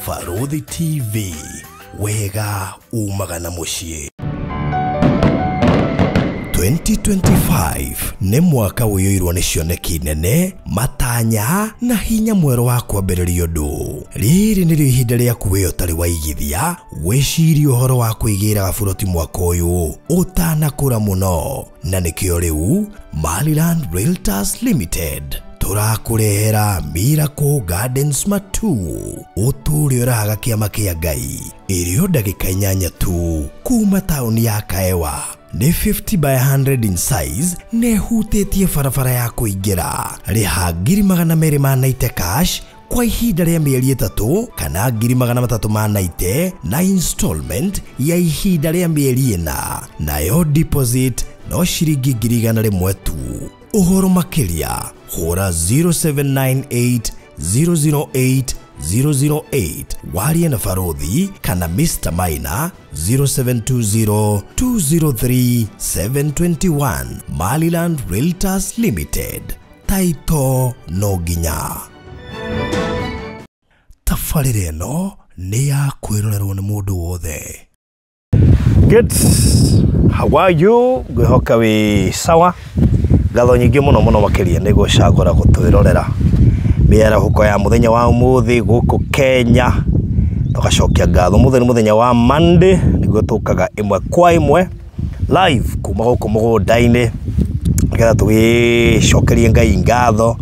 Barũthi TV, wega umaga na mũciĩ. 2025 nĩ mwaka ũiyũirwo nĩ cioneki nene, matanya na hinya mwerũ wa kwambĩrĩria ũndũ. Rĩrĩ nĩrĩo ihinda rĩaku we ũtarĩ waigithia wĩcirie ũhoro wa kwĩgĩra gaburoti mwaka ũyũ ũtanakũra mũno, na nĩkĩo rĩu Maryland Realtors Limited tũrakũrehera Miracle Gardens Matu, ũtũũre ũrahaga kĩama kĩa Ngai, ĩrĩ o ndagĩka 8 tu kuma taũni ya Kaewa. Nĩ 50 by 100 in size, nĩ ĩhutĩtie barabara ya kũingĩra. Rĩha 290,000 cash kwa ihinda rĩa mĩeri 3 kana 390,000 na installment ya ihinda rĩa mĩeri 4, nayo deposit no ciringi 100,000 tu. Ũhoro makĩria hũra 0798 008 008 warie na Barũthi kana Mr. Maina 0720 203 721. Maryland Realtors Limited, taito no nginya. Tabarĩra ĩno nĩ ya kwĩrorerwo nĩ mũndũ wothe. Good, how are you? Ngwĩhoka wĩ sawa. Ngatho nyingĩ mũno mũno makĩria nĩ gũcagũra gũtwĩrorera mĩarahũko ya mũthenya wa ũmũthĩ gũkũ Kenya. Tũgacokia ngatho. Mũthenya nĩ mũthenya wa Monday, nĩguo tũkaga ĩmwe kwa ĩmwe live kuma gũkũ mũgũnda-inĩ, nĩgetha tũgĩcokerie Ngai ngatho,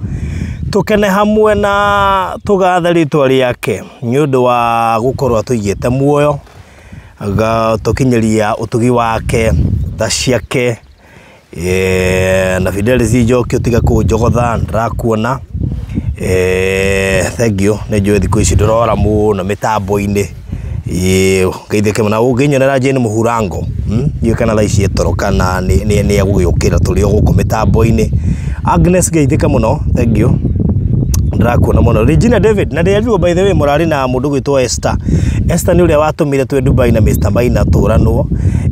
tũkene hamwe na tũgathe rĩtwa rĩake nĩ ũndũ wa gũkorwo atũigĩte muoyo, agatũkinyĩria ũtugi wake, tha ciake. Na Fidelis Njoki ũtiga kũnjogotha, ndĩrakuona. Thank you. Nĩ njũĩ thikũ ici ndũrora mũno mĩtambo-inĩ. Ngeithĩke na ũngĩnyonera Jane Mũhurango, ndiũĩ kana thaa ici etoro kana nĩ egũgĩũkĩra tũrĩ o gũkũ mĩtambo-inĩ. Agnes ngeithĩke mũno, thank you. Ndĩrakuona mũno. Regina David, na ndĩrerirwo by the way mũrarĩ na mũndũ ũgwĩtwo Esther. Esther nĩ ũrĩa watũmire twĩ Dubai na Mr. Maina tũranwo,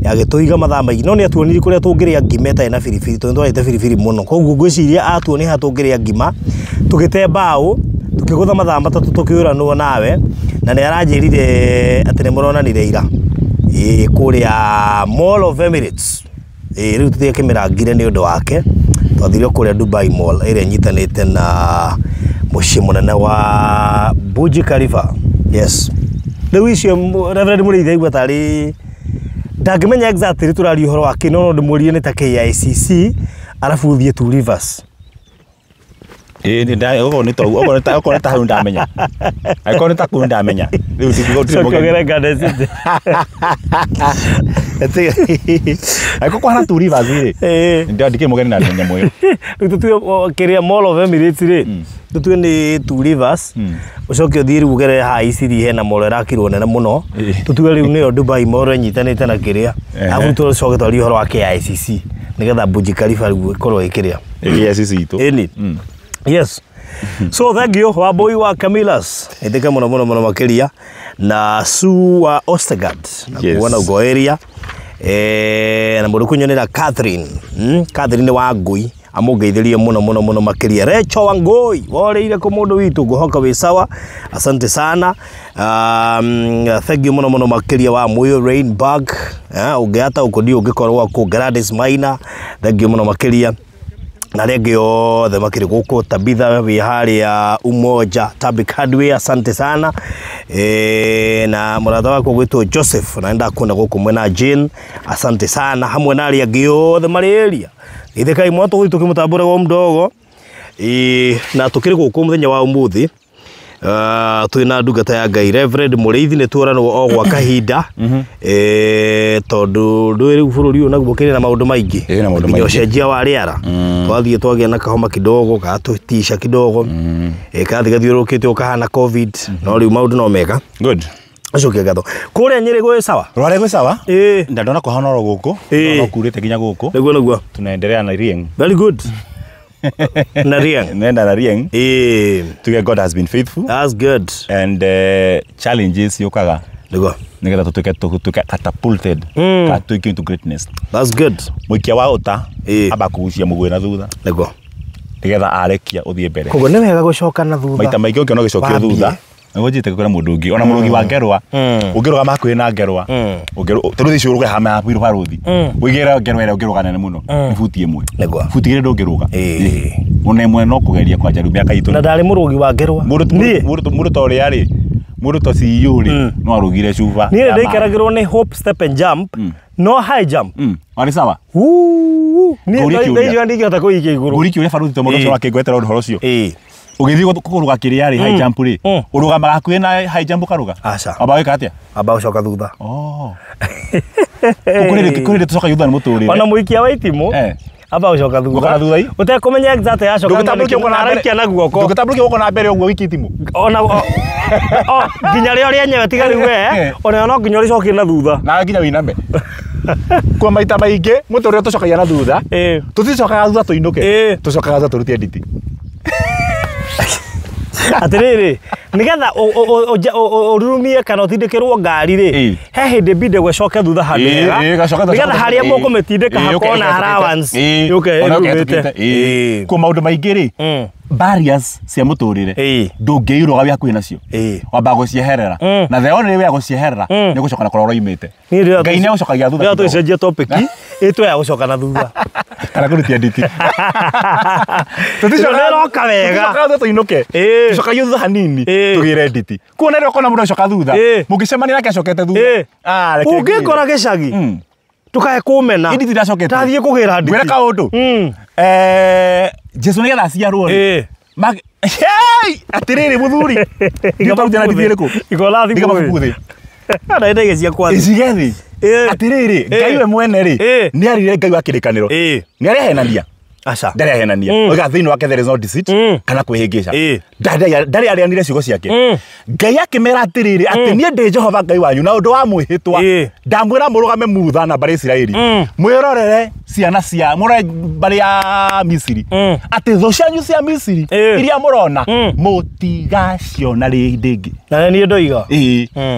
agĩtũiga mathaa maingĩ, no nĩ atuonirie kũrĩa tũngĩrĩa ngima ĩtarĩ na biribiri, tondũ nĩtwarĩte biribiri mũno. Koguo ngwĩciria atuonia haha tũngĩrĩa ngima, tũgĩte mbaũ, tũkĩgũtha mathaa 3 tũkĩũranwo nawe, na nĩ aranjĩrire atĩ nĩ mũronanire ira. Kũrĩa Mall of Emirates. Rĩu tũtiakĩmĩrangire nĩ ũndũ wake. Twathire kũrĩa Dubai Mall ĩrĩa ĩnyitanĩte na mũciĩ mũnene wa Burj Khalifa. Yes. Rĩu icio Reverend Mũrĩithi aigua tarĩ ndangĩmenya exactly tũraria ũhoro wa kĩ, no no ndĩmũrie nĩ ta KICC arabu ũthiĩ Two Rivers. Okorwo nĩ tou, okorwo nĩ ta hau ndamenya. Angĩkorwo nĩ ta kũu ndamenya. Rĩu Coka ũgere Garden City. Angĩkorwo kũhana Two Rivers rĩ, ndikĩrĩ mũgeni na nyamũ ĩyo. Rĩu tũtue kĩrĩa Mall of Emirates rĩ, tũtue nĩ Two Rivers, ũcoke ũthiĩ rĩu ũgerere haha Isiri hena mall ĩrakirwo nene mũno, tũtue rĩu nĩyo Dubai Mall ĩnyitanĩte na kĩrĩa, arabu tũcoke twarie ũhoro wa KICC nĩgetha Burj Khalifa rĩu ĩkorwo ĩkĩrĩa. KICC itũ. Ĩni. Yes. So thank you Wambui wa Camillus. Ĩtĩke mũno mũno mũno makĩria na Sue wa Ostergaard na kuona ugo area. Na mũndũ kũnyonera Catherine. Catherine wa Ngui amũngeithĩrie mũno mũno mũno makĩria. Recho wa Ngui worĩire kũ mũndũ witũ, ngũhoka wĩ sawa. Asante sana. Thank you mũno mũno makĩria wa Muyo Rainbag. Ũngĩhata ũkũndi ũngĩkorwo kũ Gladys Maina. Thank you mũno makĩria. Na arĩa angĩ othe makĩrĩ gũkũ, Tabitha wĩ harĩa Umoja, Tabik Hardware, asante sana. Na mũrata wakwa gwĩtwo Joseph, na nĩndakuona gũkũ mwena Jane, asante sana, hamwe na arĩa angĩ othe marĩ area. Geithĩkai mũno, tũgũthiĩ tũkĩmũtambũraga o mdogo. Na tũkĩrĩ gũkũ mũthenya wa ũmũthĩ, twĩna ndungata ya Ngai Reverend Mũrĩithi, nĩ tuoranwo o gwa kahinda. Tondũ ndũĩ rĩu bũrũri ũyũ naguo ũkĩrĩ na maũndũ maingĩ. Ĩ, na maũndũ Nginya maingĩ. ũcenjia wa rĩera. Twathiĩ twagĩa na kahoma kidogo, gatũtisha kidogo. Kathiĩ gathiũrũrũkĩte ũkahana COVID, no rĩu maũndũ no mega. Good. Acokia ngatho. Kũrĩa Nyĩrĩ gwĩ sawa? Rware gwĩ sawa? Ndandona kũhana oro gũkũ. No kurĩte nginya gũkũ. Nĩguo, nĩguo. Tunaendelea na Rieng. Very good. Na Rieng. Nenda na Rieng. Tuge God has been faithful. That's good. And challenges yũkaga. Nĩguo. Nĩgetha tũtuĩke catapulted. Ka tuĩke into greatness. That's good. Mũikia wa ũta, amba kũgucia mũgwĩ na thutha. Nĩguo. Nĩgetha arekia ũthiĩ mbere. Koguo nĩ wega gũcoka na thutha. Maita maingĩ ũngĩona ũgĩcokio Wambie. thutha, Nĩguo kwĩra mũndũ ũngĩ ona mũrũgi wa ngerwa ũngĩrũgama hakuhĩ na ngerwa tondũ icio ũrũge hama hakuhĩ barũthi ũigĩre ngerwa ĩrĩa ũngĩrũga nene mũno nĩ buti ĩmwe. Buti igĩrĩ ndũngĩrũga. Ona ĩmwe no kũgeria kwanja rĩu mĩaka itũ. Na ndarĩ mũrũgi wa ngerwa. Mũndũ ta ũrĩa rĩ, mũndũ ta CEO rĩ, no arũgire cuba. Niĩ ndaikaragĩrwo nĩ hop, step and jump, no high jump. Warĩ sawa? Niĩ ndaicio ndingĩhota kũikia igũrũ. Ngũri kĩũria barũthi tondũ mũndũ ũcio wakĩngwetera ũhoro ũcio. Ũgĩthiĩ kũrũga kĩrĩa rĩ, high jump rĩ, ũrũgamaga hakuhĩ na high jump ũkarũga? Aca. Wamba wĩka atĩa? Amba gũcoka thutha. Kũrĩ rĩ tũcokagia thutha nĩ mũtũrĩre. Ona mũikia wa itimũ amba gũcoka thutha. Ũtekũmenya exact yacoka araikia na guoko. Ndũngĩtambũrũkia guoko na mbere ũguo wiki itimũ. Ona nginya rĩo rĩenyewe tiga rĩu we, ona no nginya ũrĩcokie na thutha. Na nginya wĩiname. Kwa maita maingĩ mũtũrĩre tũcokagia na thutha. Tũticokaga thutha tũinũke. Tũcokaga thutha tũrute nditi. Atĩrĩrĩ, nĩgetha ũrurumie kana ũtindĩkĩrwo ngari rĩ, he hĩndĩ mbinde gũcoke thutha handũ hega, nĩgetha harĩa mũkũmĩtindĩka hakorwo na allowance yũke ĩrurumĩte. Kwa maũndũ maingĩ rĩ, barriers cia mũtũrĩre ndũngĩirũga wĩ hakuhĩ nacio, wambaga gũcieherera, na the only way ya gũcieherera nĩ gũcoka na kũrĩa ũroimĩte. Ngai nĩ agũcokagia thutha. Rĩrĩa tũgĩcenjia topic ĩtwe ya gũcoka na thutha kana kũrutia nditi. Tũticoka wega. Tũticokaga thutha tũinũke, tũcokagia thutha hanini tũgĩre nditi. Kuona rĩrĩa ũkona mũndũ acoka thutha, mũngĩcemania nake acokete thutha, ũngĩkora gĩcagi tukae kũmena nditi ndacokete, ndathiĩ kũgĩra nditi. Ngwĩre kaũndũ, Jesu nĩgetha aciarwo rĩ, atĩrĩrĩ mũthuri, ndĩtarutĩra nditi ĩrĩkũ? Igora thimũ mabuku thĩ. Na ndege ciakwa thĩ. Icige thĩ. Atĩrĩrĩ, Ngai we mwene rĩ, nĩ arire Ngai wa kĩrĩkanĩro. Nĩ arehenania. Aca. Ndarĩ ahenania. Oiga thĩinĩ wake there is no deceit kana kwĩhĩngĩca. Ndarĩ arĩanire ciugo ciake. Ngai akĩmera atĩrĩrĩ, atĩ niĩ ndĩ Jehova Ngai wanyu na ũndũ wa mwĩhĩtwa ndamwĩra mũrũgame Mutha na mbarĩ Isiraeli, mwĩrorere ciana cia mũrore mbarĩ ya Misiri, atĩ thũ cianyu cia Misiri iria mũrona mũtigaciona rĩndĩ ĩngĩ. Na niĩ ndoiga.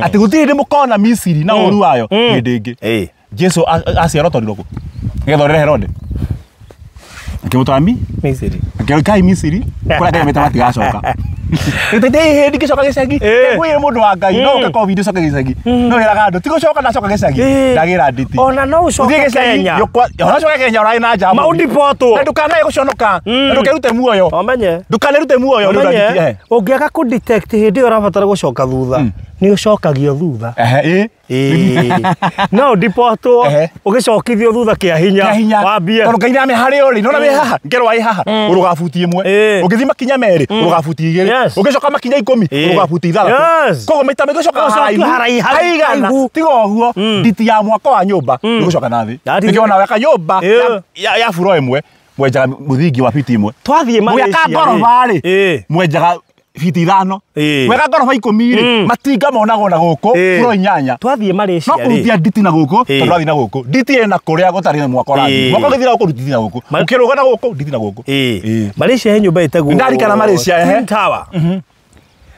Atĩ gũtirĩ hĩndĩ mũkona Misiri na ũũru wayo hĩndĩ ĩngĩ. Jesu aciarwo twarirwo kũ? Nĩgetha ũrere Herode. Akĩmũtwara Misiri. Akĩrũkai Misiri, kũrĩa Ngai amĩte matigacoka. Ndĩ hĩndĩ ngĩcoka gĩcagi, ngwĩre mũndũ wa Ngai, no ũke COVID ũcoke gĩcagi. No wĩraga andũ, ti gũcoka ndacoka gĩcagi, ndagĩra nditi. Ona no ũcoke Kenya. Ona ũcoke Kenya ũrarĩ na njamu. Maũndipotwo. Na ndũkanae gũconoka, na ndũkerute muoyo. Ũmenye. Ndũkanerute muoyo nĩ ũndũ wa nditi. Ũngĩaga kũ detect hĩndĩ ĩyo ũrabatara gũcoka thutha, nĩ ũcokagio thutha. No ndipotwo ũgĩcokithio thutha kĩa hinya wambie. Tondũ Ngai nĩame harĩa ũrĩ, nĩwona wĩ haha, ngerwa ĩ haha, ũrũga buti ĩmwe. Ũngĩthiĩ makinya merĩ, ũrũga buti igĩrĩ. Ũngĩcoka makinya 10, ũrũga buti 6. Koguo maita maingĩ ũcokaga haraihu haigana. Tiga ũguo, nditi ya mwako wa nyũmba nĩ gũcoka na thĩ. Nĩkĩo ona weka nyũmba ya buro ĩmwe, mwenjaga mũthingi wa fiti ĩmwe. Twathiĩ Malaysia Mwaka ngoroba rĩ, mwenjaga fiti 5. Mweka ngoroba 10 rĩ, matinga monagwo na gũkũ, buro 8. Twathiĩ Malaysia rĩ. No kũrutia nditi na gũkũ, tondũ wathiĩ na gũkũ. Nditi ĩna kũrĩa gũtarĩ na mwako ũrathiĩ. Mwako ũgĩthiĩ na gũkũ, nditi na gũkũ. Ũkĩrũga na gũkũ, nditi na gũkũ. Malaysia he nyũmba ĩtagwo Ndarikana Malaysia, Twin Tower.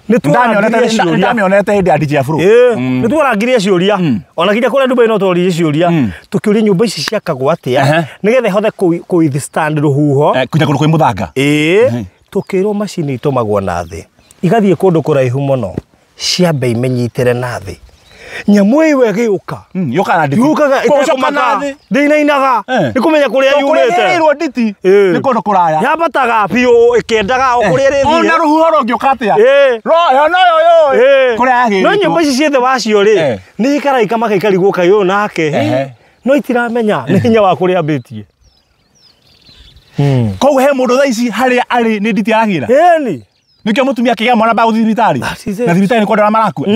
Nĩndamĩonete hĩndĩ ya DJ Afro. Nĩtwarangirie ciũria. Ona nginya kũrĩa Dubai no tworirie ciũria. Tũkĩũria nyũmba ici ciakagwo atĩa, nĩgetha ihote kũ withstand rũhuho. Kunya kũndũ kwĩ mũthanga. Tũkĩrwo macini itũmagwo na thĩ, igathiĩ kũndũ kũraihu mũno, ciambe imenyitĩre na thĩ. Nyamũ ĩyo ĩgĩũka. Yũkaga na nditi. Yũkaga ĩtekũmaka. Ndĩinainaga. Nĩ kũmenya kũrĩa yumĩte. Kũrĩa ĩrĩirwo nditi nĩ kũndũ kũraya. Yambataga biũ ĩkĩendaga o kũrĩa ĩrĩthiĩ. Ona rũhuho rũngĩũka atĩa. Yo no yo yo. Kũrĩa yagĩrĩtwo. No nyũmba ici ciĩ thĩ wacio rĩ, nĩ ikaraika makaikarigwo kaĩ ũyũ nake. No itiramenya nĩ hinya wa kũrĩa ambĩtie. Koguo he mũndũ thaa ici harĩa arĩ nĩ nditi aragĩra. Ĩni. Nĩkĩo mũtumia akĩgĩa mwana bagũthiĩ thibitarĩ. Na thibitarĩ nĩ kwenda marakua.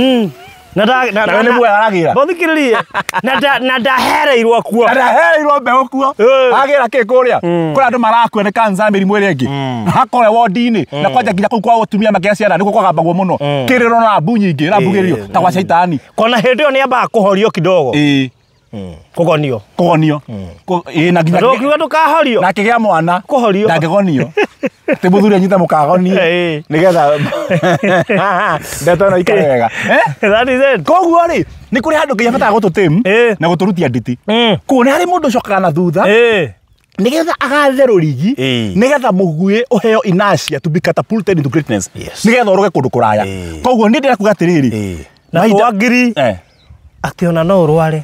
Na nĩ muoyo aragĩra. Bothikĩrĩrie. Na ndahereirwo kuo. Na ndahereirwo mbeũ kuo. Agĩra kĩ kũrĩa. Kũrĩa andũ marakua nĩ cancer mĩrimũ ĩrĩa ĩngĩ. Hakorĩa wondi-inĩ. Na kwanja nginya kũu kwa atumia makĩgĩa ciana nĩkuo kwagambagwo mũno. Kĩrĩro na mbu nyingĩ ĩrambugĩrĩrio ta gwa caitani. Kona hĩndĩ ĩyo nĩambaga kũhorio kidogo. Kũgonio. Kũgonio. Na nginya ndũkiuga ndũkahorio. Na akĩgĩa mwana. Kũhorio. Ndangĩgonio. Atĩ mũthuri anyite mũkagonie. Nĩgetha ndeto ĩno ikare wega. That is it. Koguo rĩ, nĩ kũrĩ handũ Ngai abataraga gũtũtĩmu na gũtũrutia nditi. Koguo nĩ harĩ mũndũ ũcokaga na thutha. Nigetha agathe rũrigi, Ĩĩ. nigetha mũguĩ ũheo inertia to be catapulted into greatness. Yes. Nigetha ũrũge kũndũ kũraya. Ĩĩ. Koguo niĩ ndĩrakuga atĩrĩrĩ, Ĩĩ. Na twangiri atĩ ona no ũrware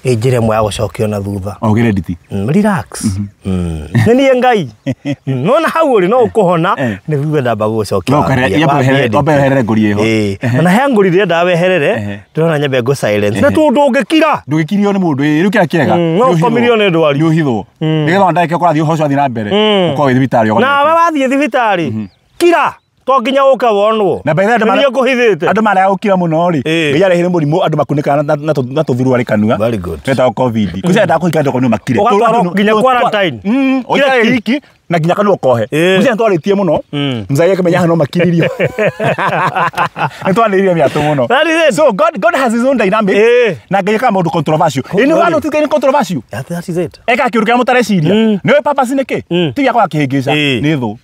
ĩ njĩra ĩmwe ya gũcokio na thutha. Ogere nditi. Relax. Nĩ niĩ Ngai. Nona hau ũrĩ no ũkũhona Eh. nĩ thutha ndamba gũgũcokia. No wambe weherere ngũri ĩho. Ĩĩ. Ona he ngũri ndĩrenda weherere, Ehe. ndĩrona nyambe ngũ silence. Na tondũ ũngĩkira. Ndũgĩkirio nĩ mũndũ ĩ rĩu kĩrĩa kĩega. No ũkomirio nĩ ndwari. Nĩ ũhithwo. Nĩgetha ona ndagĩka ũrathiĩ ũhoro ũcio wathiĩ na mbere. Ũkorwo wĩ thibitarĩ ũgonete. Nawe wathiĩ thibitarĩ, kira to nginya ũke wonwo. Na by the way, andũ Nĩ niĩ ngũhithĩte. Andũ marega gũkira mũno rĩ. Ĩĩ. Ngai arehire mũrimũ andũ makunĩkaga na tũthuruarĩ kanua. Very good. Wetagwo COVID. Kũcia kũhika andũ no makire. Ũgatwarwo nginya quarantine. Ũikare Kira ki. wiki na nginya kanua kohe. Ĩĩ. Kũcia nĩtwarĩtie mũno. Mzai akĩmenya haha no makiririo. Nĩtwarĩrĩire mĩatũ mũno. That is it. So God has his own dynamic. Ĩĩ. Na Ngai ekaga maũndũ controversial. Ĩ nĩ wano ti Ngai nĩ controversial. That is it. Ekaga kĩũndũ kĩrĩa mũtareciria. Nĩũĩ purpose nĩ kĩ? Ti gĩa kwaga kĩhĩngĩca. Ĩĩ. Nĩ thũ.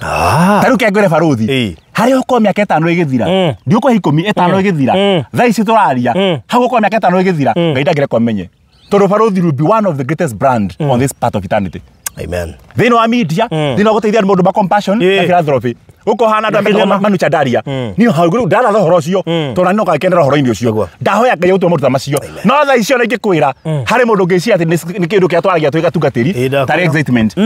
Ah. Ta rĩu kengwĩre baruthi. Ĩĩ. Harĩa ũkorwo mĩaka ĩtano ĩgĩthira. Ndiũkũhe ikũmi ĩtano ĩgĩthira. Thaa ici tũraria. Hau ũkorwo mĩaka ĩtano ĩgĩthira. Ngai ndangĩrekwo amenye. Tondũ baruthi will be one of the greatest brand on this part of eternity. Amen. Thĩinĩ wa media, thĩinĩ wa gũteithia andũ maũndũ ma compassion Ĩĩ. na philanthropy. Ũkohana andũ Nginya metagwo Manu Chandaria. Niĩ hau rĩu ndaratha ũhoro ũcio tondũ na niĩ no ngakenera ũhoro-inĩ ũcio. Nĩguo. Ndahoya Ngai agũtũme maũndũ ta macio. No thaa icio na ingĩkwĩra harĩ mũndũ ũngĩciria atĩ nĩ kĩndũ kĩrĩa twaragia twĩ gatungatĩri Ĩĩ, ndakwĩra. tarĩ excitement.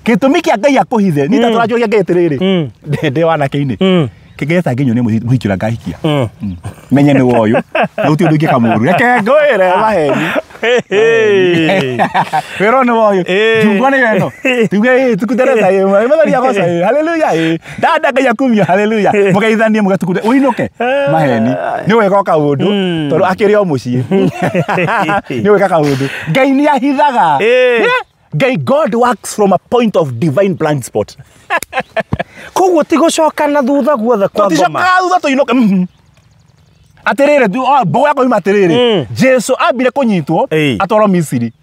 Gĩtũmi kĩa Ngai akũhithe niĩ ta tũranjũria Ngai atĩrĩrĩ ndĩ wanake-inĩ kĩngĩeta ngĩnyone mũhiki ũrĩa ngahikia menye nĩ woyũ na gũtirĩ ũndũ ingĩka mũru reke ngwĩre maheni wĩra nĩ woyũ Ĩĩ. njungwa nĩyo ĩno tuge ĩ tukutereza ĩ mũthoni agoca ĩ haleluya ĩ ndanda Ngai akumio haleluya mũgeithanie mũgatukute ũinũke maheni nĩ wega o kaũndũ tondũ akĩrĩ o mũciĩ nĩ wega kaũndũ Ngai nĩ ahithaga Ĩĩ. Yeah. Ngai God works from a point of divine blind spot. Koguo ti gũcoka na thutha guothe kwa ngoma. Tũticokaga thutha tũinũke. Atĩrĩrĩ mbogo yakwa yuma atĩrĩrĩ Jesu ambire kũnyitwo Ĩĩ. atwarwo Misiri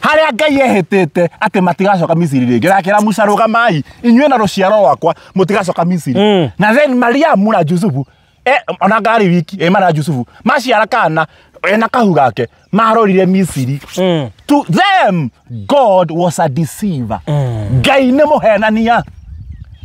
harĩa Ngai ehĩtĩte atĩ matigacoka Misiri rĩngĩ akĩra Musa rũgamai inyuĩ na rũciaro rwakwa mũtigacoka Misiri na then Mariamu na Jusufu ona ngari wiki Maria na Jusufu maciara kana ena kahu gake marorire Misiri. To them God was a deceiver. Ngai nĩ mũhenania.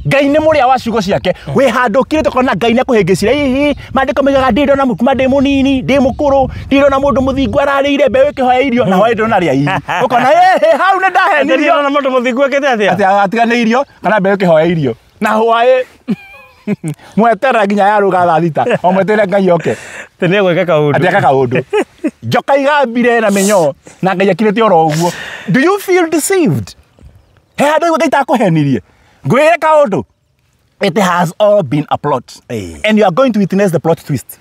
Ngai nĩ mũrĩa wa ciugo ciake wĩ handũ ũkirĩte ũkona Ngai nĩ akũhĩngĩcire hihi maandĩko moigaga ndĩ ndona kuma ndĩ mũnini ndĩ mũkũrũ ndĩ ndona mũndũ mũthingu ararĩire mbeũ ĩkĩhoya irio na hwaĩ ndonarĩa irio ũkona ĩhĩ hau nĩ ndahenirio Ndĩrona mũndũ mũthingu ekĩte atĩa? atĩ atiganĩirio kana mbeũ ĩkĩhoya irio na hwaĩ mweterera nginya yarũga thaa thita o mweterere Ngai oke Atĩ nĩ egwĩka kaũndũ. atĩ eka kaũndũ njoka igambire na mĩnyoo na Ngai akirĩte oro ũguo. Do you feel deceived? He handũ igua Ngai takũhenirie ngwĩre kaũndũ. It has all been a plot. Ĩĩ. And you are going to witness the plot twist.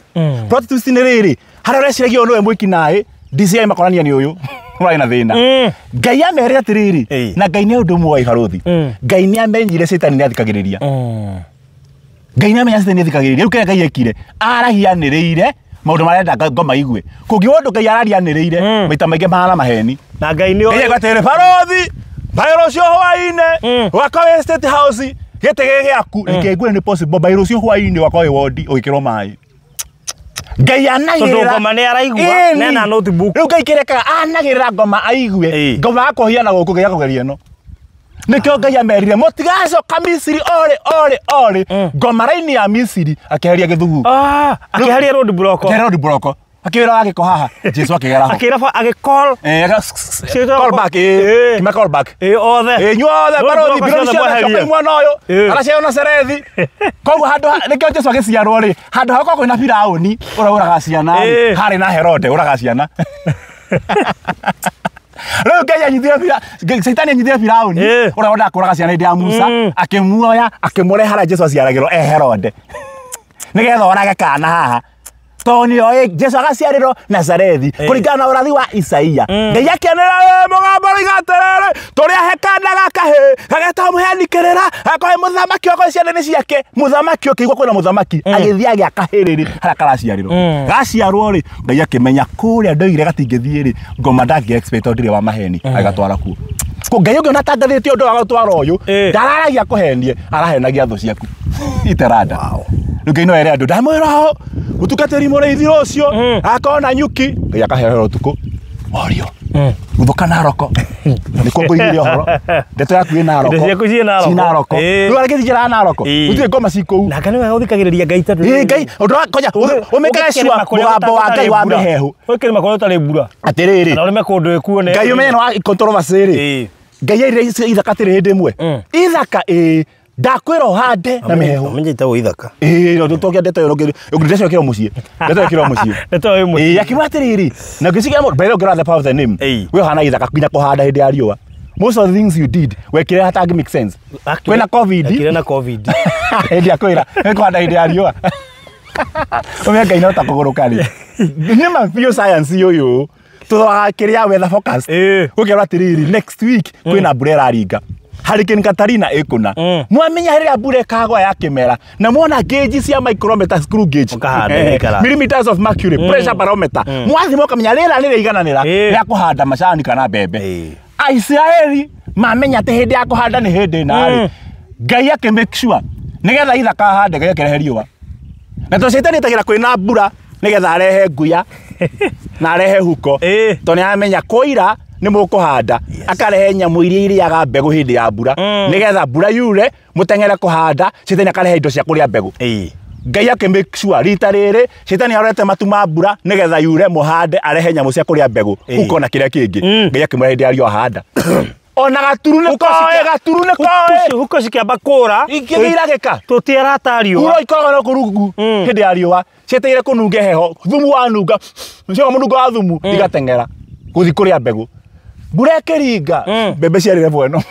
Plot twist nĩ rĩrĩ harĩa ũreciragia ũyũ nĩwe mwĩki naĩ DCI makonania nĩ ũyũ ũrarĩ na thĩna. Ngai amerire atĩrĩrĩ Ĩĩ. na Ngai nĩ ũndũ ũmwe wa ibarũthi. Ngai nĩ amenyire Cetani nĩ athikagĩrĩria. Ngai nĩ amenya Cetani nĩ athikagĩrĩria. Rĩu kĩrĩa Ngai ekire arahianĩrĩire maũndũ marĩa endaga ngoma igue. Kũngĩwa ũndũ Ngai ararianĩrĩire maita maingĩ mahana maheni. Na Ngai nĩ Ngai atĩrĩrĩ barothi by rũciũ hwaĩ-inĩ ũgakorwo wĩ State House gĩtĩ gĩ gĩaku reke ngwĩre nĩ possible by rũciũ hwaĩ-inĩ ũgakorwo wĩ wondi ũgĩkĩrwo maĩ. Ngai anagĩrĩra Tondũ ngoma nĩ araigua, Ĩni. na ena notebook. Rĩu Ngai kĩrekaga anagĩrĩra ngoma aigue Ĩĩ. ngoma yakohia na gũkũ Ngai akũgeria ĩno. Nĩkĩo Ngai amerire mũtigacoka Misiri orĩ orĩ orĩ ngoma raini ya Misiri akĩeheria gĩthugu. Ah, akĩeheria road block. Akĩeheria road block. Akĩwĩra wa gĩko haha Jesu akĩgera ho. Akĩra agĩcall Ciĩtagwo- Call back Ĩĩ. kima call back. Ĩĩ othe. Ĩĩ inyuothe Road barothi block mbirũ ciothe ciothe mweherie. cokai mwena ũyũ Ĩĩ. araciarwo Nazarethi. Koguo handũ nĩkĩo Jesu agĩciarwo rĩ handũ hakorwo kwĩna Firaũni ũrĩa ũragaga ciana rĩ Ĩĩ. harĩ na Herode ũragaga ciana. Rĩu Ngai anyitire Caitani anyitire Firaũni Ĩĩ. ũrĩa wendaga kũraga ciana hĩndĩ ya Musa akĩmuoya akĩmũrehe harĩa Jesu aciaragĩrwo e Herode nĩgetha orage kana haha tondũ nĩoĩ Jesu agaciarĩrwo Nazarethi kũringana na ũrathi wa Isaia. Ngai akĩanĩrĩra "Ĩ, mũgambo ũroiga atĩrĩrĩ tũrĩ ahe kana gakahĩ gagetwo mũheani kĩrĩra gakohe mũthamaki okorwo ciana nĩ ciake mũthamaki ũkĩigua kwĩna mũthamaki agĩthiĩ agĩaka hĩrĩrĩ harĩa karaciarĩrwo gaciarwo rĩ Ngai akĩmenya kũrĩa ndoigire gatingĩthiĩ rĩ ngoma ndangĩ expect tondũ ndirĩ wa maheni agatwara kuo. Ko Ngai ũngĩona atangathĩte ũndũ wa gũtwara ũyũ ndararagia kũhenie arahenagia thũ ciaku iteranda. Rĩu Ngai no ere andũ ndamwĩra ho mũtungatĩri mũrĩithi rũciũ akorwo na nyuki Ngai akaheo ũtukũ orio. Guthuka Naroko nĩkuo ngũigire ũhoro ndeto yaku ĩ Naroko Indo ciaku ciĩ Naroko. Ciĩ Naroko Ĩĩ. rĩu arĩa njĩra ya Naroko Ĩĩ. gũtirĩ ngoma ci kũu Na kana nĩwe ũthikagĩrĩria Ngai tondũ Ĩĩ, Ngai ũndũ wa koja ũmĩkage sure mũgambo wa Ngai wa mĩhehu Ũkĩrĩma kũrĩa ũtarĩ mbura. atĩrĩrĩ Na ũrĩme kũndũ ĩkuo nĩ. Ngai ũmenye nĩ wa controversy rĩ Ĩĩ. Ngai airire ithaka tirĩ hĩndĩ ĩmwe ithaka ĩĩ ndakwĩra ũhande na mĩhehu Ũmenye itagwo ithaka. ĩĩ tũtokia ndeto ĩyo ndeto ĩkĩrwo mũciĩ ndeto ĩkĩrwo mũciĩ Ndeto ĩyo ĩ mũciĩ. Ĩĩ akiuga atĩrĩrĩ na ngĩciria mũndũ mbere ũngĩrora the power of the name Ĩĩ. we ũhana ithaka nginya kũhanda hĩndĩ ya riũa most of the things you did wekire hatangi make sense kwĩna covid Ekire na COVID. hĩndĩ ya kwĩra nĩ kũhanda hĩndĩ ya riũa ũmenye Ngai no ta kũgũrũka rĩ nĩ ma biũ science ũyũ tũthogaga kĩrĩa weather forecast Ĩĩ. gũkerwo atĩrĩrĩ next week kwĩna mbura ĩraringa Hurricane Katarina ĩkũna mwamenya rĩrĩa mbura ĩkagwa ya kĩmera na mwona gauge cia micrometer screw gauge Ũkahanda ĩgaikara. millimeters of mercury pressure barometer mwathima ũkamenya rĩera nĩ rĩigananĩra Ĩĩ. rĩa kũhanda macani kana mbembe Ĩĩ. Aisiraeli mamenya atĩ hĩndĩ ya kũhanda nĩ hĩndĩ ĩna rĩ Ngai akĩ make sure nĩgetha ithaka hande Ngai akĩrehe riũa na tondũ caitani etagĩra kwĩna mbura nĩgetha arehe nguya na arehe huko Ĩĩ. tondũ nĩaramenya kũira nĩ mũkũhanda akarehe nyamũ iria irĩaga mbegũ hĩndĩ ya mbura nĩgetha mbura yure mũteng'ere kũhanda caitani akarehe indo cia kũrĩa mbegũ Ĩĩ. Ngai akĩ make sure rita rĩrĩ caitani arorete matu ma mbura nĩgetha yure mũhande arehe nyamũ cia kũrĩa mbegũ Ĩĩ. huko na kĩrĩa kĩngĩ Ngai akĩmwĩra hĩndĩ ya riũa handa ona gaturu nĩ koĩ gaturu nĩ koĩ Huko cikĩamba kũra. ingĩgĩ iragĩka Tũtiarata riũa. Huro ikoragwo na kũrungu hĩndĩ ya riũa cietereire kũnunge heho thumu wanunga cio mũnungo wa thumu igateng'era gũthiĩ kũrĩa mbegũ mbura ĩkĩringa mbembe ciarĩ level ĩno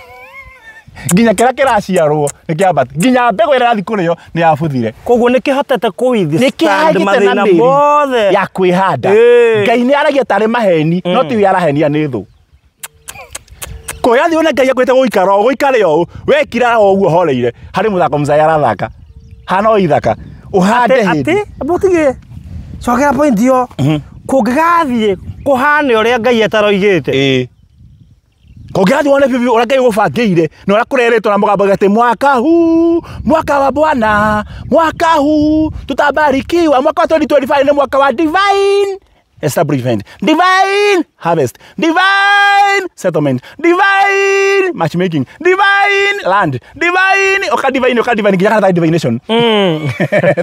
nginya kĩrĩa kĩraciarwo nĩ kĩambata nginya mbegũ ĩrĩa ĩrathiĩ kũrĩo nĩ yabuthire Koguo nĩkĩhotete kũ withstand nĩkĩhagĩte na mathĩna mĩri mothe. ya kwĩhanda Ĩĩ. Ngai nĩ aragia tarĩ maheni no tiwe arahenia nĩ thũ kũrĩa thiĩ one Ngai akwĩte gũikara o gũikare o ũũ wekira o ũguo horeire harĩ mũthako mũcai arathaka hana o ithaka ũhande hĩndĩ Atĩ mũtige cokera point ĩyo kũngĩgathiĩ kũhane ũrĩa Ngai ataroigĩte. ĩĩ kũngĩgathiĩ wone bibi ũrĩa Ngai gũbangĩire na ũrĩa kũrerĩtwo na mũgambo atĩ mwaka huu mwaka wa Bwana mwaka huu tutabarikiwa mwaka wa 2025 nĩ mwaka wa divine establishment divine harvest divine settlement divine matchmaking divine land divine oka divine oka divine nginya kana ta divination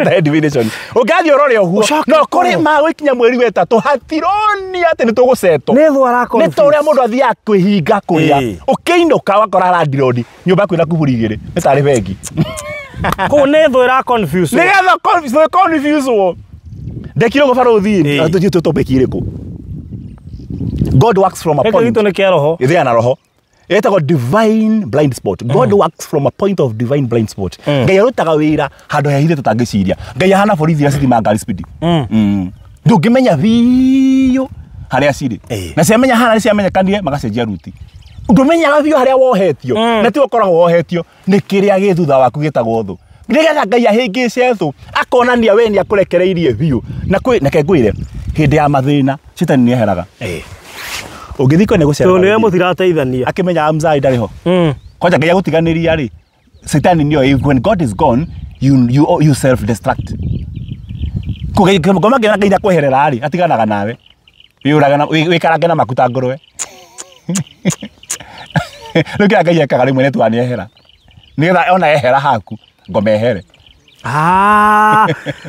ta divination ũngathiĩ ũrore ũguo Ũcoke no kũrĩ ũkorwo. magũikinya mweri wa ĩtatũ hatironi atĩ nĩ tũgũcetwo Nĩ thũ ara nĩ ta ũrĩa mũndũ athiaga kwĩhinga kũrĩa Ĩĩ. ũkĩinũka ũgakora landirodi nyũmba yaku ĩna kuburi igĩrĩ nĩ tarĩ bengi Kũu nĩ thũ ĩra confuse. nĩgetha confuse wo ndekire ũguo barũthi Ĩĩ. tũthiĩ topic irĩkũ God works from a Gĩkĩ point gitũ nĩ kĩa roho. ithĩa na roho ĩtagwo divine blind spot God works from a point of divine blind spot Ngai arutaga wĩra handũ hehithe tũtangĩciria Ngai ahana borithi iria cithimaga ngari speed ndũngĩmenya biũ harĩa cirĩ Ĩĩ. na ciamenya hana nĩ ciamenyekanire magacenjia ruti ndũmenyaga biũ harĩa wohetio na tiwe ũkoragwo wohetio nĩ kĩrĩa gĩ thutha waku gĩtagwo thũ nĩgetha Ngai ahĩngĩce thũ akonania we nĩ akũrekereirie biũ na kwĩ reke ngwĩre hĩndĩ ya mathĩna citani nĩ eheraga ũngĩthiĩ kwene gũcera Tondũ nĩwe mũtirateithania. akĩmenyaga mzai ndarĩ ho kwanja Ngai agũtiganĩria rĩ Satan nĩoĩ when God is gone you self destruct ngoma ngĩona Ngai ndakweherera rĩ atiganaga nawe wĩyũrage na wĩkarange na makuta ngũrwe rĩu kĩrĩa Ngai ekaga rĩmwe nĩ tuga nĩehera nĩgetha ona ehera haku ngoma ehere Ah,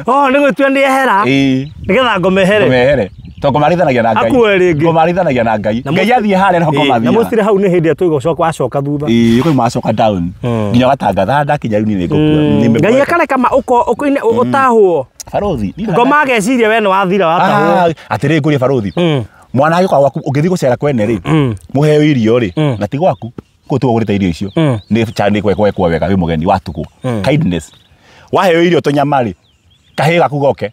oh nĩ gwĩtua nĩ ehera. ĩĩ Nĩgetha ngoma ehere. ngoma ehere tondũ ngoma arĩithanagia na Ngai Akue rĩngĩ. ngoma arĩithanagia na Ngai Na Ngai athiĩ harĩa no ngoma Ĩĩ, na athiaga mũcire hau nĩ hĩndĩ ĩrĩa tũgũcoka wacoka thutha. ĩĩ kwĩ macoka down nginya ũgatangatha ndakinya rĩu niĩ nĩngũkua Ngai akareka ma ũtahwo. barothi niĩ Ngoma ageciria we nĩ wathira watahwo. Atĩrĩ ngũrie barothi mwana agĩũka gwaku ũngĩthiĩ gũcera kwene rĩ mũheo irio rĩ na ti gwaku kũu tiwe ũgũrĩte irio icio nĩ cha nĩ gwekwo wega wĩ mũgeni watugwo kindness waheo irio tũnyama rĩ kahĩĩ gaku goke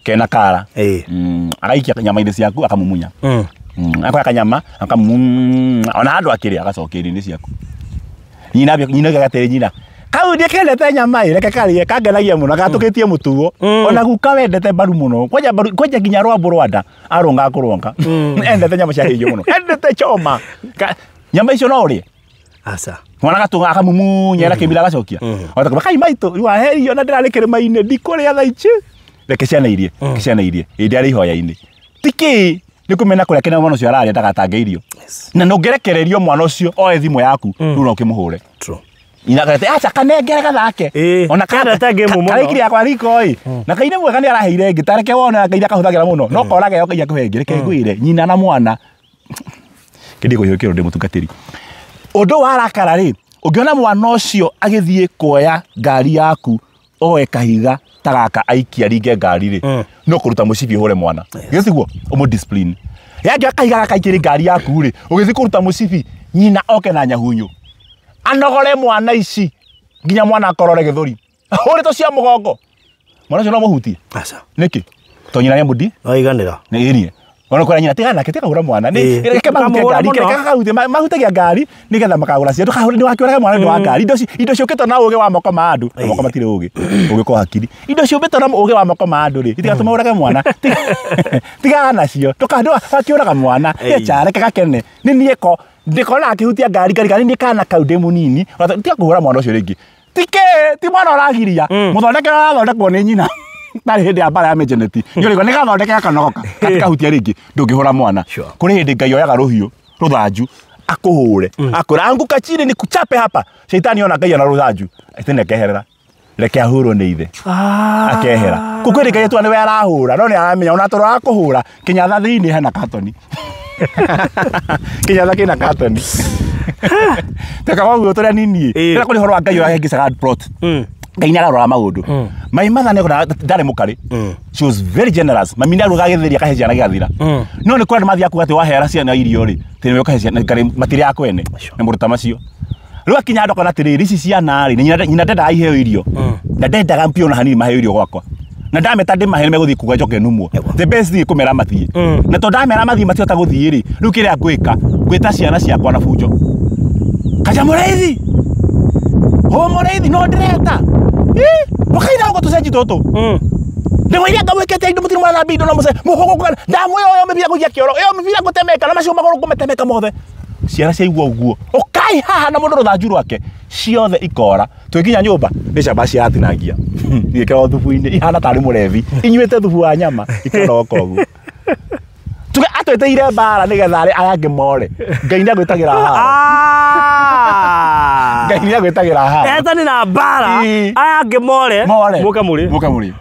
kena kara Ĩĩ. Agaikia nyama-inĩ ciaku akamumunya akoya kanyama akamumunya ona handũ akĩrĩa agacokia irio-inĩ ciaku nyina nyina oigaga atĩrĩ nyina kau ndikendete nyama ĩ reke karĩe kangenagia mũno gatũkĩtie mũtugo ona guka wendete mbaru mũno kwanja mbaru kwanja nginya rwambo rwa nda arũngaga kũrũnga endete nyama cia hĩhio mũno endete choma nyama icio no ũrĩe Aca. mwana gatunga akamumunya na kĩmira agacokia otakuba kai maitũ rĩu waherio na ndĩrarĩ kĩrĩma-inĩ ndikũrĩa thaa ici reke ciana irie reke ciana irie ĩ ndĩarĩ ihoya-inĩ ti kĩ Nĩ kũmena kũrĩa kĩna mwana ũcio ararĩa ndagatange irio. Na ndũngĩrekererio mwana ũcio oe thimũ yaku rĩu no ũkĩmũhũre. True. Inagate acha kanengere gathake. Ona kendete game mũno. Karaikiri yakwa riko ĩ. Na kaine mwega nĩ araheire ĩngĩ tareke wone Ngai akahũthagĩra mũno. No korage yo Ngai akũhe ĩngĩ reke ngwĩre nyina na mwana. Kĩndĩ kũhiũkĩrwo ndĩ mũtungatĩri. Ũndũ wa rakara rĩ, ũngĩona mwana ũcio agĩthiĩ kuoya ngari yaku oe kahiga ta gaka aikia ringe ngari rĩ, no kũruta mũcibi ũhũre mwana. Githĩ tiguo? Ũmũ discipline. Yangĩoya kahiga gaka aikĩrie ngari yaku rĩ, ũgĩthiĩ kũruta mũcibi nyina oke na nyahunyu. Anogore mwana ici nginya mwana akorore gĩthũri. Ahũrĩtwo cia mũgongo. Mwana ũcio no mũhutie. Aca. Nĩkĩ? To nyina nĩamũndi? Waiganĩra. Nĩ ĩrie. Ona kũrĩa nyina tiga nake tiga kũhũra mwana. Nĩ reke mahutie ngari, reke kahutie mahutagia ngari nĩgetha makagũra cia. Ndũkahũre nĩwakĩũrage mwana nĩ wa ngari. Indo ciũkĩtwo na ũgĩ wa moko ma andũ. Na moko matirĩ ũgĩ. Ũgĩ kwa hakiri. Indo ciũmbĩtwo na ũgĩ wa moko ma andũ rĩ, itigatũma ũrage mwana. Tigana nacio. Ndũkakĩũraga mwana. Echa reke gakene. Nĩ niĩ ko ndikona akihutia ngari ngari ngari nĩ kana kau ndĩ mũnini. Tiga kũhũra mwana ũcio rĩngĩ. Tike ti mwana ũragiria. Mũthondeke ũrathondekwo nĩ nyina. Tarĩ hĩndĩ ya mbara ya mĩnjeneti. Nĩ ũrĩgua nĩ gathondeke gakanogoka. Gatikahutia rĩngĩ ndũngĩhũra mwana. Kũrĩ hĩndĩ Ngai oyaga rũhiũ rũthanju akũhũre. Akwĩra anguka chini nikuchape hapa. Shaitani ona Ngai ana rũthanju. Atĩ nĩkeherera. Reke ahũrwo nĩ ithe. Akehera. Kũkwĩ Ngai tu nĩwe arahũra no nĩ aramenya ona toro akũhũra kĩnyatha thĩinĩ hena katoni. Kĩnyatha kĩna katoni. Teka waguo tũrĩa nini. Rĩrĩa kũrĩ ũhoro wa Ngai ũrahĩngĩcaga plot. Ngai nĩ ararora maũndũ. My mother nĩ ndarĩ mũkarĩ. She was very generous. Mami nĩ arugaga gĩtheri akahe ciana gĩgathira. No nĩ kũrĩ andũ mathiaga kuuga atĩ wahera ciana irio rĩ, atĩ nĩwe ũkahe ciana ngarĩ matirĩ a kwene. Nĩ mũruta macio. Rĩu akinya andũ akona atĩrĩrĩ ici ciana rĩ, nyina ndendaga iheo irio. Na ndendaga mpi ona hanini maheo irio gwakwa. Na ndameta ndĩmahe nĩ megũthiĩ kuga njoke numwo. The best thing kũmera mathiĩ. Na tondũ ndamera mathiĩ matihota gũthiĩ rĩ, rĩu kĩrĩa ngwĩka, ngwĩta ciana ciakwa na bunjo. Kaja mũrĩithi. Ho mũrĩithi no ndĩreta. Ũkaina ũguo tũcenji tũtũ. Ndĩmwĩire ngamwĩkĩte indo mũtirĩ mwana indo no mũce. Mũkũgũkũ ndamwĩra ũyũ mĩbira kũiya kĩoro. Ĩyo mĩbira ngũtemeka na macio magũrũ ngũmetemeka mothe. Ciana ciaigua ũguo. Ũkai haha na mũndũ rũthanju rwake. Ciothe ikora. Twĩkinya nyũmba nĩ camba ciatinangia. Igĩkĩrwo thubu-inĩ ihana tarĩ mũrebi. Inyuĩte thubu wa nyama ikanogoka ũguo. Tuge atwĩtĩire mbara nĩgetha arĩa aya angĩ more. Ngai nĩ agwĩtagĩra haro. Ngai nĩ agwĩtagĩra haro. Etani na mbara aya angĩ more. Mũke mũrĩ. Mũke mũrĩ.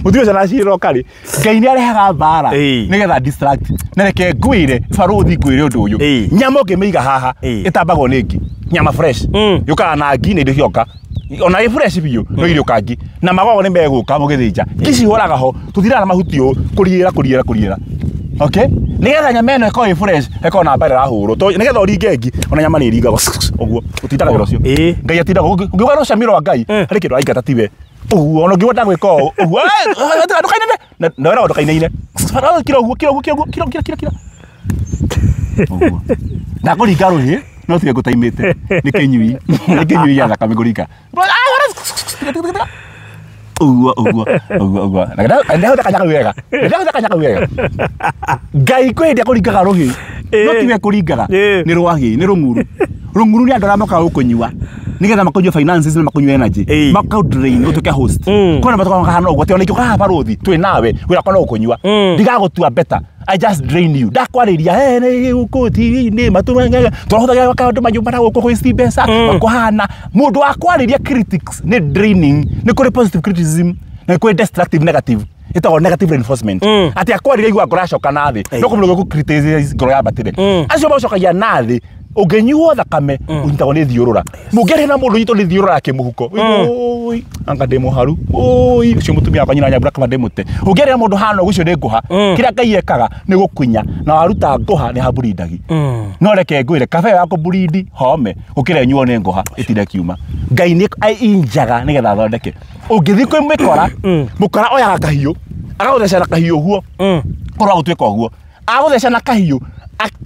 Mũtirĩ ũcio nacirĩro karĩ. Ngai nĩ arehaga mbara nĩgetha distract. Na reke ngwĩre barũthi ngwĩre ũndũ ũyũ. Nyama ũngĩmĩiga haha ĩtambagwo nĩ ngi. Nyama fresh. Yũkaga na ngi na indo cioka. Ona ĩ fresh biũ no irĩũka ngi. Na magogo nĩ megũka mũgĩthĩnja. Ngi cihũraga ho tũthiraga na mahuti ũũ kũriĩra kũriĩra kũriĩra. Okay? Nĩgetha nyama ĩno ĩkorwo ĩ fresh ĩkorwo na mbara ĩrahũrwo. Nĩgetha ũringe ngi ona nyama nĩ ĩringagwo ũguo. Ũtindaga wĩra ũcio. Ngai atindaga ũngĩuga rũcami rwa Ngai harĩ kĩndũ araingata tiwe. Ũguo ona ũngĩuga ndagwĩka ũũ ũguo ndũkainaine. Na wĩragwo ndũkainaine. Kira ũguo kira ũguo kira ũguo kira kira kira kira. Ũguo. Ndakũringa rũhĩ no tiga ngũtaimĩte. Nĩ kĩnyui. Nĩ kĩnyui gĩa thakame ngũringa. Ũguo ũguo ũguo ũguo. Na ndahota kanya kau wega. Ndahota kanya kau wega. Ngai kwĩ hĩndĩ akũringaga rũhĩ. No tiwe kũringaga. Nĩ rwagĩ, nĩ rũng'uru. Rũng'uru nĩ andũ arĩa mokaga gũkũnyua. Nĩgetha makũnyue finances na makũnyue energy. Makũ drain ũtuĩke host. Kwĩna matũkaga kahana ũguo atĩ ona ingĩũka haha barũthi twĩ nawe wĩra wakwa no gũkũnyua. Ndigagũtua better. I just drain you. Ndakwarĩria nĩ gũkũ TV-inĩ matũ tũrahũthagĩra kaũndũ manyũmba na gũkũ gwĩ mbeca kũhana mũndũ wa kwarĩria critics nĩ draining. Nĩ kũrĩ positive criticism na nĩ kũrĩ destructive negative. Ĩtagwo negative reinforcement. Atĩ akwarĩria igua ngoro yacoka na thĩ. No kũmũrũga gũ criticize ngoro yambatĩre. Acio macokagia na thĩ. Ũngĩnyuo thakame ũnyitagwo nĩ thiũrũra. Mũngĩaria na mũndũ ũnyitwo nĩ thiũrũra ya kĩmũhuko. Oi, anga ndĩ mũharu. Oi, ũcio mũtumia wakwa nyina Nyambura kaba ndĩmũte. Ũngĩaria na mũndũ hana ũguo ũcio nĩ ngũha. Kĩrĩa Ngai ekaga nĩ gũkunya na waruta ngũha nĩ hamburindagi. No reke ngwĩre kabe ya kũmburindi home gũkĩra ĩnyuo nĩ ngũha ĩtinde kiuma. Ngai nĩ ainjaga nĩgetha athondeke. Ũngĩthiĩ kwĩ mĩkora, mũkora oyaga kahiũ, agagũtheca na kahiũ ũguo. Korwo agũtuĩka ũguo. Agũtheca na kahiũ,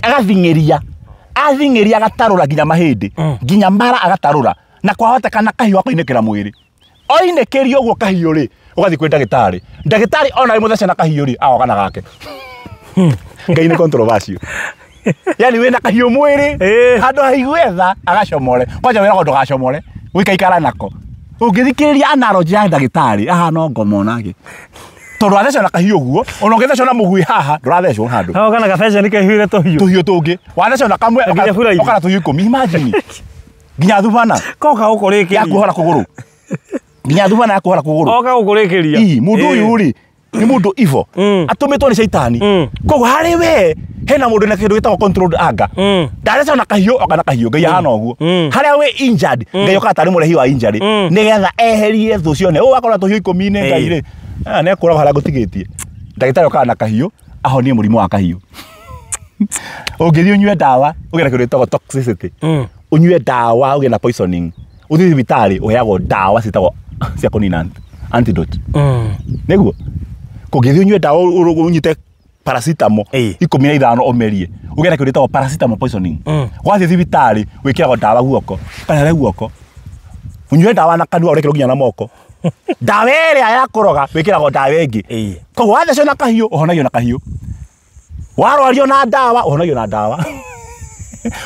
agathing'ĩria. Athing'ĩria agatarũra nginya mahĩndĩ, nginya mara agatarũra. Na kwahotekana kahiũ akoinĩkĩra mwĩrĩ. Oinĩkĩrio ũguo kahiũ rĩ, ũgathiĩ kwĩ ndagĩtarĩ. Ndagĩtarĩ ona ĩmũthece na kahiũ rĩ, agokana gake. Ngai nĩ controversial. Yani wĩna kahiũ mwĩrĩ, handũ haigue tha, agacomore. Kwanja wĩragwo ndũgacomore, ũikaikara nako. Ũngĩthikĩrĩria analogy ya ndagĩtarĩ, ahana o ngoma onake. Tondũ wathecwo na kahiũ ũguo, ona ũngĩthecwo na mũgui haha, ndũrathecwo handũ. Hau kana gabece nĩ kehuire tũhiũ. Tũhiũ tũngĩ. Wathecwo na kamwe, Nginya bura-inĩ. ũkana tũhiũ 10. Imagine. Nginya thubana. Koka gũkũrĩkĩria. Ya kuohora kũgũrũ. Nginya thubana ya kuohora kũgũrũ. Oka gũkũrĩkĩria. Ii, mũndũ ũyũ rĩ, nĩ mũndũ evil. Atũmĩtwo nĩ caitani. Koguo harĩ we, hena mũndũ na kĩndũ gĩtagwo controlled anger. Ndathecwo na kahiũ, oka na kahiũ, Ngai ahana ũguo. Harĩa wĩ injured, Ngai okaga tarĩ mũrehi wa injury, nĩgetha eherie thũ cione. Ũũ akorwo na tũhiũ 10 nĩ Ngai rĩ, nĩekũraga harĩa ngũtigĩtie. Ndagĩtarĩ okaga na kahiũ, ahonie mũrimũ wa kahiũ. Ũngĩthiĩ ũnyue ndawa, ũgĩe na kĩndũ gĩtagwo toxicity. Ũnyue ndawa, ũgĩe na poisoning. Ũthiĩ thibitarĩ, ũheagwo ndawa ciĩtagwo cia kũnina antidote. Nĩguo? Kũngĩthiĩ ũnyue ndawa ũnyite paracetamol 15 ũmerie, ũgĩe na kĩndũ gĩtagwo paracetamol poisoning. Wathiĩ thibitarĩ, wĩkĩragwo ndawa guoko, kana harĩa guoko. Ũnyue ndawa na kanua, ũrekĩrwo nginya na moko. Ndawa ĩrĩa ya kũroga, wĩkĩragwo ndawa ĩngĩ. Koguo wathecwo na kahiũ, ũhonagio na kahiũ. Warwario na ndawa, ũhonagio na ndawa.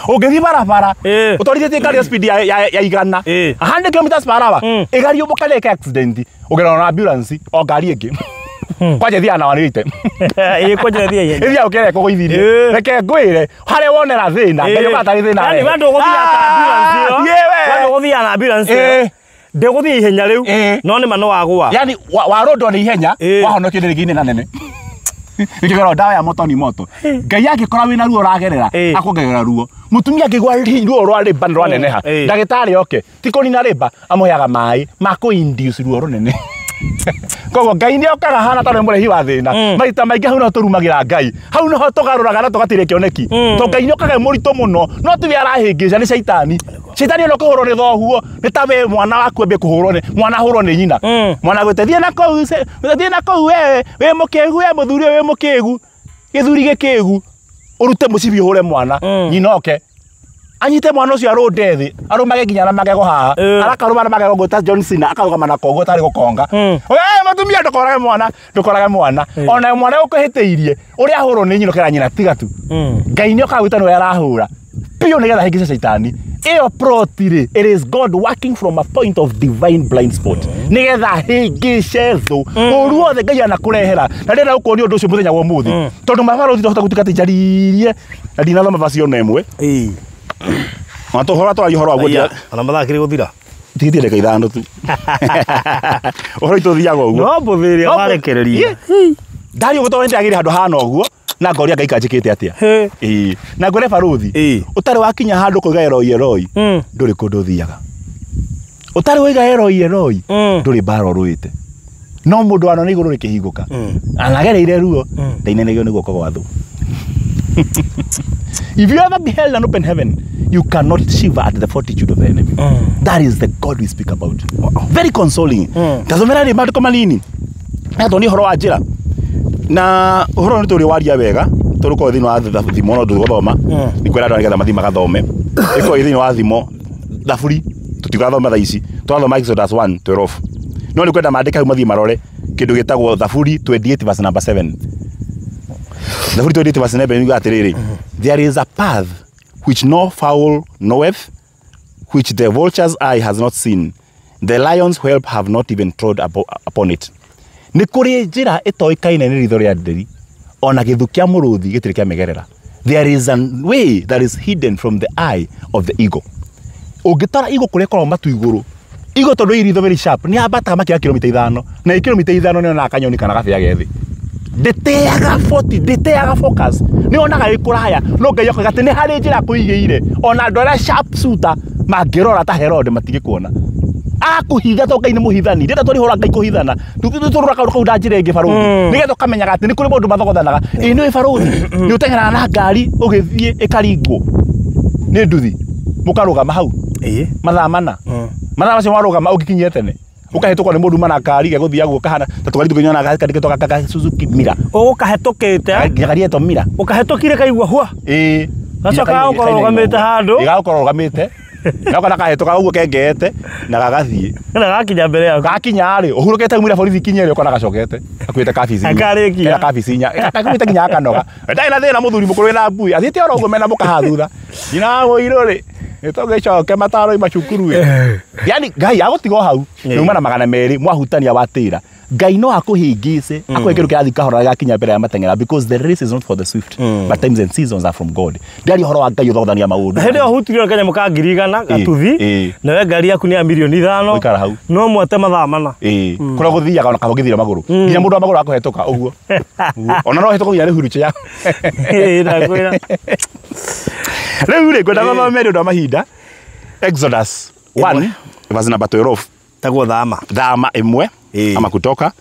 Ũngĩthiĩ barabara, ũtwarithĩtie ngari ya speed ya igana, 100 kilometers per hour, ĩgariũmbũka na ĩke accident, ũgererwo na ambulance o ngari ĩngĩ. Kwanja ĩthiaga na 180. Kwanja ĩthiaga ihenya. Ĩthiaga ũkĩreka kũgũithirie. Reke ngwĩre, harĩa wonera thĩna, Ngai okaga tarĩ thĩna. Yaani we ndũgũthiaga ta ambulance ĩyo. We ndũgũthiaga na ambulance ĩyo. Ndĩgũthiĩ ihenya rĩu, no nĩ ma no wagũa. Yaani warũndwo nĩ ihenya, wahonokio nĩ rĩngĩ inene nene. Nĩkĩo ndawa ya moto ni moto. Ngai angĩkora wĩna ruo ũragerera, akuongerera ruo. Mũtumia angĩgwa ruo rwa rĩmba nĩ rwaneneha, ndagĩtarĩ oke, ti kũnina rĩmba, amũheaga maĩ ma kũ-induce ruo rũnene. Koguo Ngai nĩ okaga hana tarĩ mũrehi wa thĩna. Maita maingĩ hau no tũrumagĩra Ngai. Hau noho tũgarũraga na tũgatirĩa kĩoneki. Tondũ Ngai nĩ okaga e mũritũ mũno, no tiwe arahĩngĩca nĩ caitani. Caitani ona kũhũrwo nĩ thoguo, nĩ ta we mwana waku ambie kũhũrwo nĩ mwana ahũrwo nĩ nyina. Mwana agwĩte thiĩ na kũu, thiĩ na kũu wewe, wĩ mũkĩgu, we mũthuri ũyũ wĩ mũkĩgu. Gĩthuri gĩkĩgu. Ũrute mũcibi ũhũre mwana, nyina oke. Anyite mwana ũcio arũnde thĩ, arũmage nginya na magego haha. Arakarũma na magego ngũ ta John Cena, akarũgama na koguo tarĩ gũkonga. We mũtumia ndũkorage mwana, ndũkorage mwana. Ona mwana ũkũhĩtĩirie, ũrĩa ahũrwo nĩ nyina ũkera nyina tiga tu. Ngai nĩ okaga gwĩta nĩwe arahũra. Biũ nĩgetha ahĩngĩce caitani. Ĩyo plot rĩ, it is God working from a point of divine blind spot. Nĩgetha ahĩngĩce thũ. Ũru wothe Ngai anakũrehera. Na ndĩrenda gũkuonia ũndũ ũcio mũthenya wa ũmũthĩ. Tondũ mabarũthi tohota gũtuĩka atĩ njaririe na ndinathoma verse ona ĩmwe. Ona tũhoro twaria ũhoro wa guo. Ona mathaa kĩrĩ gũthira. Tigithie ndagĩka 5 tu. Ũhoro witũ ũthiaga ũguo. No mbũthĩ ĩrĩa warekereria. Ndaria ũguo tondũ nĩndagĩire handũ hana ũguo, na ngoria Ngai kanjĩkĩte atĩa. Na ngwĩre barũthi, ũtarĩ wakinya handũ kũiga Eloi Eloi, ndũrĩ kũndũ ũthiaga. Ũtarĩ waiga Eloi Eloi, ndũrĩ mbara ũrũĩte. No mũndũ wanona igũrũ rĩkĩhingũka, anagereire ruo, ndainenegio nĩ guoko gwa thũ. If you ever beheld an open heaven, you cannot shiver at the fortitude of the enemy. That is the God we speak about. Very consoling. Tathomera rĩ maandĩko manini. Nĩ ũhoro wa njĩra. Na ũhoro nĩ tũrĩ waria wega, tũrũkorwo thĩinĩ wa thimo no ndũgũthoma. Nĩ kwĩra andũ nĩgetha mathiĩ magathome. Ĩkorwo thĩinĩ wa thimo, Thaburi, tũtigathoma thaa ici. Tũrathoma Exodus 1:12. No nĩ kwenda maandĩke hau mathiĩ marore kĩndũ gĩtagwo Thaburi 28 verse number 7. Thaburi 28 verse 7 yugaga atĩrĩrĩ, there is a path which no fowl knoweth, which the vulture's eye has not seen, the lion's whelp have not even trod upon it. Nĩ kũrĩ njĩra ĩtoĩkaine nĩ ritho rĩa nderi, ona gĩthu kĩa mũrũthi gĩtirĩ kĩamĩgerera. There is a way that is hidden from the eye of the eagle. Ũngĩtara eagle kũrĩa ĩkoragwo matu igũrũ, eagle tondũ ĩ ritho very sharp, nĩ yambataga makĩria kilomita 5, na ĩ kilomita 5 nĩ yonaga kanyoni kana gabĩa ge thĩ. Ndĩteaga 40, ndĩteaga focus. Nĩ yonaga ĩ kũraya, no Ngai akoiga atĩ nĩ harĩ njĩra kũigĩire. Ona andũ arĩa sharp shooter mangĩrora ta Herod matingĩkuona. Akũhitha tondũ Ngai nĩ mũhithani. Ndĩrenda tũrĩhũra Ngai kũhithana. Tũrũra kaũndũ kau na njĩra ĩngĩ barũthi. Nĩgetha ũkamenyaga atĩ nĩ kũrĩ maũndũ mathogothanaga. Ĩ nĩ barũthi, nĩ ũteng'eraga na ngari ũgĩthiĩ ĩkaringwo nĩ nduthi. Mũkarũgama hau. Mathaa mana. Mathaa macio warũgama ũngĩkinyire tene. Ũkahĩtũkwo nĩ mũndũ mana ngari gegũthiaga ũguo kahana ta tũgari tũkĩnyonaga kandĩkĩtwo ga Suzuki Mira. Ũgũkahĩtũkĩte. Gari etwo Mira. Ũkahĩtũkire kaigua hua. Gacoka gagũkorwo ũrũgamĩte handũ. Gagũkorwo ũrũgamĩte. Nako nakahĩtũka ũguo kengeete na gagathiĩ. Na gakinya mbere yaku. Gakinya rĩ, ũhurũkĩte umire borithi kinye rĩ, ũkona gacokete. Akuĩte kabici. Akarĩkia. Kena kabici inya. Gakuĩte nginya gakanoga. Ndarĩ na thĩna mũthuri mũkũrũ wĩna mbui. Athiĩte oro ũguo mena mũkaha thutha. Nyina wa mũirũ rĩ, nĩtũgĩcoke mataro ima cukuru ĩ. Yaani Ngai agũtiga o hau. Nĩuma na 200 mwahutania watĩra. Ngai no akũhĩngĩce akũhe kĩndũ kĩrathiĩ kahora gĩgakinya mbere ya mateng'era, because the race is not for the swift, but times and seasons are from God. Ndĩaria ũhoro wa Ngai ũthogothania maũndũ. Hĩndĩ ĩyo hutirio kanyamũ ka 100,000 gatuthi, nawe ngari yaku nĩ ya 5,000,000. Ũikara hau. No mwate mathaa mana. Kũrĩa gũthiaga ona kaba ũngĩthiĩra magũrũ. Nginya mũndũ wa magũrũ akũhetũka ũguo. Ona no hetũka nginya nĩ wheelchair. Ndakwĩra. Rĩu rĩ ngwenda mathome nĩ ũndũ wa mahinda. Exodus 1 verse number 12. Taguo thama. Thama 1 ama kutoka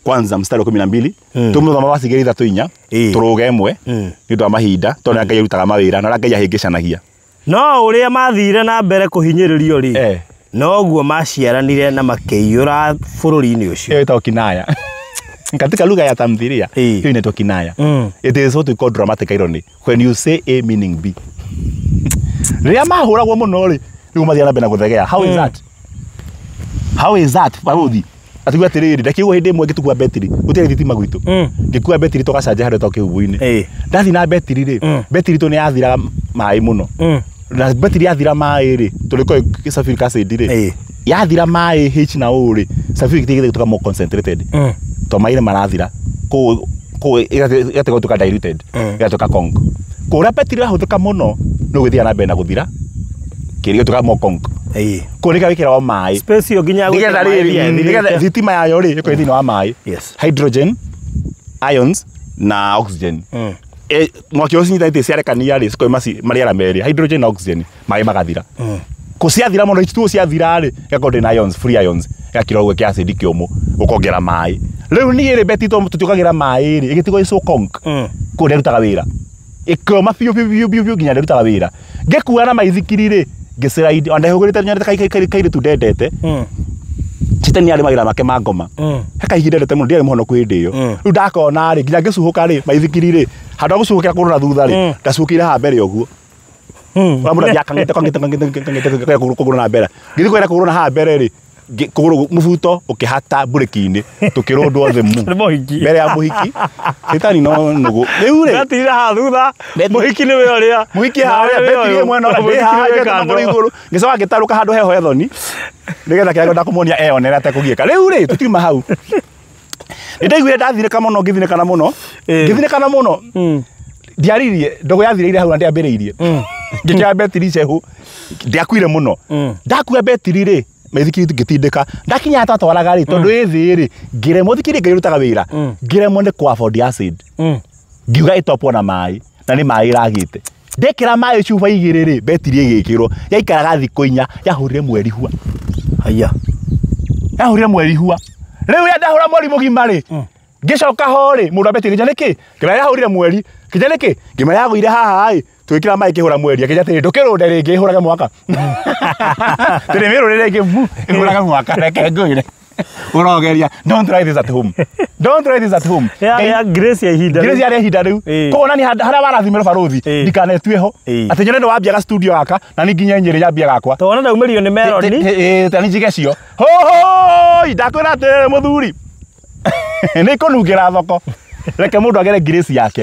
kwanza mstari wa 12. Tumuthoma wa cigĩrĩ ithatũ inya tũrũge ĩmwe nĩ ũndũ wa mahinda tondũ Ngai arutaga mawĩra na Ngai ahĩngĩcanagia. No ũrĩa mathire na mbere kũhinyĩrĩrio rĩ, noguo maciaranire na makĩiyũra bũrũri-inĩ ũcio. Ĩyo ĩtagwo kinaya. Katika lugha ya tamthilia hiyo inaitwa kinaya. It is what we call dramatic irony when you say A meaning B. Rĩrĩa mahũragwo mũno rĩ, nĩguo mathiaga na mbere na gũthegea. How is that? How is that? Baruthi. Atigua atiriri ndakiuga hindi imwe ngitukua betiri gutire thitima gwitu ngikua betiri tugacanja handu tokĩhubu-inĩ ndathi na betiri rĩ betiri tu nĩ yathira maĩ mũno na betiri yathira maĩ rĩ tũrĩko sulfuric acid rĩ yathira maĩ H na O rĩ sulfuric ĩgĩtuĩka more concentrated to maĩ marathira kũ ĩgatiga gũtuĩka diluted ĩgatuĩka conk kũrĩa betiri ĩrahũthĩka mũno nĩ ũgĩthiaga na mbere na gũthira kĩrĩa gĩtuĩka more conk kũrĩa gĩkĩragwo maĩ space ĩyo nginya nĩgetha rĩrĩ nĩgetha thitima yayo rĩ ĩkorwo thĩinĩ wa maĩ. Hydrogen ions na oxygen. Mwaki ũcio cinyitanĩte ciarekania rĩ cikoima marĩera merĩ hydrogen na oxygen maĩ magathira. Kũ ciathira mũno H2O ciathira rĩ ĩgakorwo ndĩ na ions free ions ĩgakira ũguo kĩa acid kĩũmũ ũkongera maĩ. Rĩu niĩ rĩ beti tũtiũkagĩra maĩ rĩ ĩgĩtigwo ĩ so conk kũu ndĩrutaga wĩra ĩkĩũma biũ biũ biũ biũ nginya ndĩrutaga wĩra. Ngĩkua na maithikiri rĩ ngĩciraidi ona ndehũgũrĩte nyonete kairĩtu ndendete Citani arĩ mawĩra make ma ngoma he kahinda ndendete mũno ndiarĩ mũhonoku hĩndĩ ĩyo rĩu ndakona rĩ nginya ngĩcuhũka rĩ maithikiri rĩ handũ ha gũcuhũkĩra kũgũrũ na thutha rĩ ndacuhũkĩire haha mbere ũguo ũrĩa mũndũ athiaga kang'ete kang'ete kang'ete kũgũrũ na mbere ngĩthiĩ kwenda kũgũrũ na haha mbere rĩ kũgũrũ mũbuto ũkĩhata mburĩki-inĩ tũkĩrũndwo thĩ mu mbere ya mũhiki. Citani no nũgũ rĩu rĩ Ndatirire haha thutha mũhiki nĩwe ũrĩa mũhiki harĩa betiri ĩ mwena ũrĩa ndĩ haha magũrũ igũrũ ngĩcoka ngĩtarũka handũ heho ethoni nĩgetha kĩrĩa ngwenda kũmuonia eyonere atekũgiĩka. Rĩu rĩ tũtiuma hau nĩndaiguire ndathirĩka mũno ngĩthinĩkana mũno ngĩthinĩkana mũno ndiaririe ndogo yathirĩire hau na ndĩambĩrĩirie ngĩkĩra betiri cehu ndiakuire mũno ndakua betiri rĩ maithikiri ngĩtindĩka ndakinya twatwaraga rĩ tondũ ĩ thĩ rĩ ngĩremwo thikiri Ngai ũrutaga wĩra ngĩremwo nĩ kũ afford acid ngiuga ĩtopwo na maĩ na nĩ maĩ ĩragĩte ndekĩra maĩ cuba igĩrĩ rĩ betiri ĩgĩkĩrwo yaikaraga thikũ inya yahũrire mweri hua. Haya yahũrire mweri hua rĩu ya ndahũra mweri mũgima rĩ ngĩcoka ho rĩ mũndũ wa betiri ngĩnja nĩkĩ ngĩmera yahũrire mweri ngĩnja nĩkĩ ngĩmera yagũire haha ĩ twĩkĩra maĩ kĩhũra mweri akĩnja atĩrĩ ndũkĩrũnde rĩngĩ ĩhũrage mwaka tĩrĩ mĩrũre rĩngĩ mu ĩhũrage mwaka reke ngwĩre ũrogeria. Don't try this at home, don't try this at home. Ya grace ya ihinda grace ya ihinda rĩu koguo nani harĩa warathimĩrwo barũthi ndikanetue ho atĩ nyone nĩwambiaga studio gaka na nĩ nginya Nyĩrĩ nyambia gakwa tondũ ndaumĩrio nĩ Melody ta nĩ njige cio hohoi ndakwĩra atĩrĩrĩ mũthuri nĩ kũnungĩra thoko reke mũndũ agere grace yake.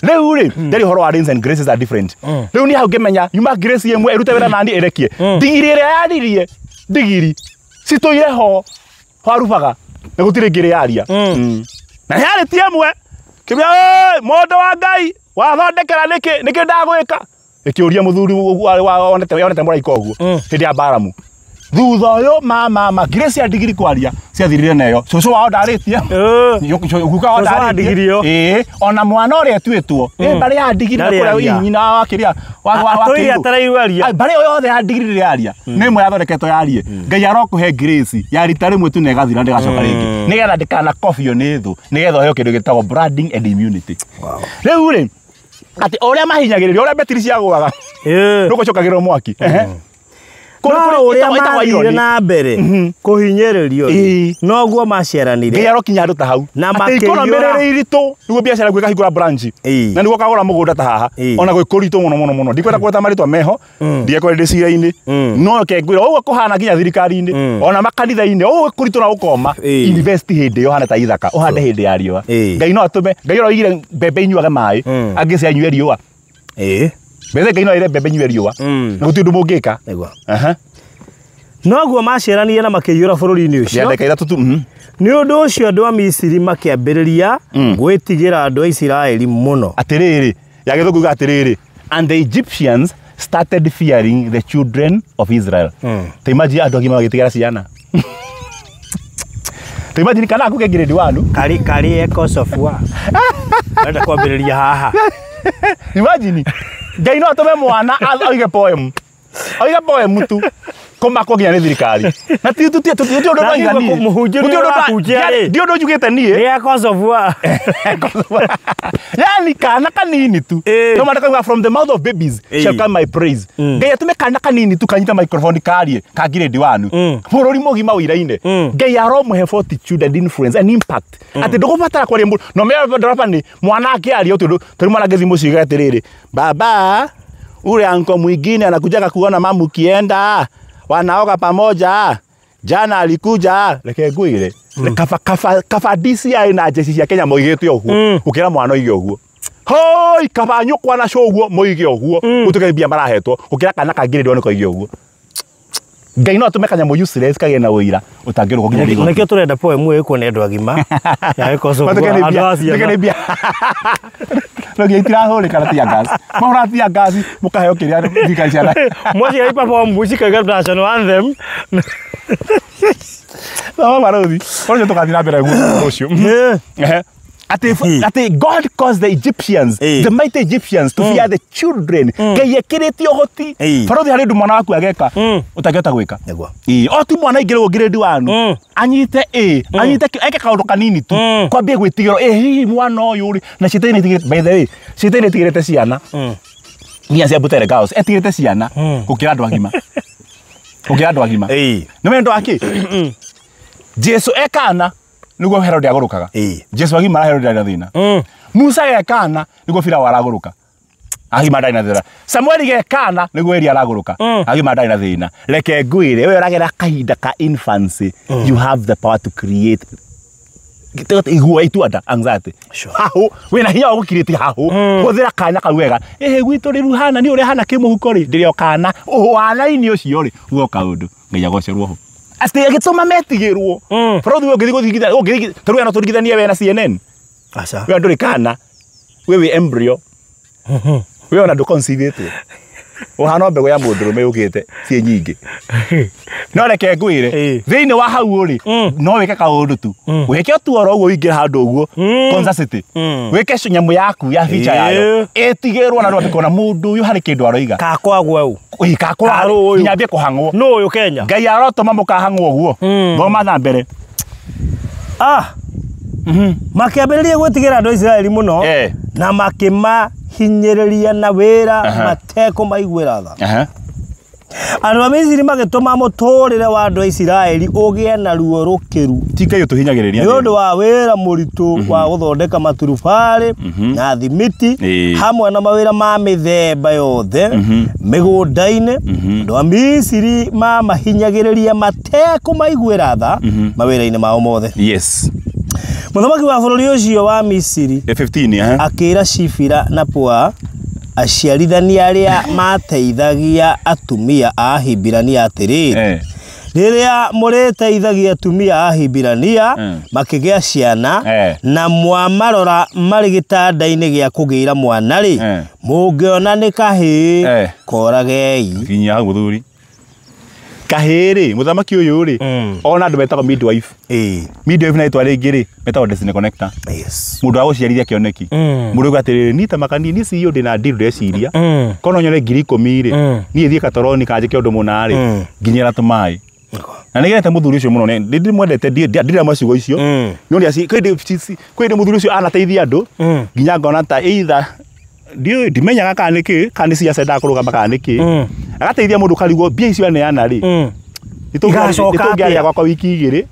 Rĩu rĩ ndari ũhoro wa rains and graces are different. Rĩu niĩ hau ngĩmenya yuma grace ĩmwe ĩrute wĩra nani ĩrekie ndigiri ĩrĩa yaririe ndigiri citũire ho harubaga na gũtirĩ ngĩrĩ yaria na yarĩtie ĩmwe kĩmĩa mũndũ wa Ngai wathondekera nĩkĩ nĩkĩ ndagwĩka ĩkĩũria mũthuri onete mũraika ũguo hĩndĩ ya Baramu thutha ũyũ mama grace ya ndigiri kwaria ciathirire nayo cũcũ wao ndarĩtie guka wao ndarĩtie ĩĩ ona mwana ũrĩa ĩtuĩtwo mbarĩ ya ndigiri na kũrĩa nyina wa kĩrĩa atũire ataraiwaria mbarĩ ĩyo yothe ya ndigiri rĩrĩa yaria nĩ ĩmwe yathondeketwo yarie Ngai arokũhe grace ya rita rĩmwe tu na ĩgathira ndĩgacoka rĩngĩ nĩgetha ndĩkanakobio nĩ thũ nĩgetha ũheo kĩndũ gĩtagwo branding and immunity. Rĩu rĩ atĩ ũrĩa mahinyagĩrĩrio ũrĩa betiri ciagũaga ndũgũcokagĩrwo mwaki No ũrĩa mathire na mbere kũhinyĩrĩrio noguo maciaranire Ngai arokinya handũ ta hau na atĩ economy rĩrĩ iritũ nĩguo biacara ĩkahingũra branch na nĩguo ũkagũra mũgũnda ta haha ona gwĩ kũritũ mũno mũno mũno ndikwenda kũgweta marĩtwa meho ndigekorwo ndĩ cira-inĩ no reke ngwĩre ũguo kũhana nginya thirikari-inĩ ona makanitha-inĩ ũguo kũritũ na ũkoma invest hĩndĩ ĩyo ũhane ta ithaka ũhande hĩndĩ ya riũa Ngai no atũme Ngai ũroigire mbembe inyuage maĩ angĩ cianyue riũa mbembe Ngai no aire mbembe inyue riũa na gũtirĩ ũndũ mũngĩka. Noguo maciaranire na makĩiyũra bũrũri-inĩ ũcio. Ndagĩka ithatũ tu. Nĩ ũndũ ũcio andũ a Misiri makĩambĩrĩria gwĩtigĩra andũ a Isiraeli mũno. Atĩrĩrĩ, ya gĩthũngũ yuga atĩrĩrĩ, and the Egyptians started fearing the children of Israel. Ta imagine andũ agima magĩtigĩra ciana. Ta imagine kana aku ke grade 1. Kari kari echoes of war. Wenda kwambĩrĩria haha. Imagine Ngai no atũme mwana oige poem. Oige poem tu. Kũmakwo nginya nĩ thirikari. Na ti tu ti tu ti ũndũ Na ndoiga nĩguo niĩ. mũhunjia Gũtirĩ ũrĩa ũndũ ũrahunjia rĩ. Ndi ũndũ njugĩte niĩ. Nĩ echoes of war. Yani kana kanini tu. No matter kauga from the mouth of babies shall come my praise. Ngai atume kana kanini tu kanyita microphone karie ka grade 1. Bũrũri mũgima ũiraine. Ngai aromũhe fortitude and influence and impact. Atĩ ndũgũbatara kwaria mũndũ. No mera ndaraba nĩ mwana akĩaria ũtũ tondũ mwana angĩthiĩ mũciĩ atĩrĩrĩ, baba ule anko mwingine anakujaga kuona mamu kienda wanaoga pamoja jana alikuja. Reke ngwĩre kaba kaba kaba DCI na jeshi cia Kenya moigĩte ũguo gũkĩra mwana oige ũguo. Hoi kaba nyũkwa na cũguo moige ũguo gũtuĩke mbia marahetwo gũkĩra kana ka grade 1 koige ũguo. Ngai no atũme kanyamũ useless kagĩe na ũira ũtangĩrũkwo nginya nĩ igoti. Nĩkĩo tũrenda poem ĩyo nĩ andũ agima. Ya echoes of war. Matuĩke nĩ Andũ mbia a ciana. matuĩke nĩ mbia. No nginya itirahũrĩka na tear gas. Mahũra tear gas mũkaheo kĩrĩa thirikari ciana. Mwaciari perform cikauga national anthem. Thoma barũthi. Ũcio tũgathiĩ na mbere rũciũ. Ehe. Ati God caused the Egyptians, the mighty Egyptians, to fear the children. Ngai ekĩrĩte ũhoti. Barũthi harĩ ũndũ mwana waku ageka ũtangĩhota gwĩka. Nĩguo. Ĩĩ, o ti mwana aingĩrwo grade 1. Anyite ĩ, anyite eke kaũndũ kanini tu. Kwambie gwĩtigĩrwo, ĩ hihi mwana ũyũ rĩ, na citani nĩtigĩrĩte, by the way, citani nĩtigĩrĩte ciana. Nginya cia Butere Girls, etigĩrĩte ciana gũkĩra andũ agima. Gũkĩra andũ agima. Nĩ wendo wa kĩ? Jesu ekana nĩguo Herode agũrũkaga. Jesu agimara Herode ndarĩ na thĩna. Musa gekana nĩguo Firaũ aragũrũka. Agima ndarĩ na thĩna. Samueli gekana nĩguo Eli aragũrũka. Agima ndarĩ na thĩna. Reke ngwĩre we ũragera kahinda ka infancy, you have the power to create igua ituanda anxiety. Hahũ wĩna hinya wa gũkirĩti hahũ. Hũthĩra kanya kau wega. Ĩhĩ gwitũ rĩu hana nĩ ũrĩa hana kĩmũhuko rĩ, ndĩrĩ o kana ũhanainĩ ũcio rĩ, uga kaũndũ Ngai agocerwo ho. Atĩ agĩtũma metigĩrwo. Barũthi we ũngĩthiĩ gũthingithania, ũngĩthiĩ tarĩu we no tũringithanie we na CNN. Aca. We ndũrĩ kana, we wĩ embryo. We ona ndũconceive-ĩtwo. Ũhana mbegũ ya mũndũrũme yũkĩte ciĩ nyingĩ. No reke ngwĩre, thĩinĩ wa hau rĩ, no wĩke kaũndũ tu. Wĩke tu oro ũguo ũingĩre handũ ũguo, Konza City. Wĩke nyamũ yaku ya feature yayo. Ĩtigĩrwo na andũ kuona mũndũ ũyũ harĩ kĩndũ aroiga. Kakwa gweu. Ĩĩ, kakwa nginya ambie kũhang'wo. Nũ ũyũ Kenya. Ngai arotũma mũkahang'wo ũguo. Thoma na mbere. Makĩambĩrĩria gwĩtigĩra andũ a Isiraeli mũno na makĩmahinyĩrĩria na wĩra matekũmaiguĩra tha. Andũ a Misiri magĩtũma mũtũũrĩre wa andũ a Isiraeli ũgĩe na ruo rũkĩru. Ti Ngai ũtũhinyagĩrĩria. Nĩ ũndũ wa wĩra mũritũ wa gũthondeka maturubarĩ na thimiti hamwe na mawĩra ma mĩthemba yothe mĩgũnda-inĩ. Andũ a Misiri mamahinyagĩrĩria matekũmaiguĩra tha mawĩra-inĩ mao mothe. Yes. Mũthamaki wa bũrũri ũcio wa Misiri 15 akĩĩra Shifira na Pua aciarithania arĩa mateithagia atumia a Ahibirania atĩrĩ, rĩrĩa mũrĩteithagia atumia a Ahibirania makĩgĩa ciana na mwamarora marĩ gĩtanda-inĩ gĩa kũgĩra mwana rĩ, mũngĩona nĩ kahĩĩ koragei. Kinyia hau mũthuri. Kahĩĩ rĩ, mũthamaki ũyũ rĩ, ona andũ metagwo midwife. Midwife na rĩtwa rĩngĩ rĩ, metagwo destiny connector. Yes. Mũndũ wa gũciarithia kĩoneki. Mũndũ uga atĩrĩrĩ, niĩ ta makani, niĩ CEO ndĩna deal ndĩreciria. Korwo no nyone 10,000 rĩ, niĩ thiĩ katoroni kanjĩke ũndũ mũna rĩ, nginyĩra tũmaĩ. Na nĩgerete mũthuri ũcio mũno, ndĩmwendete, ndirĩ ciugo icio. No nĩ kwĩ mũthuri ũcio anateithia andũ, nginya ngona ta either ndimenyaga kana nĩ kĩ, kana nĩ ciaca endaga kũrũgama kana nĩ kĩ. Agateithia mũndũ karigwo mbia icio aneana rĩ, nĩtũngĩaria gwakwa wiki igĩrĩ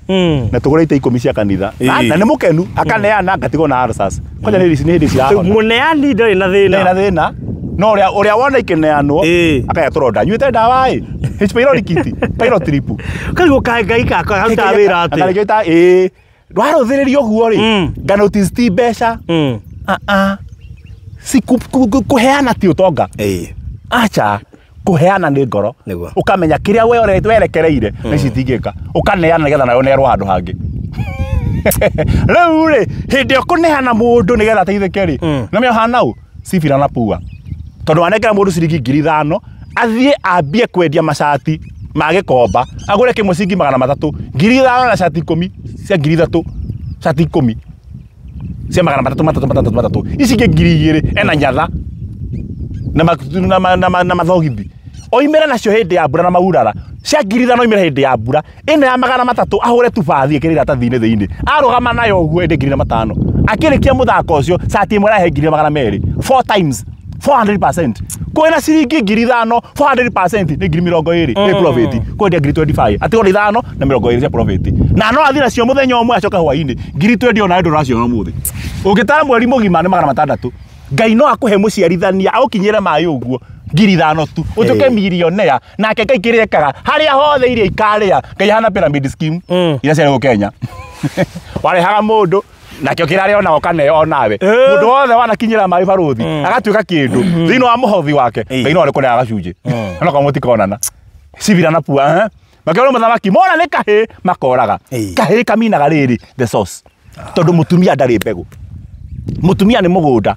na tũgũre itĩ 10 cia kanitha. Na nĩ mũkenu akaneana ngatigwo na ulcers. Kwanja nĩ hĩndĩ cirahona. Mũneani ndarĩ na thĩna. Ndarĩ na thĩna. No ũrĩa wona ikĩneanwo akaya tũronda. Nyuĩte ndawa ĩ, H pylori kit, pylori trip. Karigwo kaĩ Ngai karutaga wĩra atĩa? Akarigwo ta ĩĩ, warũthĩrĩria ũguo rĩ, nga notice ti mbeca. Si kũheana ti ũtonga. Acha. Kũheana nĩ ngoro. Ũkamenya kĩrĩa we werekereire na ici itingĩka. Ũkaneana nĩgetha nawe ũneerwo handũ hangĩ. Rĩu rĩ, hĩndĩ ĩyo kũneana mũndũ nĩgetha ateithĩke rĩ, nĩmenya ũhana ũ? Sifira na Pua. Tondũ wanengera mũndũ ciringi 5,000, athiĩ ambie kwendia macati ma gĩkomba, agũre kĩmwe ciringi 300, 5,000 na cati 10 cia 3,000, cati 10 cia 300 300 300 300, ici ingĩ 2,000 ena nyatha na mathogithi. Oimĩre nacio hĩndĩ ya mbura na maurara, cia 5,000 oimĩre hĩndĩ ya mbura, ĩno ya 300 ahũre tubathi ĩkĩre iratathi-inĩ thĩinĩ, arũgama nayo ũguo ĩndĩ 5,000. Akĩrĩkia mũthako ũcio, cati ĩmwe arahe 2,200, 4 times 400%. Kwĩna ciringi 5,000, 400% nĩ 20,000 nĩ profit. Kwendia 25,000, atigwo nĩ 5 na 20 cia profit. Na no athiĩ nacio mũthenya ũmwe acoke hwaĩ-inĩ, 20,000 onawe ndũraciona ũmũthĩ. Ũngĩtara mweri mũgima nĩ 600. Ngai no akũhe mũciarithania agũkinyĩre maĩ ũguo 5,000 tu, ũtuĩke millionaire. Nake Ngai kĩrĩa ekaga harĩa hothe iria ikarĩa, Ngai ahana pyramid scheme iria ciarĩ gũkũ Kenya. Warehaga mũndũ nakĩo kĩrarĩa ona ũkaneo onawe. Mũndũ wothe wanakinyĩra maĩ barũthi agatuĩka kĩndũ thĩinĩ wa mũhothi wake, Ngai no arĩkũneaga gacunjĩ onokorwo mũtikonana. Sifira na Pua, makĩona mũthamaki mona nĩ kahĩĩ makoraga. Kahĩĩ kaminaga rĩrĩ the source, tondũ mũtumia ndarĩ mbegũ, mũtumia nĩ mũgũnda.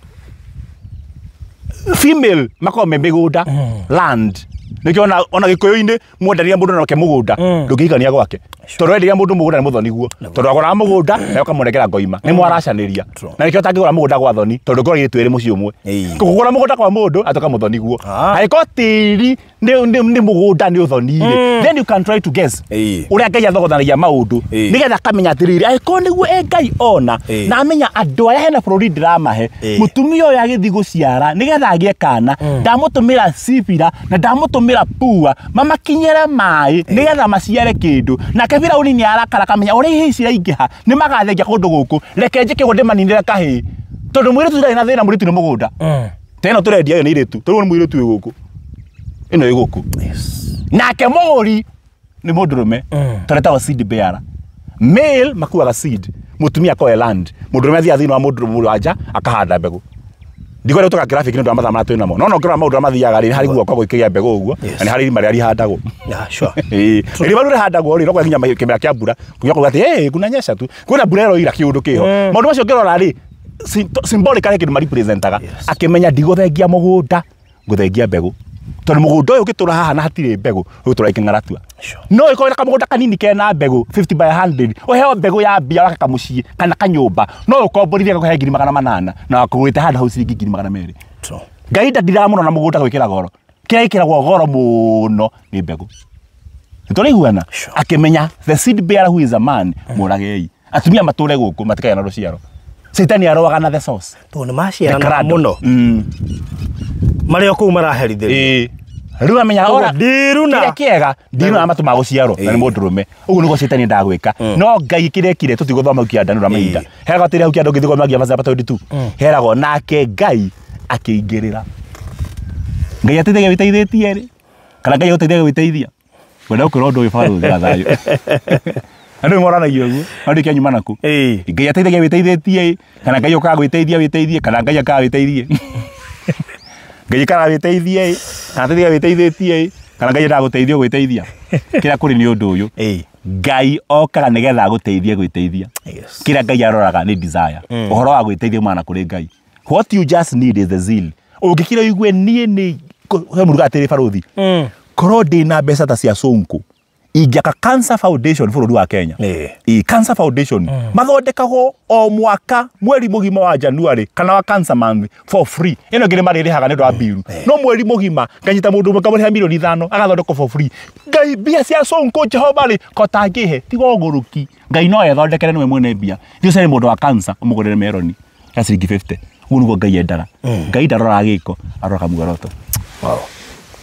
Female makoragwo me mĩgũnda, land. Nĩkĩo ona gĩkũyũ-inĩ mwendaria mũndũ nake mũgũnda ndũngĩhikania gwake, tondũ wenderia mũndũ mũgũnda nĩ mũthoni-guo, tondũ agũraga mũgũnda na ũkamũnengera ngoima, nĩ mwaracanĩria. Na nĩkĩo ũtangĩgũra mũgũnda gwa thoni, tondũ ngorwo irĩ twĩrĩ mũciĩ ũmwe. Kũgũra mũgũnda kwa mũndũ atoka mũthoni-guo. Angĩkorwo tĩri nĩ mũgũnda nĩ ũthoni-rĩ, then you can try to guess ũrĩa Ngai athogothanagia maũndũ, nĩgetha akamenya atĩrĩrĩ, angĩkorwo nĩguo Ngai ona na amenya andũ aya hena bũrũri ndĩramahe, mũtumia ũyũ agĩthiĩ gũciara nĩgetha agĩe kana, ndamũtũmĩra Sifira na ndamũtũmĩra Pua mamakinyĩre maĩ nĩgetha maciare kĩndũ. Nake Firauni nĩ arakara akamenya ũrĩa ihĩĩ ciraingĩha nĩ magathengia kũndũ gũkũ, reke njĩke ũguo ndĩmaninĩre kahĩĩ, tondũ mũirĩtu ndarĩ na thĩna, mũirĩtu nĩ mũgũnda. Ta ĩno tũrendia ĩyo nĩ irĩtu, tondũ nĩ mũirĩtu wĩ gũkũ, ĩno ĩ gũkũ. Nake mũgũri nĩ mũndũrũme, tondũ etagwo seed bearer. Male makuaga seed, mũtumia akoe land, mũndũrũme athiaga thĩinĩ wa mũndũ wa nja akahanda mbegũ. Ndikwenda gũtuĩka graphic nĩ ũndũ wa mathaa marĩa twĩ namo, no ũngĩrora maũndũ marĩa mathiaga rĩ, nĩ harĩ guoko gũikĩria mbegũ ũguo, na nĩ harĩ irima rĩrĩa rihandagwo. Irima rĩu rĩhandagwo rĩ, no nginya kĩmera kĩa mbura, kuga kuga atĩ kunanyesha tu, kwĩna mbura ĩroira kĩũndũ kĩho. Maũndũ macio ũngĩrora rĩ, symbolically kĩndũ marepresentaga, akĩmenya ndigũthengia mũgũnda, ngũthengia mbegũ. Tondũ mũgũnda ũyũ ũngĩtũra haha na hatirĩ mbegũ, ũgũtũra ikĩng'aratua. No ĩkorwo na kamũgũnda kanini kena mbegũ 50 by 100, ũheo mbegũ ya mbia wake kamũciĩ kana kanyũmba, no ũkomborithie gakũhe 800,000 na wakũgũrĩte handũ hau ciringi 200,000. Ngai ndandiraga mũno na mũgũnda gwĩkĩra goro, kĩrĩa gĩkĩragwo goro mũno nĩ mbegũ. Nĩtũraiguana? Akĩmenya the seed bearer who is a man, mũragei. Atumia matũre gũkũ matikagĩa na rũciaro. Caitani aroaga na the source. Tondũ nĩ maciaranaga mũno. Marĩ o kũu maraherithĩrio. Rĩu amenya ora ndiruna kĩrĩa kĩega, ndiruna na matũ ma gũciarwo na nĩ mũndũrũme. Ũguo nĩguo caitani endaga gwĩka. No Ngai kĩrĩa ekire tũtigũthoma hau kĩanda nĩ ũndũ wa mahinda. Heragwo atĩrĩ hau kĩanda ũngĩthiĩ gũthoma verse number 22. Heragwo nake Ngai akĩingĩrĩra. Ngai ateithagia wĩteithĩtie rĩ, kana Ngai agũteithagia gwĩteithia? Ngwenda gũkwĩra ũndũ ũyũ barũthi wa thayũ. Andũ nĩmoranagia ũguo, andũ kĩanyuma naku. Ngai ateithagia wĩteithĩtie ĩ, kana Ngai ũkaga gwĩteithia wĩteithie, kana Ngai akaga wĩteithie. Ngai akaga wĩteithie ĩ, kana ateithagia wĩteithĩtie ĩ, kana Ngai endaga gũteithio gwĩteithia. Kĩrĩa kũrĩ nĩ ũndũ ũyũ. Ngai okaga nĩgetha agũteithie gwĩteithia. Kĩrĩa Ngai aroraga nĩ desire. Ũhoro wa gwĩteithia umana kũrĩ Ngai. What you just need is the zeal. Ũngĩkira ũigue niĩ nĩ he mũndũ atĩrĩ barũthi. Korwo ndĩna mbeca ta cia Sonko, ingĩaka Cancer Foundation bũrũri wa Kenya. Cancer Foundation mathondekagwo o mwaka mweri mũgima wa January kana wa Cancer Month for free. Ĩno ĩngĩ nĩ marĩrĩhaga nĩ ũndũ wa biru. No mweri mũgima nganyita mũndũ ũmwe ngamũrĩha 5,000,000 agathondekwo for free. Ngai mbia cia Sonko Jehova rĩ ko tangĩhe tiga ũgũrũki. Ngai no ethondekere nĩwe mwene mbia. Thiĩ ũcere mũndũ wa cancer ũmũgũrĩre meroni ya ciringi 50. Ũguo nĩguo Ngai endaga. Ngai ndaroraga gĩko, aroraga muoroto.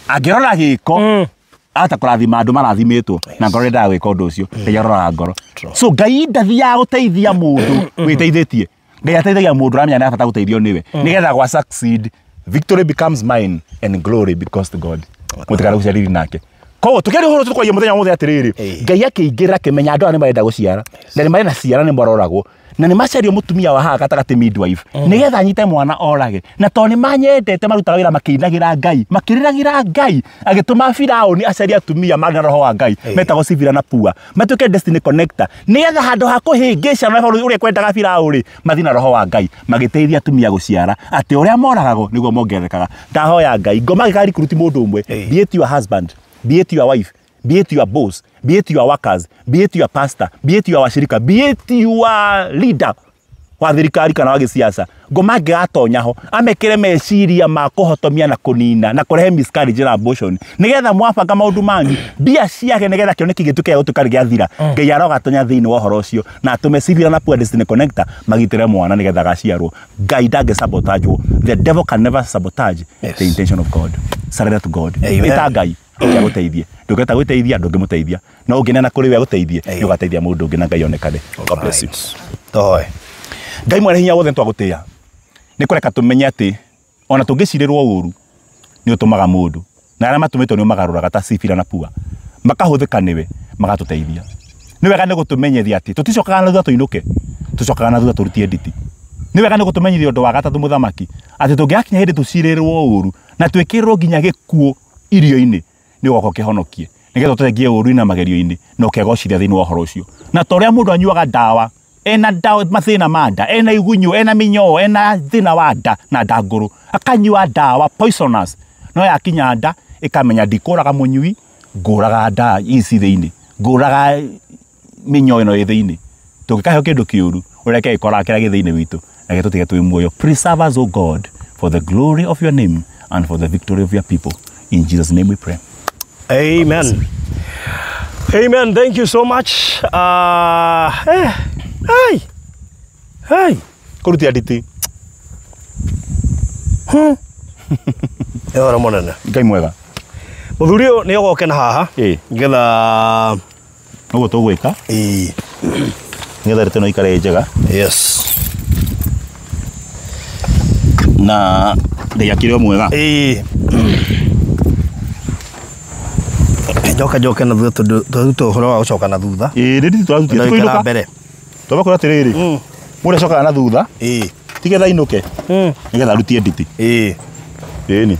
Angĩrora gĩko ata kũrathima andũ marathimĩtwo na ngoro endaga gwĩka ũndũ ũcio, Ngai aroraga ngoro. So Ngai ndathiaga gũteithia mũndũ wĩteithĩtie. Ngai ateithagia mũndũ ũramenya nĩ abata gũteithio nĩwe, nĩgetha gwa succeed, victory becomes mine and glory becomes to God. Mũtikana gũceriri nake. Koguo tukĩaria ũhoro ũcio tũkwaria mũthenya wothe atĩrĩrĩ, Ngai akĩingĩrĩra akĩmenya andũ aya nĩ marenda gũciara na nĩ marĩ na ciana nĩ maroragwo na nĩ macario mũtumia wa haha gatagatĩ midwife nĩgetha anyite mwana orage, na tondũ nĩ manyendete marutaga wĩra makĩinagĩra Ngai makĩrĩragĩra Ngai, agĩtũma Firaũni acarie atumia marĩ na roho wa Ngai metagwo Sifira na Pua matuĩke destiny connector, nĩgetha handũ ha kũhĩngĩca na ũrĩa kwendaga Firaũni mathiĩ na roho wa Ngai magĩteithia atumia gũciara atĩ ũrĩa moragagwo nĩguo mongererekaga. Ndahoya Ngai ngoma gĩkarikuruti mũndũ ũmwe, be it your husband, be it your wife, be it your boss, be it your workers, be it your pastor, be it your washirika, be it your leader wa thirikari kana wa gĩsiasa, ngoma angĩgatonya ho amekĩre meciria ma kũhotomia na kũnina na kũrehe miscarriage na abortion nĩgetha mwabanga maũndũ manyu mbia ciake nĩgetha kĩoneki gĩtuĩke gĩa gũtuĩka gĩathira, Ngai arogatonya thĩinĩ wa ũhoro ũcio na atũme Sifira na Pua destiny connector magitĩre mwana nĩgetha agaciarwo. Ngai ndangĩ sabotage. The devil can never sabotage the intention of God. Surrender to God. Ĩta Ngai agũteithie, ndũngĩhota gwĩteithia ndũngĩmũteithia, no ũngĩneana kũrĩ we agũteithie nĩ ũgateithia mũndũ ũngĩ na Ngai onekane. God bless you. Toe. Ngai mwene hinya wothe nĩtwagũtĩĩa, nĩ kũreka tũmenye atĩ ona tũngĩcirĩrwo ũru nĩ ũtũmaga mũndũ na arĩa matũmĩtwo nĩ ũmagarũraga ta Sifira na Pua makahũthĩka nĩwe magatũteithia. Nĩ wega nĩ gũtũmenyithia atĩ tũticokaga na thutha tũinũke, tũcokaga na thutha tũrutie nditi. Nĩ wega nĩ gũtũmenyithia ũndũ wa gatatũ mũthamaki atĩ tũngĩgakinya hĩndĩ tũcirĩrwo ũru na twĩkĩrĩrwo nginya gĩkuũ irio-inĩ nĩ ũgoka ũkĩhonokie nĩgetha ũtũthengie ũru-inĩ na magerio-inĩ na ũkegocithia thĩinĩ wa ũhoro ũcio. Na ta ũrĩa mũndũ anyuaga ndawa ena ndawa mathĩna ma nda, ena igunyũ, ena mĩnyoo, ena thĩna wa nda na nda ngũrũ, akanyua ndawa poisonous, no yakinya nda ĩkamenya ndikũraga mũnyui, ngũraga nda ici thĩinĩ, ngũraga mĩnyoo ĩno ĩ thĩinĩ. Tũngĩkaheo kĩndũ kĩũru ũreke gĩkoraga kĩrĩa gĩ thĩinĩ witũ na gĩtũtige twĩ muoyo. Preserve us, O God, for the glory of your name and for the victory of your people. In Jesus' name we pray. Amen. Amen. Thank you so much. Hey. Hey. Kũrutia nditi. Ĩhoro mũnene. Ngai mwega. Mũthuri ũyũ nĩ ũgoke na haha. Nĩgetha ũguo tũgwĩka. Nĩgetha rĩtĩ no ikare njega. Yes. Na Ngai akĩrĩ o mwega. Njoka njoke na thutha tondũ twaruta ũhoro wa gũcoka na thutha. Nĩ nditi tũrarutia tũkũinũka mbere. Twamba kwĩra atĩrĩrĩ, mũndũ acokaga na thutha tigetha ainũke nĩgetha arutie nditi. Ĩni.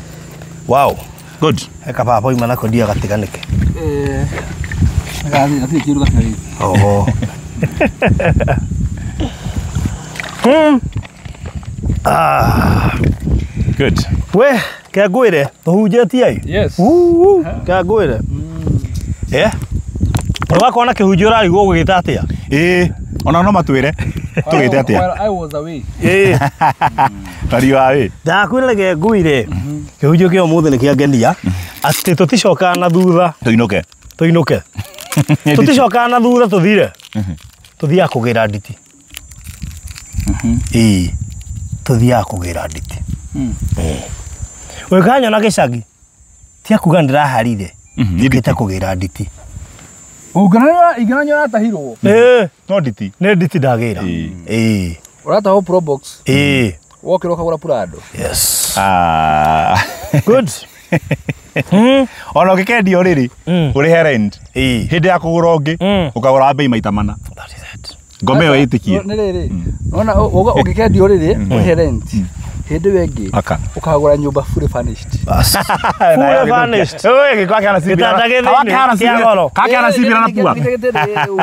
Wow. Good. He kababa oima nako ndiaga gatiganĩke. Gatirĩ kĩndũ gatiganĩte. Oho. Good. We, ke ngwĩre tũhunjĩtie. Yes. Ke ngwĩre. Ũgakorwo na kĩhunjio ũrarigwo ũgũgĩta atĩa? Ona no matwĩre tũgĩte atĩa. While I was away. Tari wa wĩ. Ndakwĩra reke ngwĩre kĩhunjio kĩa ũmũthĩ nĩ kĩangenia atĩ tũticokaga na thutha tũinũke. Tũinũke. Tũticokaga na thutha tũthire. Tũthiaga kũgĩra nditi. Tũthiaga kũgĩra nditi. Ũgĩkanyona gĩcagi tia kuga ndĩraharire njũkĩte kũgĩra nditi. Ũngĩona ũratahirwo. No nditi. Nĩ nditi ndagĩra. Ũratahwo Probox. Wokĩra ũkagũra Prado. Yes. Good. Ona ũngĩkendio rĩrĩ ũrĩhe rent hĩndĩ ya kũgũra ũngĩ ũkagũra wa bei maita mana. That is it. Ngoma ĩyo ĩtĩkie. Nĩ rĩrĩ nona ũngĩkendio rĩrĩ ũrĩhe rent hĩndĩ ĩyo ĩngĩ ũkagũra nyũmba fully furnished. Fully furnished. Gĩtanda gĩ thĩinĩ kĩa goro. Kakĩhana Sifira na Pua.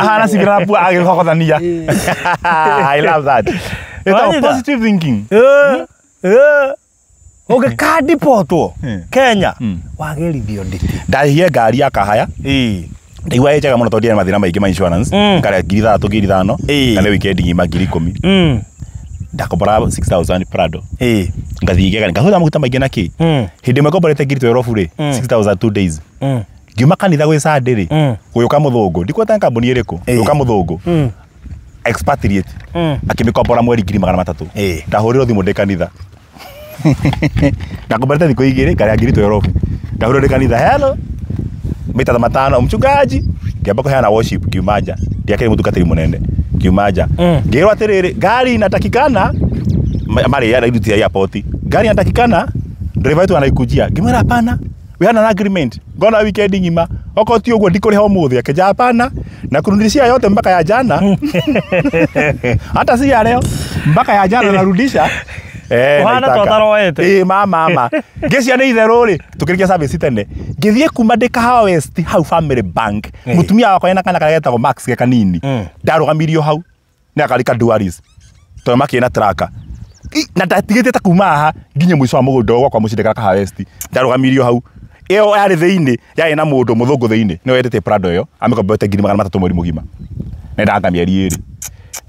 Ahana Sifira na Pua agĩthokothania. I love that. It's positive thinking. Ũngĩkandipotwo Kenya wagĩrithio nditi. Ndahie ngari ya kahaya. Ndaigua ĩ njega mũno tondũ ndiarĩ na mathĩna maingĩ ma insurance. Ngarĩa 3,000 5,000 kana weekend ng'ima 10,000. Ndakombora 6,000 Prado. Ngathiĩ ngega ngahũthĩra maguta maingĩ na kĩ. Hĩndĩ ĩmwe ngomborete 12,000 rĩ, 6,000 2 days. Ngiuma kanitha gwĩ Sunday rĩ, gũgĩũka mũthũngũ, ndikweta kambuni ĩrĩkũ, gũgĩũka mũthũngũ expatriate akĩmĩkombora mweri 300,000. Ndahũrĩrwo thimũ ndĩ kanitha. Ndakomborete thikũ igĩrĩ ngarĩa 12,000. Ndahũrĩrwo ndĩ kanitha, hello maita matano mchungaji, ngĩamba kũheana worship ngiuma nja, ndiakĩrĩ mũtungatĩri mũnene, ngiuma nja ngĩrwo atĩrĩrĩ, ngari inatakikana marĩ ya iruti ya airport, ngari inatakikana, driver wetu anaikujia. Ngĩmwĩra hapana, We had an agreement. Ngona weekend ng'ima. Okorwo ti ũguo ndikũrĩha ũmũthĩ. Akĩnja hapana na kurudishia yote mpaka ya jana. Hata si ya leo. Mpaka ya jana narudisha. Ũhana ta ũtaroete. Mama. Ngĩcia nĩ itherũ rĩ, tũkĩrĩkia service tene. Ngĩthiĩ kuma ndĩ Kahawa West hau Family Bank. Mũtumia wakwa ena kana karĩa getagwo Max ge kanini. Ndarũgamirio hau. Nĩ akarika Duaris. Tondũ makĩrĩ na tracker. Na ndatigĩte ta kuma haha nginye mũico wa mũgũnda gwakwa mũciĩ ndĩ Kahawa West. Ndarũgamirio hau. Ĩyo yarĩ thĩinĩ, yarĩ na mũndũ mũthũngũ thĩinĩ. Nĩwe wendete Prado ĩyo, amĩkombete 300,000 mweri mũgima. Na ndanga mĩeri ĩrĩ.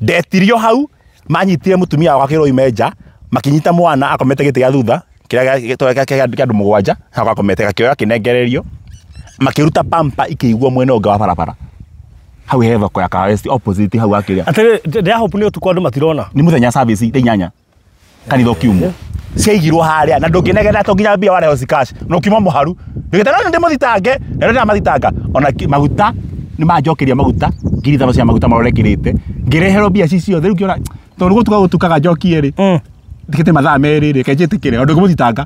Ndetirio hau, manyitire mũtumia wakwa akĩrwo oime nja, makinyita mwana akomete gĩtĩ gĩa thutha, kĩrĩa kĩa andũ mũgwanja, hau akomete gakĩoya kĩnengererio. Makĩruta pampa ikĩigwo mwena ũngĩ wa barabara. Hau he thoko ya Kahawa West opposite hau akĩrĩa. Atĩrĩ ndĩrahope nĩ ũtukũ andũ matirona. Nĩ mũthenya service thaa 8. Kanitha ũkiumwo. Ciaigirwo harĩa na ndũngĩnegena to nginya mbia warehwo ci cash na ũkiuma mũharu. Ndũgĩte no ndĩmũthitange, na rĩrĩa ndĩramathitanga ona maguta nĩ manjokeria maguta 5,000 cia maguta marorekĩrĩte. Ngĩreherwo mbia ici ciothe rĩu ngĩona tondũ gũtuka gũtukaga njokie rĩ. Ndikĩte mathaa merĩ rĩ, kenjĩtĩkĩre ũndũ ngũmũthitanga.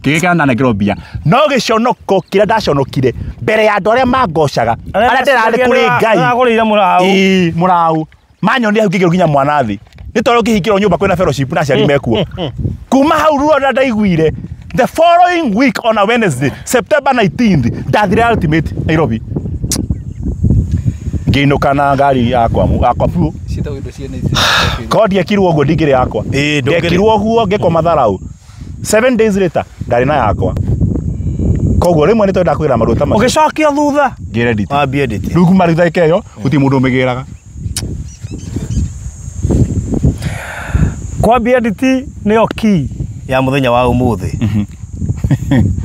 Ngĩgĩkena na nengerwo mbia. No gĩconoko kĩrĩa ndaconokire mbere ya andũ arĩa mangocaga, arĩa ndĩrarĩ kũrĩ Ngai. Aragũrĩire mũraũ. Ĩĩ, mũraũ. Manyonire hau ngĩkĩrwo nginya mwana thĩ. Nĩ tondũ ũngĩhingĩrwo nyũmba kwĩna fellowship na aciari mekuo. Kuma hau ruo rũrĩa ndaiguire, the following week on a Wednesday, September 19th, ndathire Ultimate Nairobi. Ngĩinũka na ngari yakwa yakwa biũ. Ciĩtagwo indo ciene ici. Kodi ekirwo ũguo ndingĩrĩ yakwa. Ndekirwo ũguo ngĩkwo matharau. 7 days later ndarĩ na yakwa. Koguo rĩmwe nĩ twendaga kwĩra maruo ta macio. Ũgĩcokia thutha. Ngĩra nditi. Wambie nditi. Rĩu kuma rĩu ndagĩka ĩyo gũtirĩ mũndũ ũmĩgĩraga. Kwambia nditi nĩyo key ya mũthenya wa ũmũthĩ.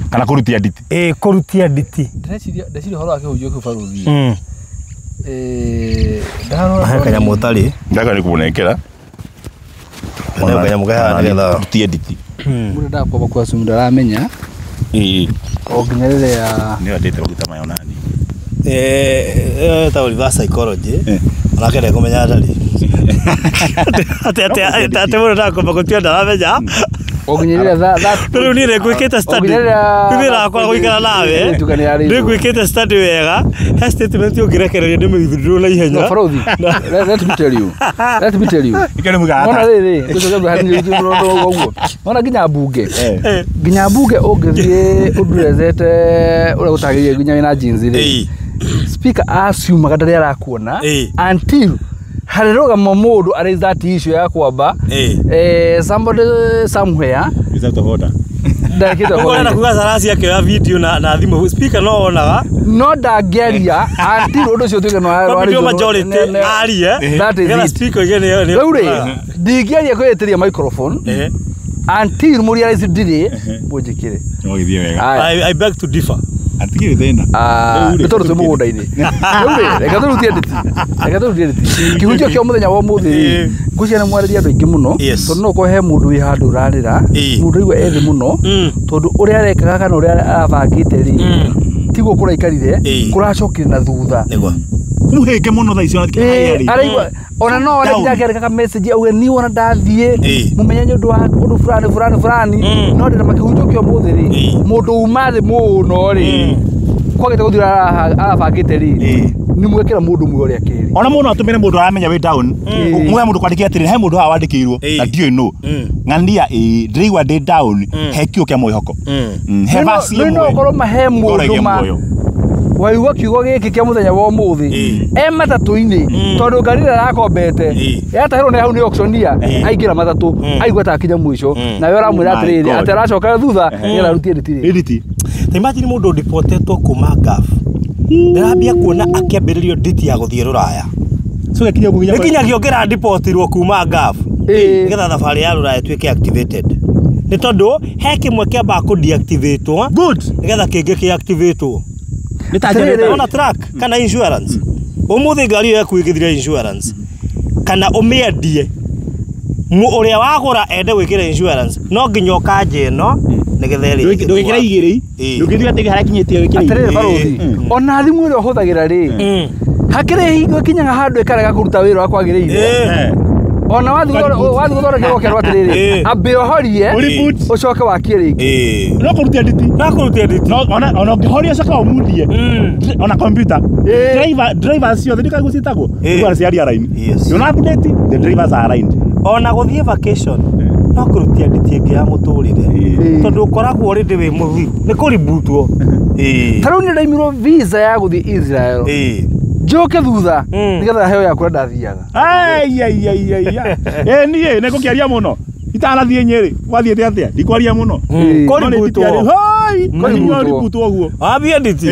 Kana kũrutia nditi. Kũrutia nditi. Ndĩreciria ũhoro wa kĩhunjio kĩu barũthi. Ndarora. He kanyamũ ũtarĩ. Ndaka nĩ kũnengera. Nĩ kanyamũ kahaana nĩgetha. Rutie nditi. Mũndũ ndakwamba kwa assume ndaramenya. O nginya rĩrĩa Nĩyo ndĩte maguta maya onani. Ta reverse psychology. Onake ndekũmenya ndarĩ. Atĩ mũndũ ndakwamba gũtua ndaramenya. O nginya rĩrĩa that Rĩu niĩ nĩngwĩkĩte study. Rĩu nakwa gũikara nawe. Nĩngwĩkĩte study wega. He statement ũngĩrekereria ndĩmĩwithdraw na ihenya. No, barũthi. Let me tell you. Let me tell you. Ikĩrĩ mũgata. Ona rĩrĩ, ngũcokia hanini ũguo. Ona nginya mbunge. Nginya mbunge ũngĩthiĩ ũndurethete ũrĩa gũtagĩrĩire nginya wĩna jeans rĩ. Speaker assume ndarĩ arakuona until harĩrũgama mũndũ arĩ that issue ya kwamba somebody somewhere Is out of order. Ndakĩte Ũkona kuga Sarasi akĩoya video na thimũ speaker no onaga no ndangĩaria until ũndũ ũcio ũtuĩke no video majority arie That is it. Speaker ige nĩ rĩu rĩ ndingĩaria kwĩĩtĩria microphone until mũrealize ndirĩ mũnjĩkĩre. No gĩthiĩ wega. I beg to differ. Atigĩrĩ thĩna. Nĩ tondũ twĩ mũgũnda-inĩ. Rĩu rĩ, reke tũrutie nditi. Reke tũrutie nditi. Kĩhunjio kĩa mũthenya wa ũmũthĩ rĩ, ngwĩciria nĩ mwarĩria andũ aingĩ mũno, tondũ no ũkorwo he mũndũ wĩ handũ ũrarĩra, mũndũ aigua ethĩ mũno, tondũ ũrĩa arekaga kana ũrĩa arabangĩte rĩ, tiguo kũraikarire, kũracokire na thutha. Mũhĩnge mũno thaa icio Araigua ona no one nginya akĩandĩka message auge niĩ wona ndathiĩ mũmenye nĩ ũndũ wa ũndũ fulani fulani fulani, no ndĩna makĩhunjio kĩa ũmũthĩ rĩ, mũndũ uma thĩ mũno rĩ, kwagĩte gũthiĩ arabangĩte rĩ, nĩ mwekĩra mũndũ mwe ũrĩa akĩrĩ. Ona mũndũ atũmĩre mũndũ aramenya wĩ down, mwe mũndũ kwandĩkĩra atĩrĩ he mũndũ haha wandĩkĩirwo na ndiũĩ nũ. Ng'ania ndĩraigua ndĩ down, he kiugo kĩa mwĩhoko. He verse ĩmwe. No ũkorwo mahe mũndũ ma waigua kiugo gĩkĩ kĩa mũthenya wa ũmũthĩ e matatũ-inĩ tondũ ngari ĩrĩa arakombete yatahĩrwo nĩ hau nĩ auctioneer aingĩra matatũ aigua ta akinya mũico nawe ũramwĩra atĩrĩrĩ atĩ aracoka thutha nĩgetha arutie nditi. Ta imagine mũndũ deportetwo kuma Gulf ndĩrambia kuona akĩambĩrĩrio nditi ya gũthiĩ rũraya. Nĩ nginyagia ũngĩra deportirwo kuma Gulf nĩgetha thabarĩ ya rũraya ĩtuĩke activated. Nĩ tondũ he kĩmwe kĩambaga kũ deactivatwo nĩgetha kĩngĩ kĩ-activatwo. Ona track kana insurance. Ũmũthĩ ngari yaku ĩngĩthira insurance kana ũmĩendie ũrĩa wagũra ende gwĩkĩra insurance no nginya ũkanje ĩno nĩgetha ĩrĩ ndũgĩkĩra igĩrĩ ndũngĩthiĩ atĩ harĩa kinyĩtie wĩkĩre atĩrĩrĩ barũthi ona thimũ ĩrĩa ũhũthagĩra rĩ hakĩrĩ hingo ĩkinyaga handũ ĩkarega kũruta wĩra ũrĩa kwagĩrĩire. Ona wathi gũthondekerwo ũkerwo atĩrĩrĩ, ambe ũhorie ũcoke wakie rĩngĩ. No kũrutia nditi. No kũrutia nditi. No ona ũngĩhoria ũcoke ũmundie. Ona computer. Drivers ciothe ndikaguo ciĩtagwo. Drivers cia align. You know update the drivers are aligned. Ona gũthiĩ vacation no kũrutia nditi ĩngĩ ya mũtũrĩre. Tondũ ũkoragwo already wĩ mũthiru. Nĩ kũributwo. Ta rĩu nĩ ndaimirwo visa ya gũthiĩ Israel. Njoke thutha nĩgetha heo ya kũrĩa ndathiaga. Ai ai ai ai. Niĩ nĩ ngũkĩaria mũno. Itanathiĩ Nyĩrĩ, gwathiĩte atĩa? Ndikwaria mũno. Kũributwo. Hoi, kũributwo ũguo. Wambie nditi.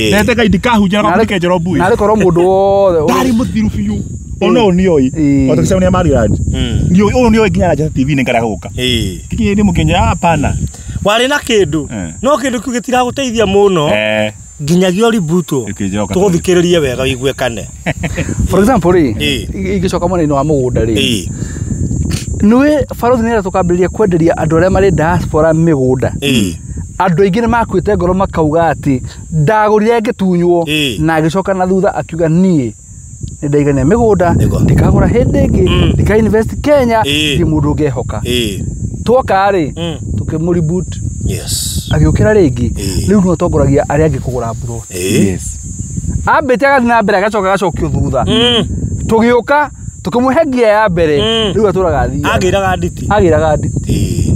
Ndete ngai ndikahunjia na gũkenjera mbui. Narĩ korwo mũndũ wothe ndarĩ mũthiru biũ. Ona ũyũ nĩoĩ. O tũgĩcemania Maryland. Nĩoĩ ũyũ nĩoĩ nginya na TV nĩ ngarega gũka. Kikinya ndĩ mũkenya hapana. Warĩ na kĩndũ. No kĩndũ kĩu gĩtiragũteithia mũno. Nginyagia ũributwo. Tũgũthikĩrĩrie wega ũigue kane. For example rĩ, ingĩcoka mwena-inĩ wa mũgũnda rĩ. Nĩũĩ barothi nĩ tũkambĩrĩria kwenderia andũ arĩa marĩ diaspora mĩgũnda. Andũ aingĩ nĩ makuĩte ngoro makauga atĩ ndagũrire ngĩtunywo na agĩcoka na thutha akiuga niĩ nĩ ndaigania mĩgũnda ndikagũra hĩndĩ ĩngĩ ndika invest Kenya ndirĩ mũndũ ũngehoka. Twoka rĩ tũkĩmũ-reboot. Yes. Agĩũkĩra rĩngĩ rĩu nĩwe ũtongoragia arĩa angĩ kũgũra mburoti. Yes. Ambĩte agathiĩ na mbere agacoka agacokio thutha. Tũgĩũka tũkĩmũhe ngia ya mbere rĩu atũraga athiaga. Agĩraga nditi. Agĩraga nditi.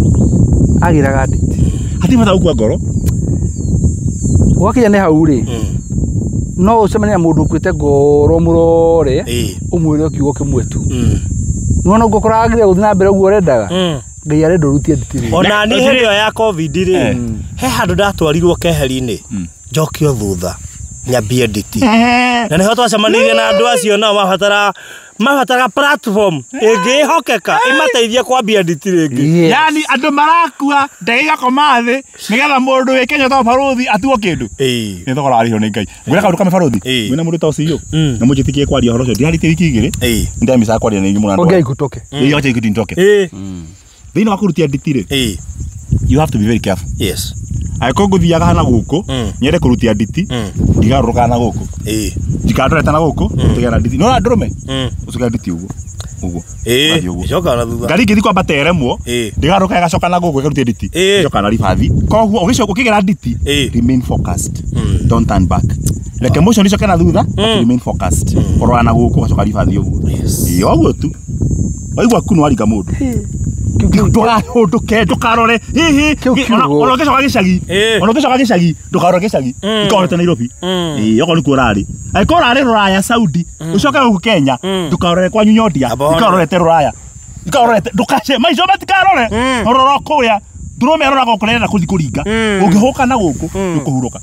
Agĩraga nditi. Hatirĩ bata gũkua ngoro. Gwakinya nĩ hau rĩ no ũcemanie na mũndũ ũkuĩte ngoro mũrore ũmwĩre kiugo kĩmwe tu. Nĩwona ũguo kũragĩrĩra gũthiĩ na mbere ũguo ũrendaga. Ngai arenda ũrutie nditi rĩngĩ. Ona niĩ hĩndĩ ĩyo ya COVID rĩ he handũ ndatwarirwo keheri-inĩ njokio thutha nyambie nditi. Na nĩho twacemanirie na andũ acio nao mabataraga platform ĩngĩhokeka ĩmateithie kwambia nditi rĩngĩ. Yani andũ marakua ndege igakoma thĩ nĩgetha mũndũ wĩ Kenya ta barothi atuo kĩndũ. Nĩ thogora warĩhwo nĩ Ngai. Ngwĩra kaũndũ kamwe barothi. Mwĩna mũndũ ta ũcio na mũnjĩtĩkie kwaria ũhoro ũcio. Ndiarĩtie wiki igĩrĩ. Nĩndamicaga kwaria na inyuĩ mũno. Ongea ikutoke. Ĩĩ, acha ikutoke. Thĩinĩ wa kũrutia nditi rĩ, you have to be very careful. Yes. Angĩkorwo ngũthiaga hana gũkũ nyende kũrutia nditi ndigarũrũkaga na gũkũ. Njikarorete na gũkũ ngĩgera nditi. No ndũrũme ũcoke nditi ũguo. Ũguo. Ĩcokaga na thutha. Ngari ingĩthiĩ kwamba teremwo ndigarũrũka ĩgacoka na gũkũ ĩkarutia nditi. Ĩcokaga na ribathi. Koguo ũgĩcoka ũkĩgera nditi remain focused. Don't turn back. Reke motion icoke na thutha but remain focused. Ũroraga na gũkũ ũgacoka ribathi ũguo. Ĩĩ ũguo tu. Waigua kunu waringa mũndũ. Ndũkarũndũke ndũkarore hihi ona ũngĩcoka gĩcagi ona ũngĩcoka gĩcagi ndũkarore gĩcagi ikorete Nairobi. Ĩĩ okorwo nĩkuo ũrarĩ. Angĩkorwo ũrarĩ Rũraya Saudi ũcoke gũkũ Kenya ndũkarore kwanyu Nyondia ikarorete Rũraya ikarorete ndũkace maico matikarore ũrora kũrĩa ndũrũme aroraga kũrĩa arenda kũthiĩ kũringa ũngĩhũka na gũkũ nĩũkũhurũka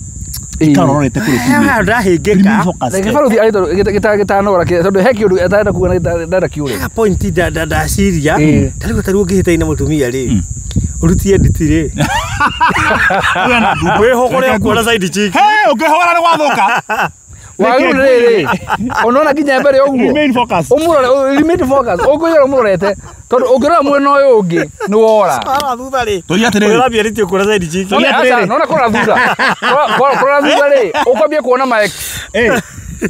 ikarorete kũrĩ Haha ndahĩngĩka. Reke barothi arĩ gĩtanora tondũ he kĩũndũ atarenda kuga na ndarenda kĩũre. Haha point ndaciria tarĩu tarĩu ũngĩhĩtania na mũtumia rĩ ũrutie nditi rĩ wĩhũgũre ũkuona side chick. Ũngĩhũgũra nĩ gwathũka. Wagĩrĩirwo nĩ rĩrĩ ũnona nginya mbere ũguo remain focused. Ũmũrore remain focused ũngĩrora ũmũrorete tondũ ũngĩrora mwena ũyũ ũngĩ nĩ wora. Wara thutha rĩ. Tũria atĩrĩrĩ. Ũrambia nditi ũkuona side chick. Nona kũrora thutha. Kũrora thutha rĩ ũkwambia kuona ma ex.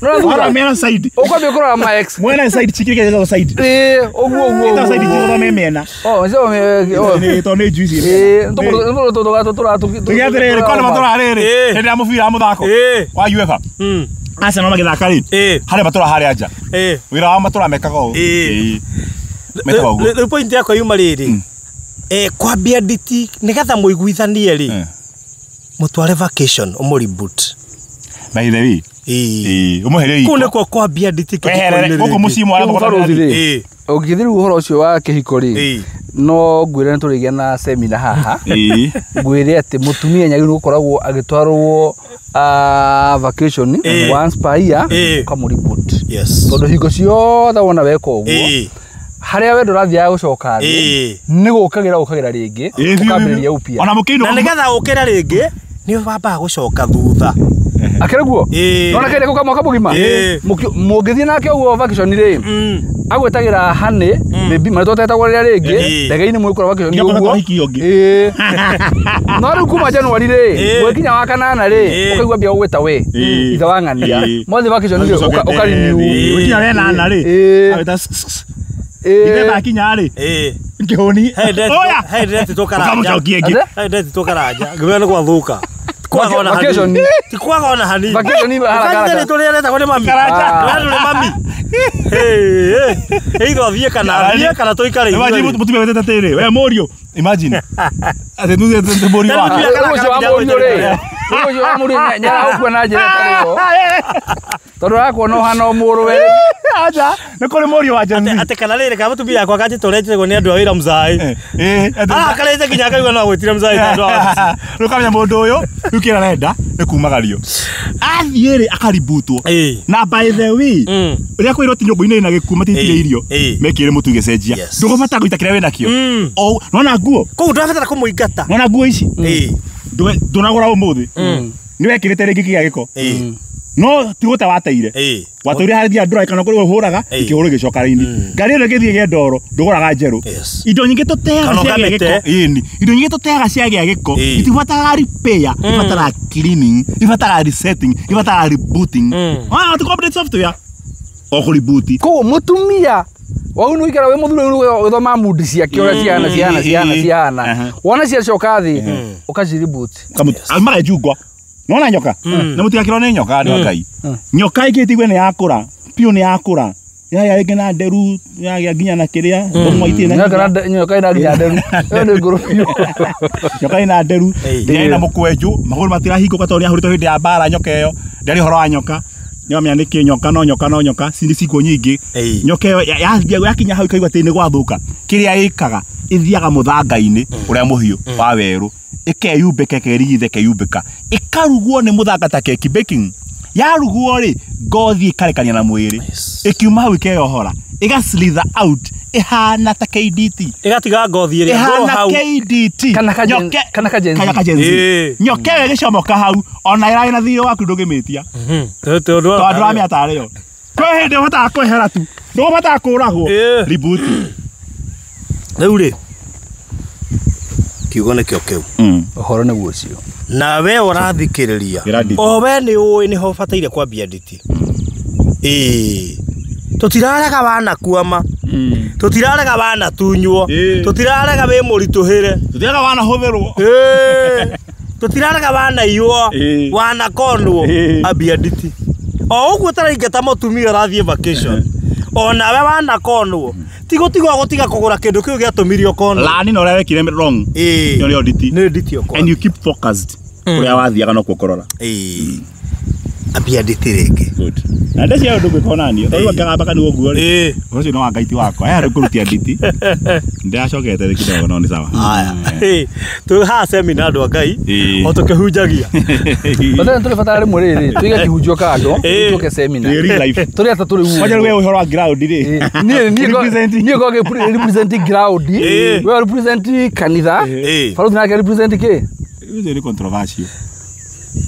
Nona thutha. Wara mena side. Ũkwambia kũrora ma ex. Mwena side chick kĩrĩa side. Ĩĩ ũguo ũguo. Ĩta side chick ũthome mĩena. Oh nĩcio Nĩ tondũ nĩ juice. Ĩĩ tũtũra Tũria atĩrĩrĩ kwana matũra rĩrĩ hĩndĩ ya mũbira wa mũthako wa UEFA. Arsenal magĩthaka rĩ harĩa matũra harĩa nja. Wĩra wa matũra mekaga ũũ. Mekaga ũguo. Rĩu point yakwa yuma rĩrĩ kwambia nditi nĩgetha mũiguithanie rĩ mũtware vacation ũmũ-reboot. By the way. Ĩĩ ũmũhere iko. Kũu nĩkuo kwambia nditi kĩhiko-inĩ rĩngĩ. Gũkũ mũciĩ mwara barothi rĩ ũngĩthiĩ rĩu ũhoro ũcio wa kĩhiko rĩ no ngwĩre nĩ tũrĩgĩa na semina haha. Ngwĩre atĩ mũtumia nyagĩrĩirwo gũkoragwo agĩtwarwo vacation once per year ũkamũ-reboot. Yes. Tondũ hingo ciothe wona weka ũguo harĩa wendo ũrathiaga gũcoka thĩ nĩ gũkagĩra ũkagĩra rĩngĩ ũkambĩrĩria upya. Ona mũkĩinũka na nĩgetha ũkĩre rĩngĩ nĩ wambaga gũcoka thutha. Akĩrĩ guo? Nona kĩrĩ gũka mwaka mũgima? Mũngĩthiĩ nake ũguo vacation rĩ agwĩtagĩra honey baby marĩtwa tetagwo rĩrĩa rĩngĩ ndege-inĩ mwĩkũra vacation ũguo. No rĩu kuma January rĩ mwĩkinya wa kanana rĩ ũkaigua mbia gũgwĩta we ithe wa ng'ania mothe vacation rĩ ũka renew. Gũkinya rĩa nana rĩ agwĩta. Ithemba akinya rĩ ngĩhũni oya He ndetĩtwo karanja. Ũkamũcokia ĩngĩ. He ndetĩtwo karanja. Ngĩmwĩra nĩ gwathũka. Kwaga ona hanini. Ti kwaga ona hanini. Vacation haraka haraka. Ũkanjĩra rĩtwa rĩrĩa nĩ mami. Karanja. Nĩ mami. Either athiĩ kana athiĩ kana tũikare Imagine ithuerĩ. mũtumia wetete atĩrĩrĩ we mũriũ imagine atĩ nĩ mũriũ wake. Ũcio wa mũriũ rĩ. Ũcio wa mũriũ nĩaragũkua na njĩra ĩtarĩ yo. Tondũ arakuona ũhana o mũrũwe. Aja nĩ kũrĩ mũriũ wa Gen Z. Atĩ kana rĩrĩ kana mũtumia yakwa akanjĩta ũrĩa njĩtagwo nĩ andũ a wĩra mzai. Arakarĩte nginya akaigua no agwĩtire mzai tondũ wa wabici. Rĩu ũkamenya mũndũ ũyũ rĩu kĩrĩa arenda nĩ kumagario. Athiĩ rĩ akaributwo. Na by the way rĩrĩa kwĩrwo ti nyũngũ-inĩ ĩna gĩkuũ matiitire irio mekĩre mũtu gĩcenjia. Ndũgũbatara gũita kĩrĩa wĩnakĩo. Nona nguo. Koguo ndũrabatara kũmũingata. Nona nguo ici. Ndũnagũra ũmũthĩ. Nĩ wekĩrĩte rĩngĩ kĩgĩa gĩko. No ti gũte wateire. Wateire harĩa ndũra kana kũrĩa ũhũraga ikĩhũrwo gĩcoka raini. Ngari ĩno ĩgĩthiĩ ĩgĩe ndoro ndũgũraga njerũ. Indo nyingĩ tũteaga ciagĩa gĩko. Ĩni. Indo nyingĩ tũteaga ciagĩa gĩko itibataraga repair, ibataraga cleaning, ibataraga resetting, ibataraga rebooting. Ah, ti update software. O kũreboot. Koguo mũtumia wau nĩ ũikara wĩ mũthuri ũyũ ũgĩthoma mood ciake ũrĩa cihana cihana cihana cihana. Wona ciacoka thĩ ũkacireboot. Aumaga njungwa. Nona nyoka. Na mũtigakĩrwo nĩ nyoka andũ a Ngai. Nyoka ĩngĩtigwe nĩ yakũra, piũ nĩ yakũra. Yagĩa rĩngĩ na nderu, yagĩa nginya na kĩrĩa, thũng'wa itirĩ na hinya. Nyoka ĩna nginya nderu. Ĩyo nĩ ngũrũ biũ. Nyoka ĩna nderu, nginya ĩna mũkwenjũ, magũrũ matirahingũka tondũ nĩahũrĩtwo hĩndĩ ya mbara nyoka ĩyo. Ndĩarĩ ũhoro wa nyoka. Nĩwamenya nĩkĩ nyoka no nyoka no nyoka, ci nĩ cikuũ nyingĩ. Nyoka ĩyo yakinya hau ĩkaigua atĩ nĩ gwathũka. Kĩrĩa ĩkaga, ĩthiaga mũthanga-inĩ ũrĩa mũhiũ wa werũ. Ĩkeyumbĩka ĩkerigitha ĩkeyumbĩka. Ĩkarugwo nĩ mũthanga ta keki baking. Yarugwo rĩ, ngothi ĩkarekania na mwĩrĩ. Ĩkiuma hau ĩkeyohora. Ĩga slither out. Ĩhana ta KDT. Ĩgatiga ngothi ĩrĩa ngũrũ hau. Ĩhana KDT. Kana ka Gen Z. Kana ka Gen Z. Nyoka ĩyo ĩgĩcomoka hau ona ĩrarĩ na thirĩ waku ndũngĩmĩtia. Tondũ ndũramĩata rĩo. Kwĩ hĩndĩ ũhotaga kwehera tu. Ndũgũbatara kũragwo. Reboot. Rĩu rĩ kiugo nĩkĩo kĩu. Ũhoro nĩguo ũcio. Na we ũrathikĩrĩria. O we nĩ ũĩ nĩho ũbataire kwambia nditi. Tũtirarega wanakuama. Tũtirarega wanatunywo. Tũtirarega wĩ mũritũhĩre. Tũtirarega wanahũthĩrwo. Tũtirarega wanaiywo. Wanakonwo. Ambia nditi. O ũguo ũtaraingata mũtumia ũrathiĩ vacation. O nawe wanakonwo. Ti gũtigwo gũtiga kũgũra kĩndũ kĩu gĩatũmire ũkonwo. Lani na ũrĩa wekire wrong. Nĩ ũrĩa nditi. Nĩ nditi ũkonwo. And you keep focused. Kũrĩa wathiaga no kuo kũrora. Ambia nditi rĩngĩ. Good. Na ndeci ũndũ gwĩka onaniĩ. Tondũ ngagamba kanua ũguo rĩ. Ũcio no wa Ngai ti wakwa. Aya rĩu kũrutia nditi. Ndĩracokete rĩ kidogo no nĩ sawa. Haya. Twĩ haha seminar andũ a Ngai. O tũkĩhunjagia. Batara tũrĩ batara rĩmwe rĩrĩ tũige kĩhunjio kando tũke seminar. Real life. Tũrĩ atatũ rĩu. Kwanja rĩu we ũhoro wa ground rĩ. Niĩ ngo represent ground. We represent kanitha. Baruthi nake represent kĩ? Ũcio nĩ controversial.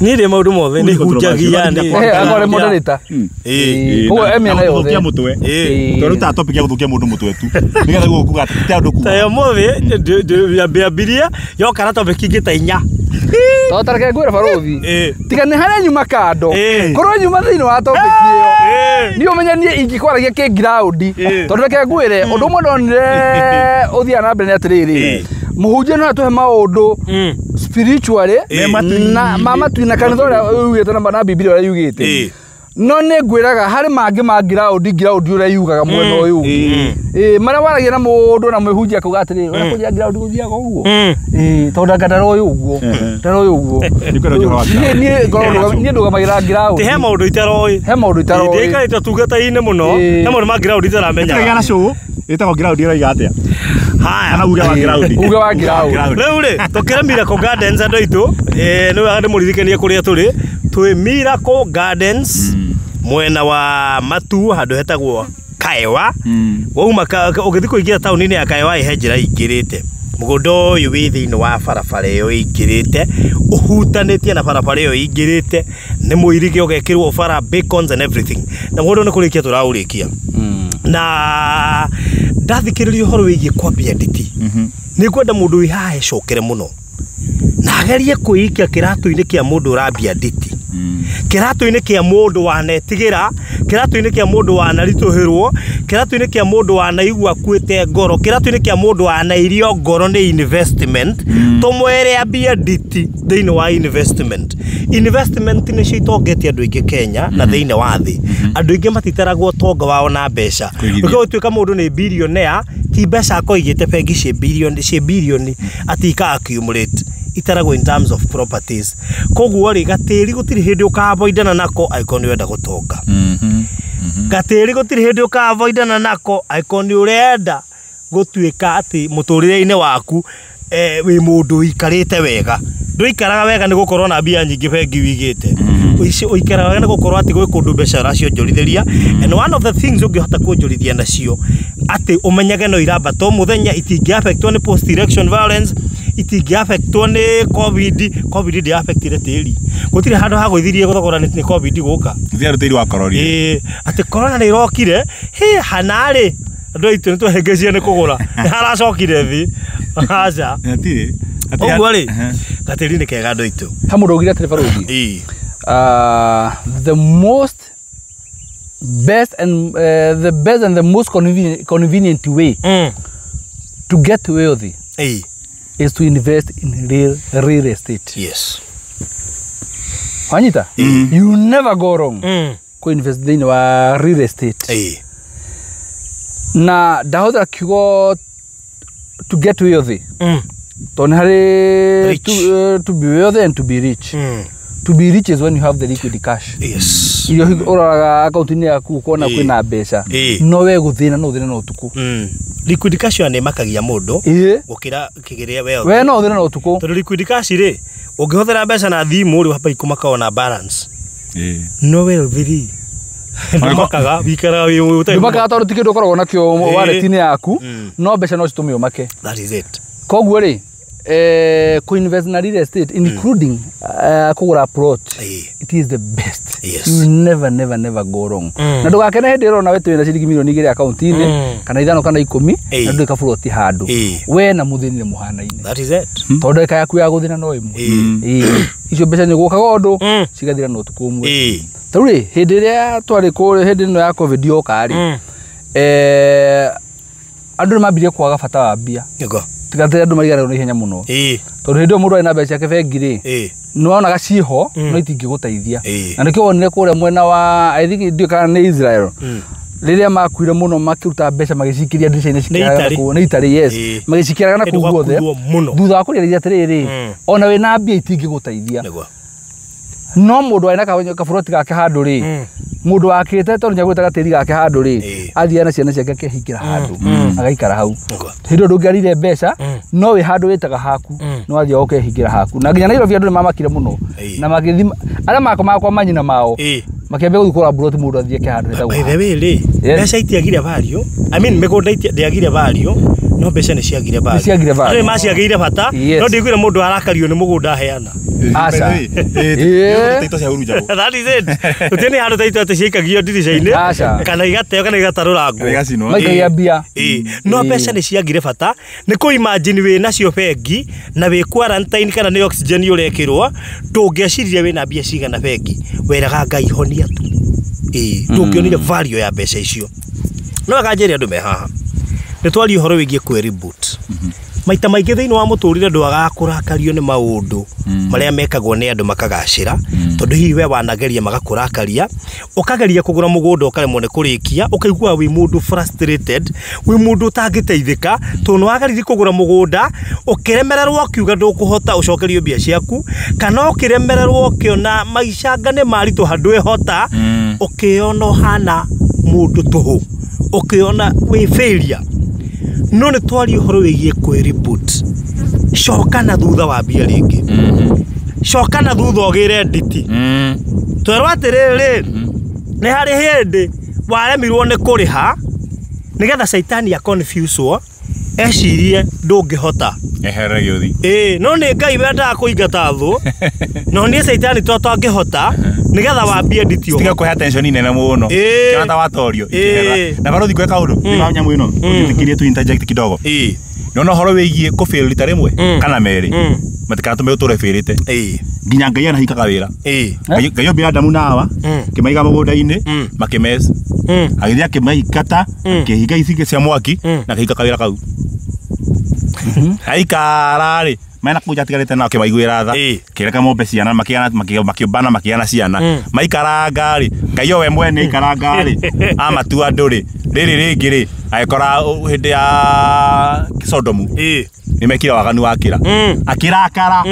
Niĩ ndĩ maũndũ mothe nĩ hunjagia nĩ. Akorwo moderator. Koguo emĩena yothe. Gũthũkia mũtwe. Tondũ ta topic ya gũthũkia mũndũ mũtwe tu. Nĩgetha gũkuga atĩ ti andũ kuga. Ta ũmũthĩ ndĩambirie yoka na topic ingĩ ta inya. To tareke ngwĩre baruthi. Tiga nĩ harĩa nyuma kando. Korwo nyuma thĩinĩ wa topic ĩyo. Niĩ ũmenye niĩ ingĩkwaragia kĩ ground. Tondũ reke ngwĩre ũndũ ũmwe ndonire ũthiaga na mbere nĩ atĩrĩrĩ. Mũhunjia no atũhe maũndũ spiritually na mama tu na kanitha ũrĩa yugĩte na Bibilia ũrĩa yugĩte. No nĩ ngwĩraga harĩ mangĩ ma ground ũrĩa yugaga mwena ũyũ ũngĩ. Marĩa waragia na mũndũ na mwĩhunjia akauga atĩrĩ ũrĩa kũnjia ground gũthiaga ũguo. Tondũ anga ndaroĩ ũguo. Ndaroĩ ũguo. Niĩ ndũgamagĩra ground. Ti he maũndũ itaroĩ. He maũndũ itaroĩ. Ndĩikarĩte ũtungata-inĩ mũno. He maũndũ ma ground itaramenyaga. Nĩtũragĩa na show ĩtagwo ground ĩroiga atĩa? Haya. Kana uge wa ground. Uge wa ground. Rĩu rĩ tũkĩre Miracle Gardens andũ aitũ. Nĩ wega ndĩmũririkanie kũrĩa tũrĩ. Twĩ Miracle Gardens mwena wa Matu handũ hetagwo Kaewa. Wauma ũgĩthiĩ kũingĩra taũni-inĩ ya Kaewa he njĩra ĩingĩrĩte. Mũgũnda ũyũ wĩ thĩinĩ wa barabara ĩyo ĩingĩrĩte, ũhutanĩtie na barabara ĩyo ĩingĩrĩte, nĩ mũirige ũgekĩrwo bara beacons and everything. Na mũgũnda nĩ kũrĩkia tũraũrĩkia. Na ndathikĩrĩria ũhoro wĩgiĩ kwambia nditi. Nĩ ngwenda mũndũ wĩ haha ecokere mũno. Na agerie kwĩikia kĩratũ-inĩ kĩa mũndũ ũrambia nditi. Kĩratũ-inĩ kĩa mũndũ wanetigĩra, Kĩratũ-inĩ kĩa mũndũ wanaritũhĩrwo, kĩratũ-inĩ kĩa mũndũ wanaigua akuĩte ngoro, kĩratũ-inĩ kĩa mũndũ wanairio ngoro nĩ investment, tũmwere ambie nditi thĩinĩ wa investment. Investment nĩcio itongetie andũ aingĩ Kenya na thĩinĩ wa thĩ. Andũ aingĩ matitaragwo ũtonga wao na mbeca. Ũgĩtuĩka mũndũ nĩ billionaire, ti mbeca akoigĩte bengi ciĩ bilioni, ciĩ bilioni atĩ ika accumulate. Itaragwo in terms of properties. Koguo rĩ, gatĩri gũtirĩ hĩndĩ ũkavoidana nako angĩkorwo nĩ ũrenda gũtonga. Gatĩri gũtirĩ hĩndĩ ũkavoidana nako angĩkorwo nĩ ũrenda gũtuĩka atĩ mũtũrĩre-inĩ waku wĩ mũndũ ũikarĩte wega. Ndũikaraga wega nĩ gũkorwo na mbia nyingĩ bengi wĩigĩte. Ũikaraga wega nĩ gũkorwo atĩ gwĩ kũndũ mbeca ũracionjorithĩria. And one of the things ũngĩhota kuonjorithia nacio atĩ ũmenyage no irambata o mũthenya, itingĩ affectwo nĩ post election violence, itingĩ affectwo nĩ COVID. COVID ndĩ affectire tĩri. Gũtirĩ handũ hagũithirie gũthogora nĩ COVID gũka. Gũtirĩ handũ tĩri wakororire. Atĩ corona nĩ ĩrokire, hĩ hanarĩ andũ aitũ nĩ twahĩngĩcire nĩ kũgũra. Nĩ haracokire thĩ. Aca. Hatirĩ. Ũguo rĩ, gatĩri nĩ kega andũ aitũ. Ha mũndũ augire atĩrĩ barũthi. The most best and the best and the most convenient way to get wealthy is to invest in real estate. Yes. Wanyita? You never go wrong. Ku invest in real estate. Na ndahũthĩra kiugo to get wealthy. Tondũ harĩ to be wealthy and to be rich. To be rich is when you have the liquid cash. Yes. Irio ũroraga akaunti-inĩ yaku ũkona kwĩna mbeca. No we gũthĩna no ũthĩne na ũtukũ. Liquid cash yo nĩ makagia mũndũ gũkĩra kĩgĩrĩa wealth. We no ũthĩne na ũtukũ. Tondũ liquid cash rĩ, ũngĩhũthĩra mbeca na thimũ rĩ, hapa ikũmaka ona balance. No wealth rĩ, ndũmakaga, wĩikaraga wĩ ũtarĩ. Ndũmakaga tondũ ti kĩndũ ũkoragwo nakĩo wallet-inĩ yaku, no mbeca no citũme ũmake. That is it. Koguo rĩ, ku-invest na real estate including kũgũra plot, it is the best. Yes. You never never never go wrong. Na ndũgakene hĩndĩ ĩrona we twĩna ciringi milioni 2 akaunti-inĩ kana 5 kana 10 na ndũĩ kaburoti handũ. We na mũthĩni nĩ mũhanaine. That is it. Tondũ ndagĩka yaku ya gũthĩna no ĩmwe. Icio mbeca nĩ gũkaga ũndũ cigathira na ũtukũ ũmwe. Tarĩu rĩ, hĩndĩ ĩrĩa twarĩ kũrĩa hĩndĩ ĩno ya COVID yoka rĩ, andũ nĩ mambirie kwaga bata wa mbia. Nĩguo. Tiga andũ mariganĩrwo na ihenya mũno. Tondũ hĩndĩ ĩyo mũndũ arĩ na mbeca ciake bengi rĩ, nĩ wonaga ciĩho no itingĩgũteithia. Na nĩkĩo wonire kũrĩa mwena wa I think ndiũĩ kana nĩ Israel. Rĩrĩa makuire mũno makĩruta mbeca magĩcikĩria ndirica-inĩ cikĩraga kũu. Nĩ Italy, yes. Magĩcikĩraga na kũu guothe. Thutha wa kũrĩarĩria atĩrĩrĩ, ona wĩna mbia itingĩgũteithia. No mũndũ arĩ na kaburoti gake handũ rĩ, mũndũ wakĩte tondũ nĩagũrĩte gatĩri gake handũ rĩ, athiaga na ciana ciake akehingĩra handũ, agaikara hau. Hĩndĩ ĩyo ndũngĩarire mbeca, no wĩ handũ wĩtaga haku, no wathiaga ũkehingĩra haku. Na nginya Nairobi andũ nĩmamakire mũno. Na magĩthiĩ arĩa makomaga kwa manyina mao, makĩambia gũthiĩ kũgũra buroti mũndũ athiĩ eke handũ hetagwo. By the way rĩ, mbeca itiagire value. I mean mĩgũnda ndĩagire value, no mbeca nĩ ciagire value. Nĩ ciagire value. Andũ nĩmaciagĩire bata, no ndiguire mũndũ arakario nĩ mũgũnda aheana. Aca. That is it. Gũtirĩ nĩ handũ ta itũ atĩ ciaikagio ndirica-inĩ kana igateo kana igatarũrangwo. Maikagia mbia. No mbeca nĩ ciagire bata, nĩ kũ imagine wĩ nacio bengi na wĩ quarantine kana nĩ oxygen ũrekĩrwo, ndũngĩeciririe wĩna mbia cigana bengi. Weraga Ngai honia tu. Ndũngĩonire value ya mbeca icio. No akanjĩre andũ me haha. Nĩ twaria ũhoro wĩgiĩ kwĩ reboot. Maita maingĩ thĩinĩ wa mũtũrĩre ndwagaga kũrakario nĩ maũndũ marĩa mekagwo nĩ andũ makagacĩra, tondũ hihi we wanageria magakũrakaria, ũkageria kũgũra mũgũnda ũkaremwo nĩ kũrĩkia, ũkaigua wĩ mũndũ frustrated, wĩ mũndũ ũtangĩteithĩka, tondũ nĩwageririe kũgũra mũgũnda, ũkĩremererwo ũkiuga ndũkũhota ũcokerio mbia ciaku, kana ũkĩremererwo ũkĩona maica anga nĩ maritũ ndwĩhota, ũkĩona ũhana mũndũ tũhũ, ũkĩona wĩ failure. No nĩ twaria ũhoro wĩgiĩ kwĩ reboot. Coka na thutha wa mbia rĩngĩ. Coka na thutha ũgĩre nditi. Twerwo atĩrĩrĩ, nĩ harĩ hĩndĩ waremirwo nĩ kũrĩha nĩgetha caitani a confuse ecirie ndũngĩhota. Eherere gĩũthi. No nĩ Ngai wendaga kũingata thũ, no nĩ caitani to tangĩhota nĩgetha wambie nditi ũguo. Tiga kũhe attention nene mũno. Kĩona ta watorio ikĩhera. Na barũthi gweka ũndũ, thĩinĩ wa nyamũ ĩno, ũnjĩtĩkĩrie tu interject kidogo. Nĩwona ũhoro wĩgiĩ kũfail rita rĩmwe kana merĩ, matikanatũme ũtũre failĩte. Nginya Ngai anahingaga wĩra. Ngai ombire Adamu na Hawa, akĩmaiga mũgũnda-inĩ, makĩmesa. Agĩthiĩ akĩmaingata, akĩhinga itingĩ cia mwaki, na akĩhinga kawĩra kau. Aikara rĩ, mena kũu atigarĩte nao akĩmaiguĩra tha. Kĩreka mombe ciana, makĩũmbana makĩgĩa na ciana. Maikaranga rĩ, Ngai o we mwene aikaranga rĩ, amatua andũ rĩ, rĩrĩ rĩngĩ rĩ, agĩkora hĩndĩ ya Sodomu. Nĩmekire waganu wakĩra. Akĩrakara.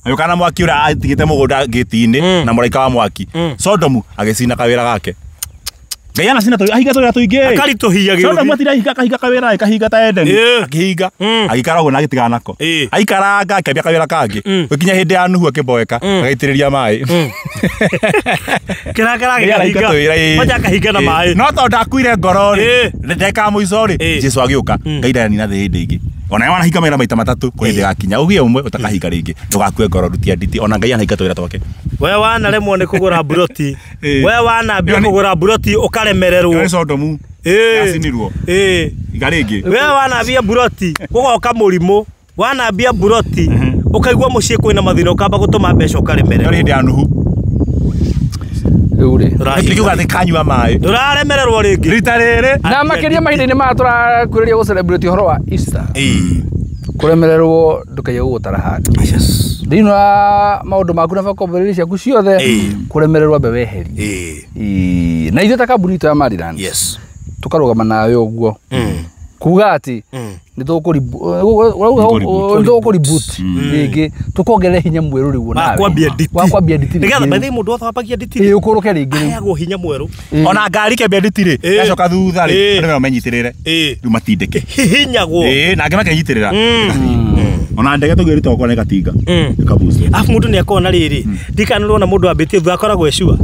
Agĩũka na mwaki ũrĩa atigĩte mũgũnda gĩti-inĩ na mũraika wa mwaki. Sodomu agĩcina kawĩra gake. Ngai anacina ahinga tũwĩra tũingĩ. Akaritũhia gĩũthi. Sodomu atira ahinga akahinga kawĩra akahinga ta Edeni. Akĩhinga. Agĩikara ũguo na agĩtigana nako. Aikaranga akĩambia kawĩra kangĩ. Gũkinya hĩndĩ ya Nuhu akĩmboeka, agĩitĩrĩria maĩ. Kĩrakara agĩkahinga. Kwanja akahinga na maĩ. No tondũ ndakuire ngoro rĩ, ndeka mũico rĩ, Jesu agĩũka. Ngai ndaranina thĩ hĩndĩ ĩngĩ. Ona we wanahinga mawĩra maita matatũ kũrĩ hĩndĩ ĩgakinya ũgĩe ũmwe ũtakahinga rĩngĩ ndũgakue ngoro rutia nditi ona Ngai anahinga tũwĩra twake. We wanaremwo nĩ kũgũra mburoti. We wanambia kũgũra mburoti ũkaremererwo. Nĩ Sodomu. Yacinirwo. Iga rĩngĩ. We wanambia mburoti ũgoka mũrimũ. Wanambia mburoti ũkaigua mũciĩ kwĩna mathĩna ũkamba gũtũma mbeca ũkaremererwo. Nĩ hĩndĩ ya Nuhu. Rĩu rĩ. Nĩkiuga atĩ kanyua maĩ. Ndũraremererwo rĩngĩ. Rita rĩrĩ. Na makĩria mahinda-inĩ maya tũrakuhĩrĩria gũ celebrate ũhoro wa Easter. Kũremererwo ndũkaige gũgũtara handũ. Thĩinĩ wa maũndũ maku na vocabulary ciaku ciothe, kũremererwo ambe weherie. Na ithuĩ ta kambuni itũ ya Maryland, tũkarũgama nawe ũguo. Kuga atĩ nĩ tũkũreboot rĩngĩ, tũkongerera hinya mwerũ rĩu nawe. Wa kwambia nditi. Nĩgetha by the way mũndũ wothe wambagia nditi. Ũkũrũke rĩngĩ rĩu. Aheagwo hinya mwerũ. Ona ngari kĩambia nditi rĩ, yacoka thutha rĩ, andũ no menyitĩrĩre. Rĩu matindĩke. Hihinyagwo. Na angĩ makenyitĩrĩra. Ona ndege tũngĩruta okorwo nĩ gatinga. Ĩkaboost. Arabu mũndũ nĩ akoragwo na rĩrĩ, ndikana nĩũrona mũndũ ambĩtie thutha akoragwo e sure.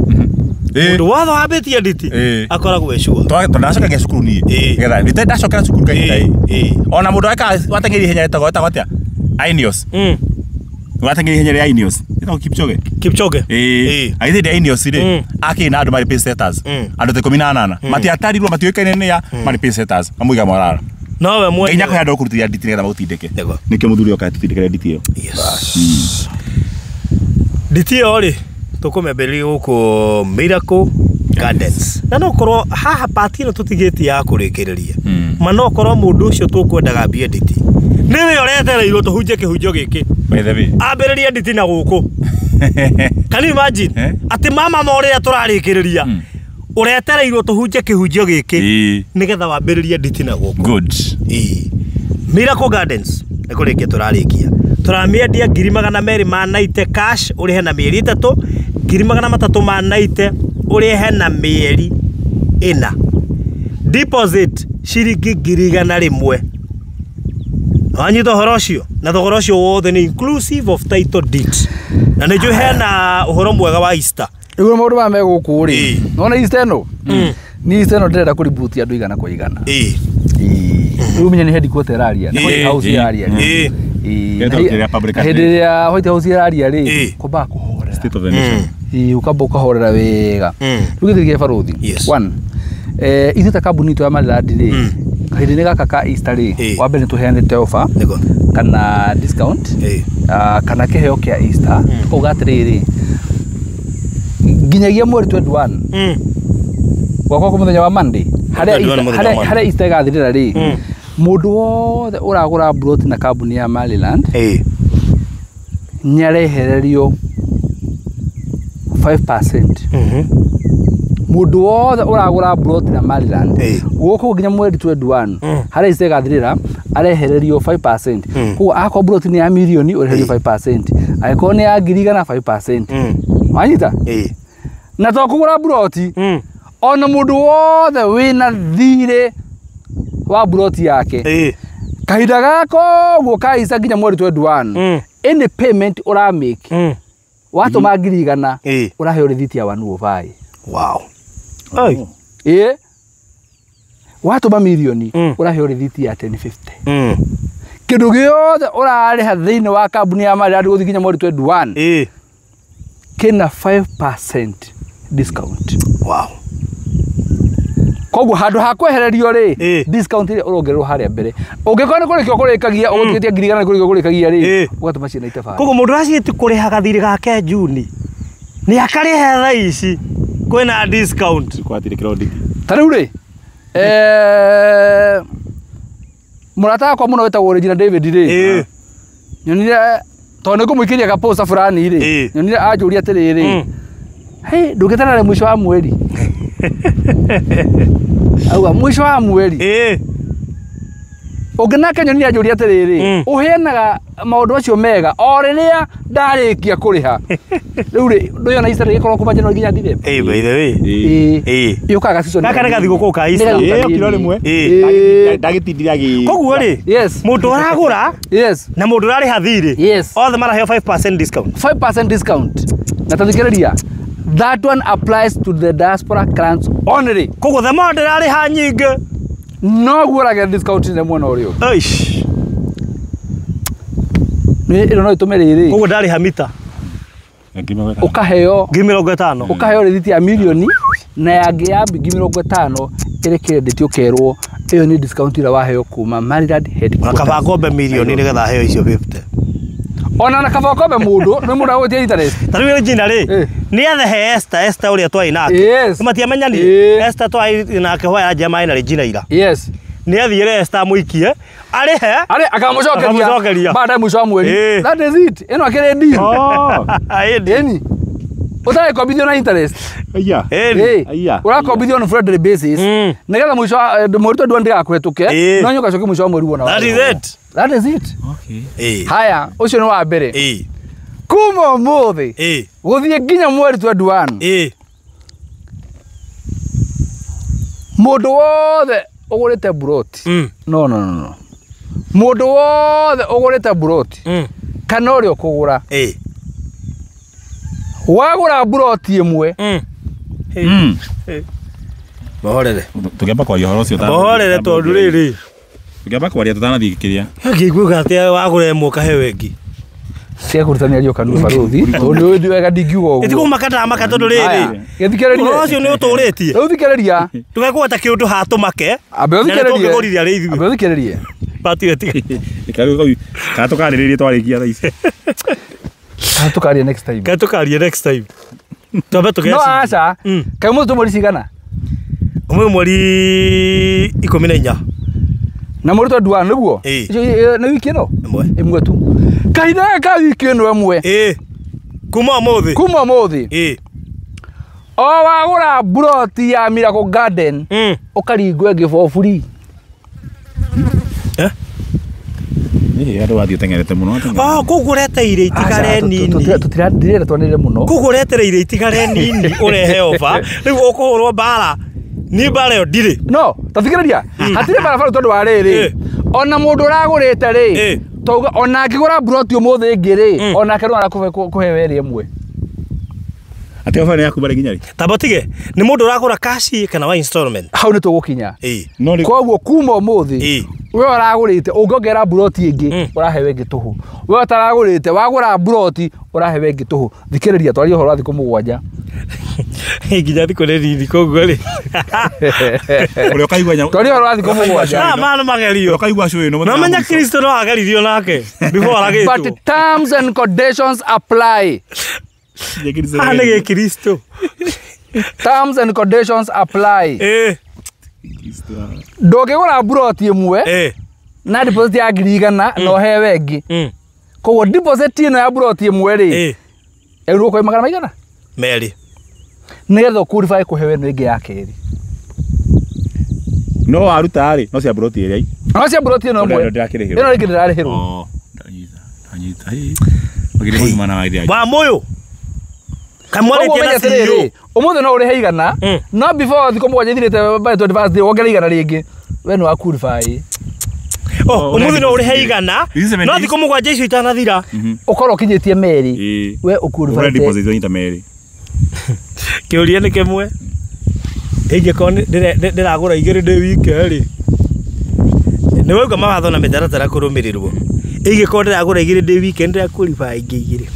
Mũndũ wothe wambĩtie nditi akoragwo e sure. Tondũ ndacokagia cukuru niĩ. Nĩgetha ndite ndacokera cukuru kahinda ĩ. Ona mũndũ wateng'eria ihenya etagwo atĩa? Ineos. Wateng'eria ihenya rĩa Ineos. Etagwo Kipchoge. Kipchoge. Agĩthiĩ rĩa Ineos rĩ, akĩrĩ na andũ marĩ pace setters. Andũ ta 18. Matiatarirwo, matiũĩkaine nĩa, marĩ pace setters. Mamũiga morara. No we mwene. Ngai nĩakũhe andũ a kũrutithia nditi nĩgetha magũtindĩke. Nĩkĩo mũthuri oka atũtindĩkĩre nditi ĩyo. Nditi ĩyo rĩ, tũkũmĩambĩrĩria gũkũ Miracle Gardens. Na no korwo haha part ĩno tũtigĩtie ya kũrĩkĩrĩria. Ma no korwo mũndũ ũcio tũkwendaga ambie nditi. Nĩwe ũretereirwo tũhunjie kĩhunjio gĩkĩ. By the way. Ambĩrĩrie nditi na gũkũ. Can you imagine? Atĩ mama morĩa tũrarĩkĩrĩria. Ũretereirwo tũhunjie kĩhunjio gĩkĩ nĩgetha wambĩrĩrie nditi na gũkũ. Good. Miracle Gardens nĩ kũrĩkia tũrarĩkia. Tũramĩendia 290,000 cash ũrĩhe na mĩeri 3, 390,000 ũrĩhe na mĩeri 4. Deposit ciringi 100,000. Wanyita ũhoro ũcio? Na thogora ũcio wothe nĩ inclusive of title deed. Na nĩ njũĩ hena ũhoro mwega wa Easter. Rĩu maũndũ maya me gũkũ rĩ, nĩwona Easter ĩno? Ni Easter ĩno ndĩrenda kũreboot andũ igana kwa igana. Rĩu menye nĩ headquarter ĩraria, nĩ White House ĩraria. Hĩndĩ ĩrĩa White House ĩraria rĩ, kwambaga kũhorera. State of the nation. Ũkamba ũkahorera wega. Rĩu gĩthiĩ gĩa barũthi. One, ithuĩ ta kambuni itũ ya Maryland rĩ, kahinda-inĩ gaka ka Easter rĩ, wa mbere nĩ tũheanĩte offer kana discount, kana kĩheo kĩa Easter, tũkauga atĩrĩrĩ, nginyagia mweri 21 gwakwa kwa mũthenya wa Monday, harĩa Easter ĩgathirĩra rĩ, mũndũ wothe ũragũra mburoti na kambuni ya Maryland nĩarehererio 5%. Mũndũ wothe ũragũra mburoti na Maryland gũkũ nginya mweri 21 harĩa Easter ĩgathirĩra arehererio 5%. Koguo akorwo mburoti nĩ ya mirioni ũrehererio 5%, angĩkorwo nĩ ya 100,000 5%. Wanyita? Na to kũgũra mburoti, ona mũndũ wothe wĩna thirĩ wa mburoti yake kahinda gako ũguo ka Easter nginya mweri 21, any payment ũramake watũma 100,000 ũraheo rĩthiti ya 105. Wow. Watũma mirioni ũraheo rĩthiti ya 1050. Kĩndũ gĩothe ũrarĩha thĩinĩ wa kambuni ya Maryland gũthiĩ nginya mweri 21 kĩna 5% discount. Wow. Koguo handũ ha kwehererio rĩ, discount ĩrĩa ũrongererwo harĩa mbere. Ũngĩkorwo nĩ kũrĩkia ũkũrĩkagia, ũgũtigĩtie 100,000 nĩ kũrĩkia ũkũrĩkagia rĩ, ũgatũma ciĩ 95. Koguo mũndũ aciĩti kũrĩhaga thirĩ gake Juni nĩ akarĩhe thaa ici kwĩna discount. Ta rĩu rĩ, mũrata wakwa mũno wĩtagwo Regina David rĩ, nyonire tondũ nĩ ngũmũikĩria ka poster fulani rĩ, nyonire anjũria atĩrĩrĩ, hey, ndũngĩtarare mũico wa mweri. Auga mũico wa mweri. Ũngĩ nake nyonire anjũria atĩrĩrĩ, ũheanaga maũndũ macio mega o rĩrĩa ndarĩkia kũrĩha. Rĩu rĩ, ndũyona Easter ĩgĩkorwo kuma January nginya December. By the way. Yũkaga season. Gaka nĩ gathigũkũ ka Easter. Kiro rĩmwe. Ndagĩtindire agĩ. Koguo rĩ, mũndũ ũragũra na mũndũ ũrarĩha thirĩ, othe maraheo 5% discount. 5% discount. Na tathikĩrĩria, that one applies to the diaspora clients only. Koguo the more ndĩrarĩha nyingĩ, noguo ũragĩa discount nene mwena ũrĩa ũngĩ. Ĩno no ĩtũme rĩrĩ. Koguo ndarĩha mita ũkaheo 50,000. Ũkaheo rĩthiti ya milioni na yangĩ ya 50,000 ĩrĩ credit ũkerwo ĩyo nĩ discount ĩrĩa waheo kuma Maryland headquarters. Ona kaba ngombe milioni nĩgetha heo icio 50. Ona na kaba ngombe mũndũ nĩ mũndũ agũtia interest. Ta rĩu Regina rĩ, nĩ athehe Esther, Esther ũrĩa twarĩ nake. Matiamenyanire. Esther twarĩ nake hwa ya njama na Regina ira. Nĩ athiĩre Esther amũikie, arĩhe, akamũcokeria baadaye mũico wa mweri. That is it. Ĩno akĩrĩ deal. Ĩni. Ũtarĩkombithio na interest. Ũrakombithio on friendly basis. Nĩgetha mũico wa mweri 21 ndĩgakũhetũke, no nyoka coke mũico wa mweri wona. That is it. That is it. Haya, ũcio nĩ wa mbere. Kuma ũmũthĩ gũthiĩ nginya mweri 21. Mũndũ wothe ũgũrĩte buroti. No. Mũndũ wothe ũgũrĩte buroti kana ũrĩa ũkũgũra, wagũra buroti ĩmwe. Mahorere. Tũngĩamba kwaria ũhoro ũcio. Mahorere tondũ rĩrĩ. Tũngĩamba kwaria tũtanathiĩ kĩrĩa. Ngĩiguaga atĩ wagũra ĩmwe ũkaheo ĩngĩ. Cia kũruta mĩario kanua barũthi. Tondũ nĩ wega ndingiuga ũguo. Ĩtikũmaka ndamaka tondũ rĩrĩ. Gĩthikĩrĩrie. Ũhoro ũcio nĩ ũtũrĩtie. Rĩu thikĩrĩria. Tũgekũgweta kĩũndũ haha tũmake. Ambe ũthikĩrĩrie. Tũngĩgũrithia rĩ ithuĩ. Ambe ũthikĩrĩrie. Batiwe tiga. Kana tũkarĩrĩrie twarĩkia thaa ici. Kana tũkarie next time. Kana tũkarie next time. Twambe tũgeciria. No aca. Kaĩ ũmũthĩ twĩ mweri cigana? Ũmũthĩ mweri 14. Na mweri 21 nĩguo? Nĩ wiki ĩno? Ĩmwe tu. Kahinda gaka ka wiki ĩno ĩmwe. Kuma ũmũthĩ. Kuma ũmũthĩ. O wagũra buroti ya Miracle Garden, ũkaringwo ĩngĩ for free. Nĩ andũ wathiĩ ũteng'erete mũno. Koguo ũreteire itigare nini. Tũtirenda twanĩrĩre mũno. Koguo ũretereire itigare nini ũrehe ofa. Rĩu ũkũhũrwo mbara. Niĩ mbara ĩyo ndirĩ. No, ta thikĩrĩria. Hatirĩ barabara tondũ wa rĩrĩ. Ona mũndũ ũragũrĩte rĩ, tauga ona angĩgũra buroti ũmũthĩ ĩngĩ rĩ, onake no arakũhe kũheo ĩrĩ ĩmwe. Atĩ ofa nĩ yaku barĩ nginya rĩ? Tamba ũtige, nĩ mũndũ ũragũra cash kana wa installment? Hau nĩ tũgũkinya. Koguo kuma ũmũthĩ, we ũragũrĩte ũngĩongerera buroti ĩngĩ, ũraheo ĩngĩ tũhũ. We ũtaragũrĩte wagũra buroti, ũraheo ĩngĩ tũhũ. Thikĩrĩria, twarie ũhoro wa thikũ 7. Nginya thikũ nĩ nini koguo rĩ. Ũrĩa ũkaigua nyamũ. Twarie ũhoro wa thikũ 7. Maya nĩ magerio. Ũkaigua cũĩ no. No menya Kristo no ageririo nake before aragĩtwo. But terms and conditions apply. Haha nĩ gĩkristo. Terms and conditions apply. Ndũngĩgũra buroti ĩmwe na deposit ya 100,000 na ũheo ĩngĩ. Koguo deposit ĩno ya buroti ĩmwe rĩ, ĩrũo kwa magana maigana? 2. Nĩgetha ũqualify kũheo ĩno ĩngĩ ya kerĩ. No waruta rĩ, no cia buroti ĩrĩa. No cia buroti ĩno ĩmwe. Ĩno ĩngĩ ndĩrarĩhĩrwo. Ndanyita. Ndanyita. Wa mũyũ. Kamwarĩtie na CEO. Ũmũthĩ no ũrĩhe 100, no before thikũ 7 ithirĩte by 21st day wongerere 100 rĩngĩ. We nĩ wa qualify. Ũmũthĩ no ũrĩhe 100, no thikũ 7 icio itanathira. Ũkorwo ũkinyĩtie 2. We ũqualify. Ũrĩa deposit ũnyita 2. Kĩũria nĩ kĩmwe. Ingĩkorwo ndĩragũra 2 ndĩ wike rĩ, nĩ wauga mawatho na mĩtaratara kũrũmĩrĩrwo. Ingĩkorwo ndĩragũra 2 ndĩ wike ndĩra qualify ingĩ 2.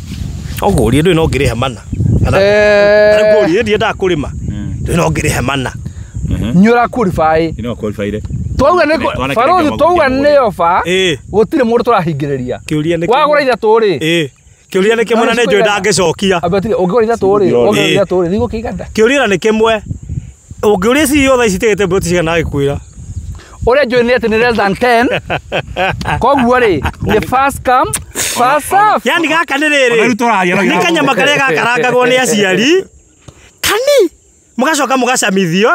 Ũkũria ndũĩ no ngĩrĩhe mana. Kana ngũrie ndiendaga kũrĩma. Ndũĩ no ngĩrĩhe mana. Nĩ ũra qualify. Ino qualify. Twauga nĩ barothi twauga nĩ ofa. Gũtirĩ mũndũ tũrahingĩrĩria. Kĩũria nĩ wagũra ithatũ rĩ. Kĩũria nĩ kĩmwe na nĩ njũĩ ndangĩcokia. Ũngĩgũra ithatũ rĩ, ũngĩgũra ithatũ rĩ, thigũ kĩigana. Kĩũria nĩ kĩmwe. Ũngĩũria CEO thaa ici tigĩte mburoti cigana agĩkwĩra. Ũrĩa njũĩ nĩ atĩ nĩ less than 10. Koguo rĩ, nĩ first come, first serve. Yani gaka nĩ rĩrĩ. Nĩ kanyama karĩa gakarangagwo nĩ aciari. Kani mũgacoka mũgacamithio.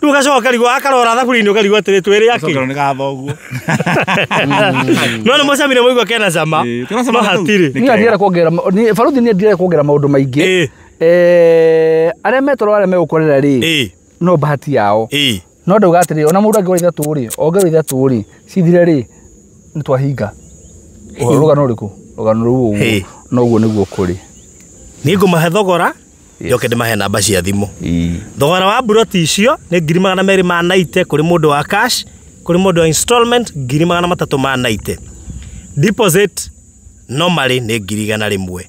Rĩu ũgacoka ũkarigwo akarora thaburia-inĩ ũkarigwo atĩrĩ twĩrĩ akĩ. Ũcoka nĩ gathoguo. No nĩ mũcamire mũigua kena cama. No hatirĩ. Niĩ ndienda kuongerera, barothi niĩ ndienda kuongerera maũndũ maingĩ. Arĩa metoro arĩa megũkorera rĩ, no bahati yao. No ndauga atĩrĩ, ona mũndũ angĩgũra ithatũ rĩ, ongerera ithatũ rĩ, cithire rĩ, nĩ twahinga. Rũgano rũrĩkũ? Rũgano rũu ũguo. No ũguo nĩguo kũrĩ. Niĩ ngũmahe thogora. Njoke ndĩmahe namba cia thimũ. Thogora wa mburoti icio nĩ 290,000 kũrĩ mũndũ wa cash, kũrĩ mũndũ wa installment 390,000. Deposit normally nĩ 100,000.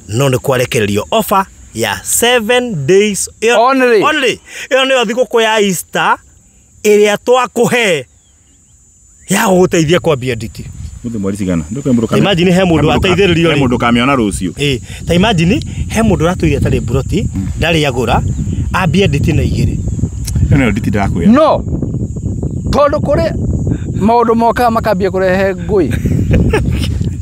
No nĩ kwarekererio offer ya 7 days only. Only. Ĩyo nĩyo thigũkũ ya Easter ĩrĩa twakũhe ya gũgũteithia kwambia nditi. Imagine he mũndũ ateithĩrĩrio rĩ. Mũndũ kamĩona rũciũ. Ta imagine he mũndũ ũratũire atarĩ mburoti, ndarĩ agũra, ambie nditi na igĩrĩ. Ĩyo nĩyo nditi ndĩrakwĩra. No. Tondũ kũrĩ maũndũ mokaga makambia kũrehe ngũĩ.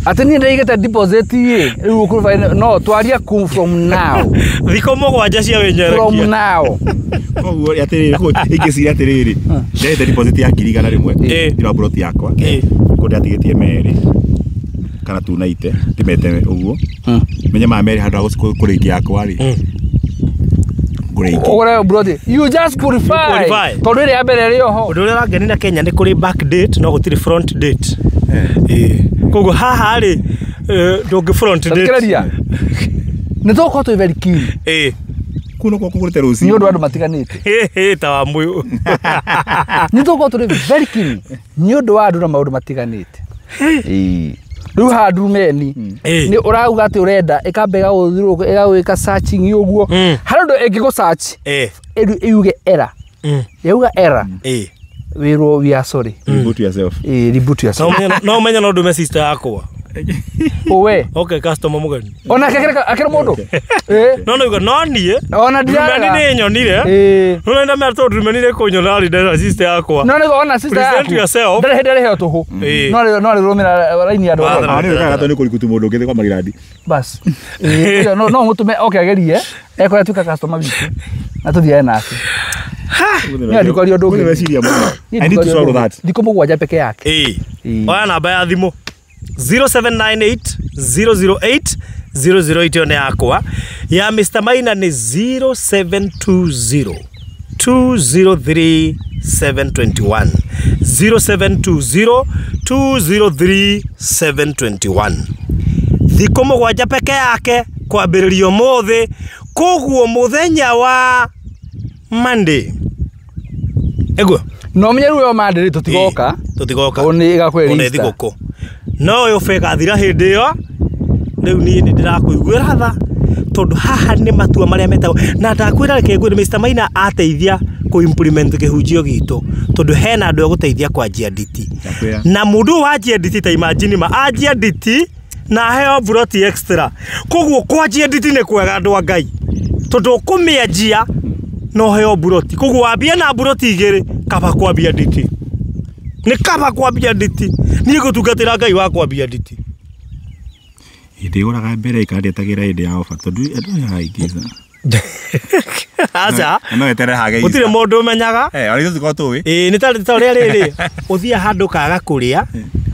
Atĩ niĩ ndĩraigĩte deposit ĩ, rĩu ũkũrũba no twaria from now. Thikũ mũgwanja cia wĩnyerekia. From now. Koguo atĩrĩrĩ, ingĩciria atĩrĩrĩ, ndĩraigĩte deposit ya 100,000 ndĩra mburoti yakwa. Kũu ndĩratigĩtie merĩ kana 290 ndĩmete ũguo. Menye maya merĩ handũ ha kũrĩkia yakwa rĩ. Ngũre ingĩ. Ũgũre mburoti. You just qualify. Tondũ ĩrĩa ya mbere ĩrĩ oho. Ũndũ ũrĩa ũrangenia na Kenya nĩ kũrĩ back date no gũtirĩ front date. Koguo haha rĩ ndũngĩ front date. Thikĩrĩria. Nĩ tũgũkorwo twĩ very keen. Kũu no kũgũrĩte rũciũ. Nĩ ũndũ andũ matiganĩte. Ta wa mũyũ. Nĩ tũgũkorwo tũrĩ very keen. Nĩ ũndũ wa andũ na maũndũ matiganĩte. Rĩu haha ndurumeni nĩ ũrauga atĩ ũrenda ĩkamba ĩgagũthiũrũrũka ĩgagwĩka searching ũguo. Harĩ ũndũ ĩngĩgũ search ĩuge error. Yauga error. Wĩrwo we are sorry. Reboot yourself. Reboot yourself. No ũmenye no ndume sister yakwa. Owe. Okay, customer mũgeni. Ona akĩra mũndũ. No no no niĩ. Ona ndiraga. Ndurumeni nĩ nyonire. No nenda mera tondũ ndurumeni nĩ kũnyona rĩ ndĩra sister yakwa. No nĩ ona sister yaku. Present yourself. Ndarĩ hĩndĩ arĩheo tũhũ. No no rĩrũmĩra raini andũ. Nĩ wĩkaga tondũ nĩ kũrikutu mũndũ ũngĩ kwa marirandi. Bas. No no mũtũme oke agerie. Ekora tuĩka customer witũ. Na tũthiage nake. Nĩ ndikwaria ũndũ ũngĩ. Nĩ mũno. I need to solve that. Thikũ mũgwanja peke yake. Oya namba ya thimũ. 0798 008 008 ĩyo nĩ yakwa. Ya Mr. Maina nĩ 0720 203 721. 0720 203 721. Thikũ mũgwanja peke yake kwambĩrĩria ũmũthĩ, koguo mũthenya wa Monday. Ĩguo. No menye rĩu ĩyo Monday rĩ tũtigoka. Tũtigoka. Tondũ nĩ ĩgakorwo ĩrĩ Nĩ thigũkũ. No ĩyo ĩgathira hĩndĩ ĩyo. Rĩu niĩ nĩ ndĩrakũiguĩra tha tondũ haha nĩ matua marĩa metagwo na ndakwĩra reke ngwĩre Mr. Maina ateithia kũ implement kĩhunjio gitũ tondũ hena andũ egũteithia kwanjia nditi. Na mũndũ wanjia nditi ta imagine ma anjia nditi na aheo mburoti extra. Koguo kwanjia nditi nĩ kwega andũ a Ngai tondũ ũkũmĩanjia no heo mburoti. Koguo wambie na mburoti igĩrĩ kaba kwambia nditi. Nĩ kaba kwambia nditi. Niĩ ngũtungatĩra Ngai wa kwambia nditi. Hĩndĩ ĩgũraga mbere ĩkandetagĩra hĩndĩ ya ofa tondũ andũ nĩ araingĩza. Aca. No etere hage. Gũtirĩ mũndũ ũmenyaga. Ona ithuĩ tũkorwo tũĩ. Nĩ ta ũrĩa rĩrĩ ũthiaga handũ kaga kũrĩa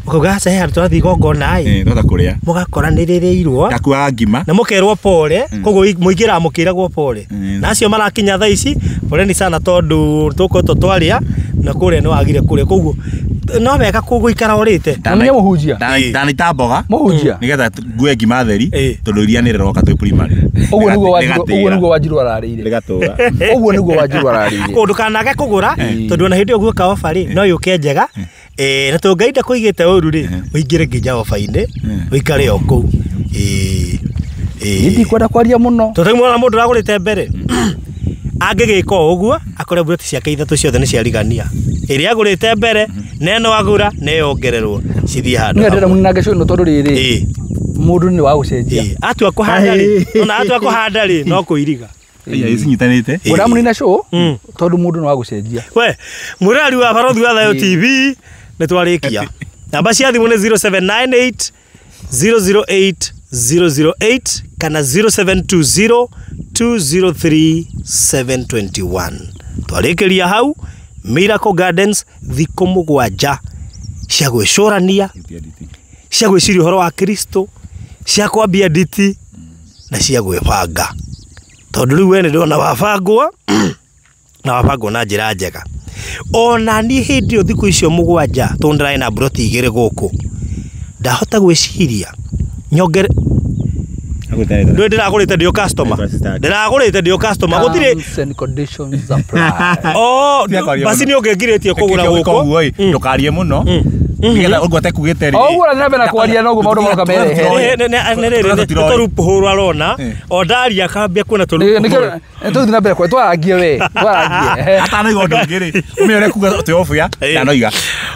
ũkauga aca he handũ tũrathiĩ igongona ĩ. Twatha kũrĩa. Mũgakora nĩ rĩrĩirwo. Ndakuaga ngima. Na mũkerwo pole, koguo mũingĩraga mũkĩragwo pole. Na acio marakinya thaa ici, poleni sana tondũ tũkoretwo twarĩa na kũrĩa nĩ wagire kũrĩa koguo no wega gũikara ũrĩte. Na nĩ mũhunjia. Ndanaita mboga. Mũhunjia. Nĩgetha ngue ngima theri tondũ iria nĩ rĩroka twĩ primary. Ũguo nĩguo Wanjirũ, ũguo nĩguo Wanjirũ ararĩire. Rĩgatũra. Ũguo nĩguo Wanjirũ ararĩire. Kũndũ kanage kũgũra tondũ ona hĩndĩ ĩyo guoka ofa rĩ no yũke njega. Na tondũ Ngai ndakũigĩte ũru rĩ ũingĩre nginya ofa-inĩ ũikare o kũu. Niĩ ndikwenda kwaria mũno. Tondũ mwana mũndũ ũragũrĩte mbere. Angĩgĩka o ũguo akore buroti ciake ithatũ ciothe nĩ ciarigania. Ĩrĩa agũrĩte mbere na ĩno agũra na ĩyongererwo cithiĩ handũ. Nĩ ndĩrenda mũninange show ĩno tondũ rĩrĩ mũndũ nĩ wa gũcenjia. Atua kũhanda rĩ, ona atua kũhanda rĩ no kũiriga. Iya icinyitanĩte. Ngwenda mũnina show tondũ mũndũ nĩ wa gũcenjia. We mũrari wa Barothi wa Thayo TV nĩ twarĩkia. Namba cia thimũ nĩ 0798 008 008 kana 0720 203 721. Twarĩkĩria hau Miracle Gardens thikũ mũgwanja cia gwĩcũrania, cia gwĩciria ũhoro wa Kristo, cia kwambia nditi na cia gwĩbanga. Tondũ rĩu we nĩ ndĩrona wabangwo na wabangwo na njĩra njega. Ona niĩ hĩndĩ ĩyo thikũ icio mũgwanja tondũ ndĩrarĩ na mburoti igĩrĩ gũkũ ndahota gwĩciria nyongere ndå ndĩragũrĩte ndĩ customer ndĩragũrĩte ndĩ customer gũtirĩ Terms and conditions apply. Oh, basi nĩ ũngĩngirĩtie kũgũra gũkũ ndũkarie mũno nĩgetha ũngwate kugĩte rĩ O ũguo ũrathiĩ na mbere na kwaria noguo maũndũ maroka merehere. Nĩ tũrupũhũrũ arona o ndaria akambia kuona tũrupũhũrũ. Tũthiĩ na mbere kwaria twarangie we twarangie. Atanoiga ũndũ ũngĩ rĩ ũmenye ũrĩa kuga twĩ off ya ndanoiga.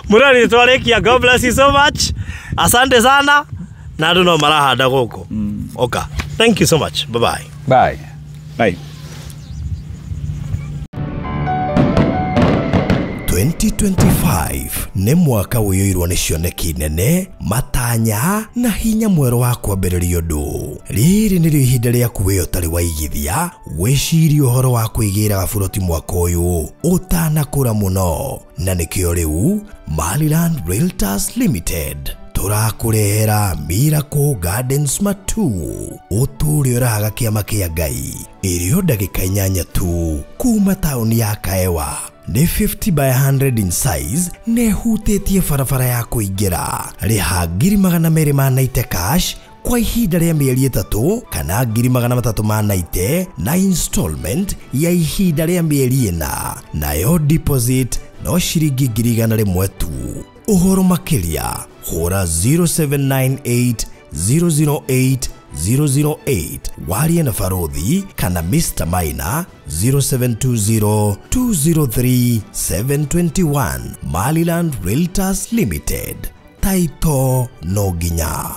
Mũrani twarĩkia. God bless you so much. Asante sana na andũ no marahanda gũkũ. Oka. Thank you so much. Bye bye. Bye. Bye. 2025 nĩ mwaka ũiyũirwo nĩ cioneki nene, matanya na hinya mwerũ wa kwambĩrĩria ũndũ. Rĩrĩ nĩrĩo ihinda rĩaku we ũtarĩ waigithia wĩcirie ũhoro wa kwĩgĩra gaburoti mwaka ũyũ ũtanakũra mũno, na nĩkĩo rĩu Maryland Realtors Limited tũrakũrehera Miracle Gardens Matu ũtũũre ũrahaga kĩama kĩa Ngai ĩrĩo ndagĩka 8 tu kuma taũni ya Kaewa. Nĩ 50 by 100 in size na ĩhutĩtie barabara ya kũingĩra. Rĩha 290,000 cash kwa ihinda rĩa mĩeri 3 kana 390,000 na installment ya ihinda rĩa mĩeri 4, nayo deposit no ciringi 100,000 tu. Ũhoro makĩria hũra 0798 008 008 warie na Barothi kana Mr. Maina 0720 203 721. Maryland Realtors Limited. Taito no nginya.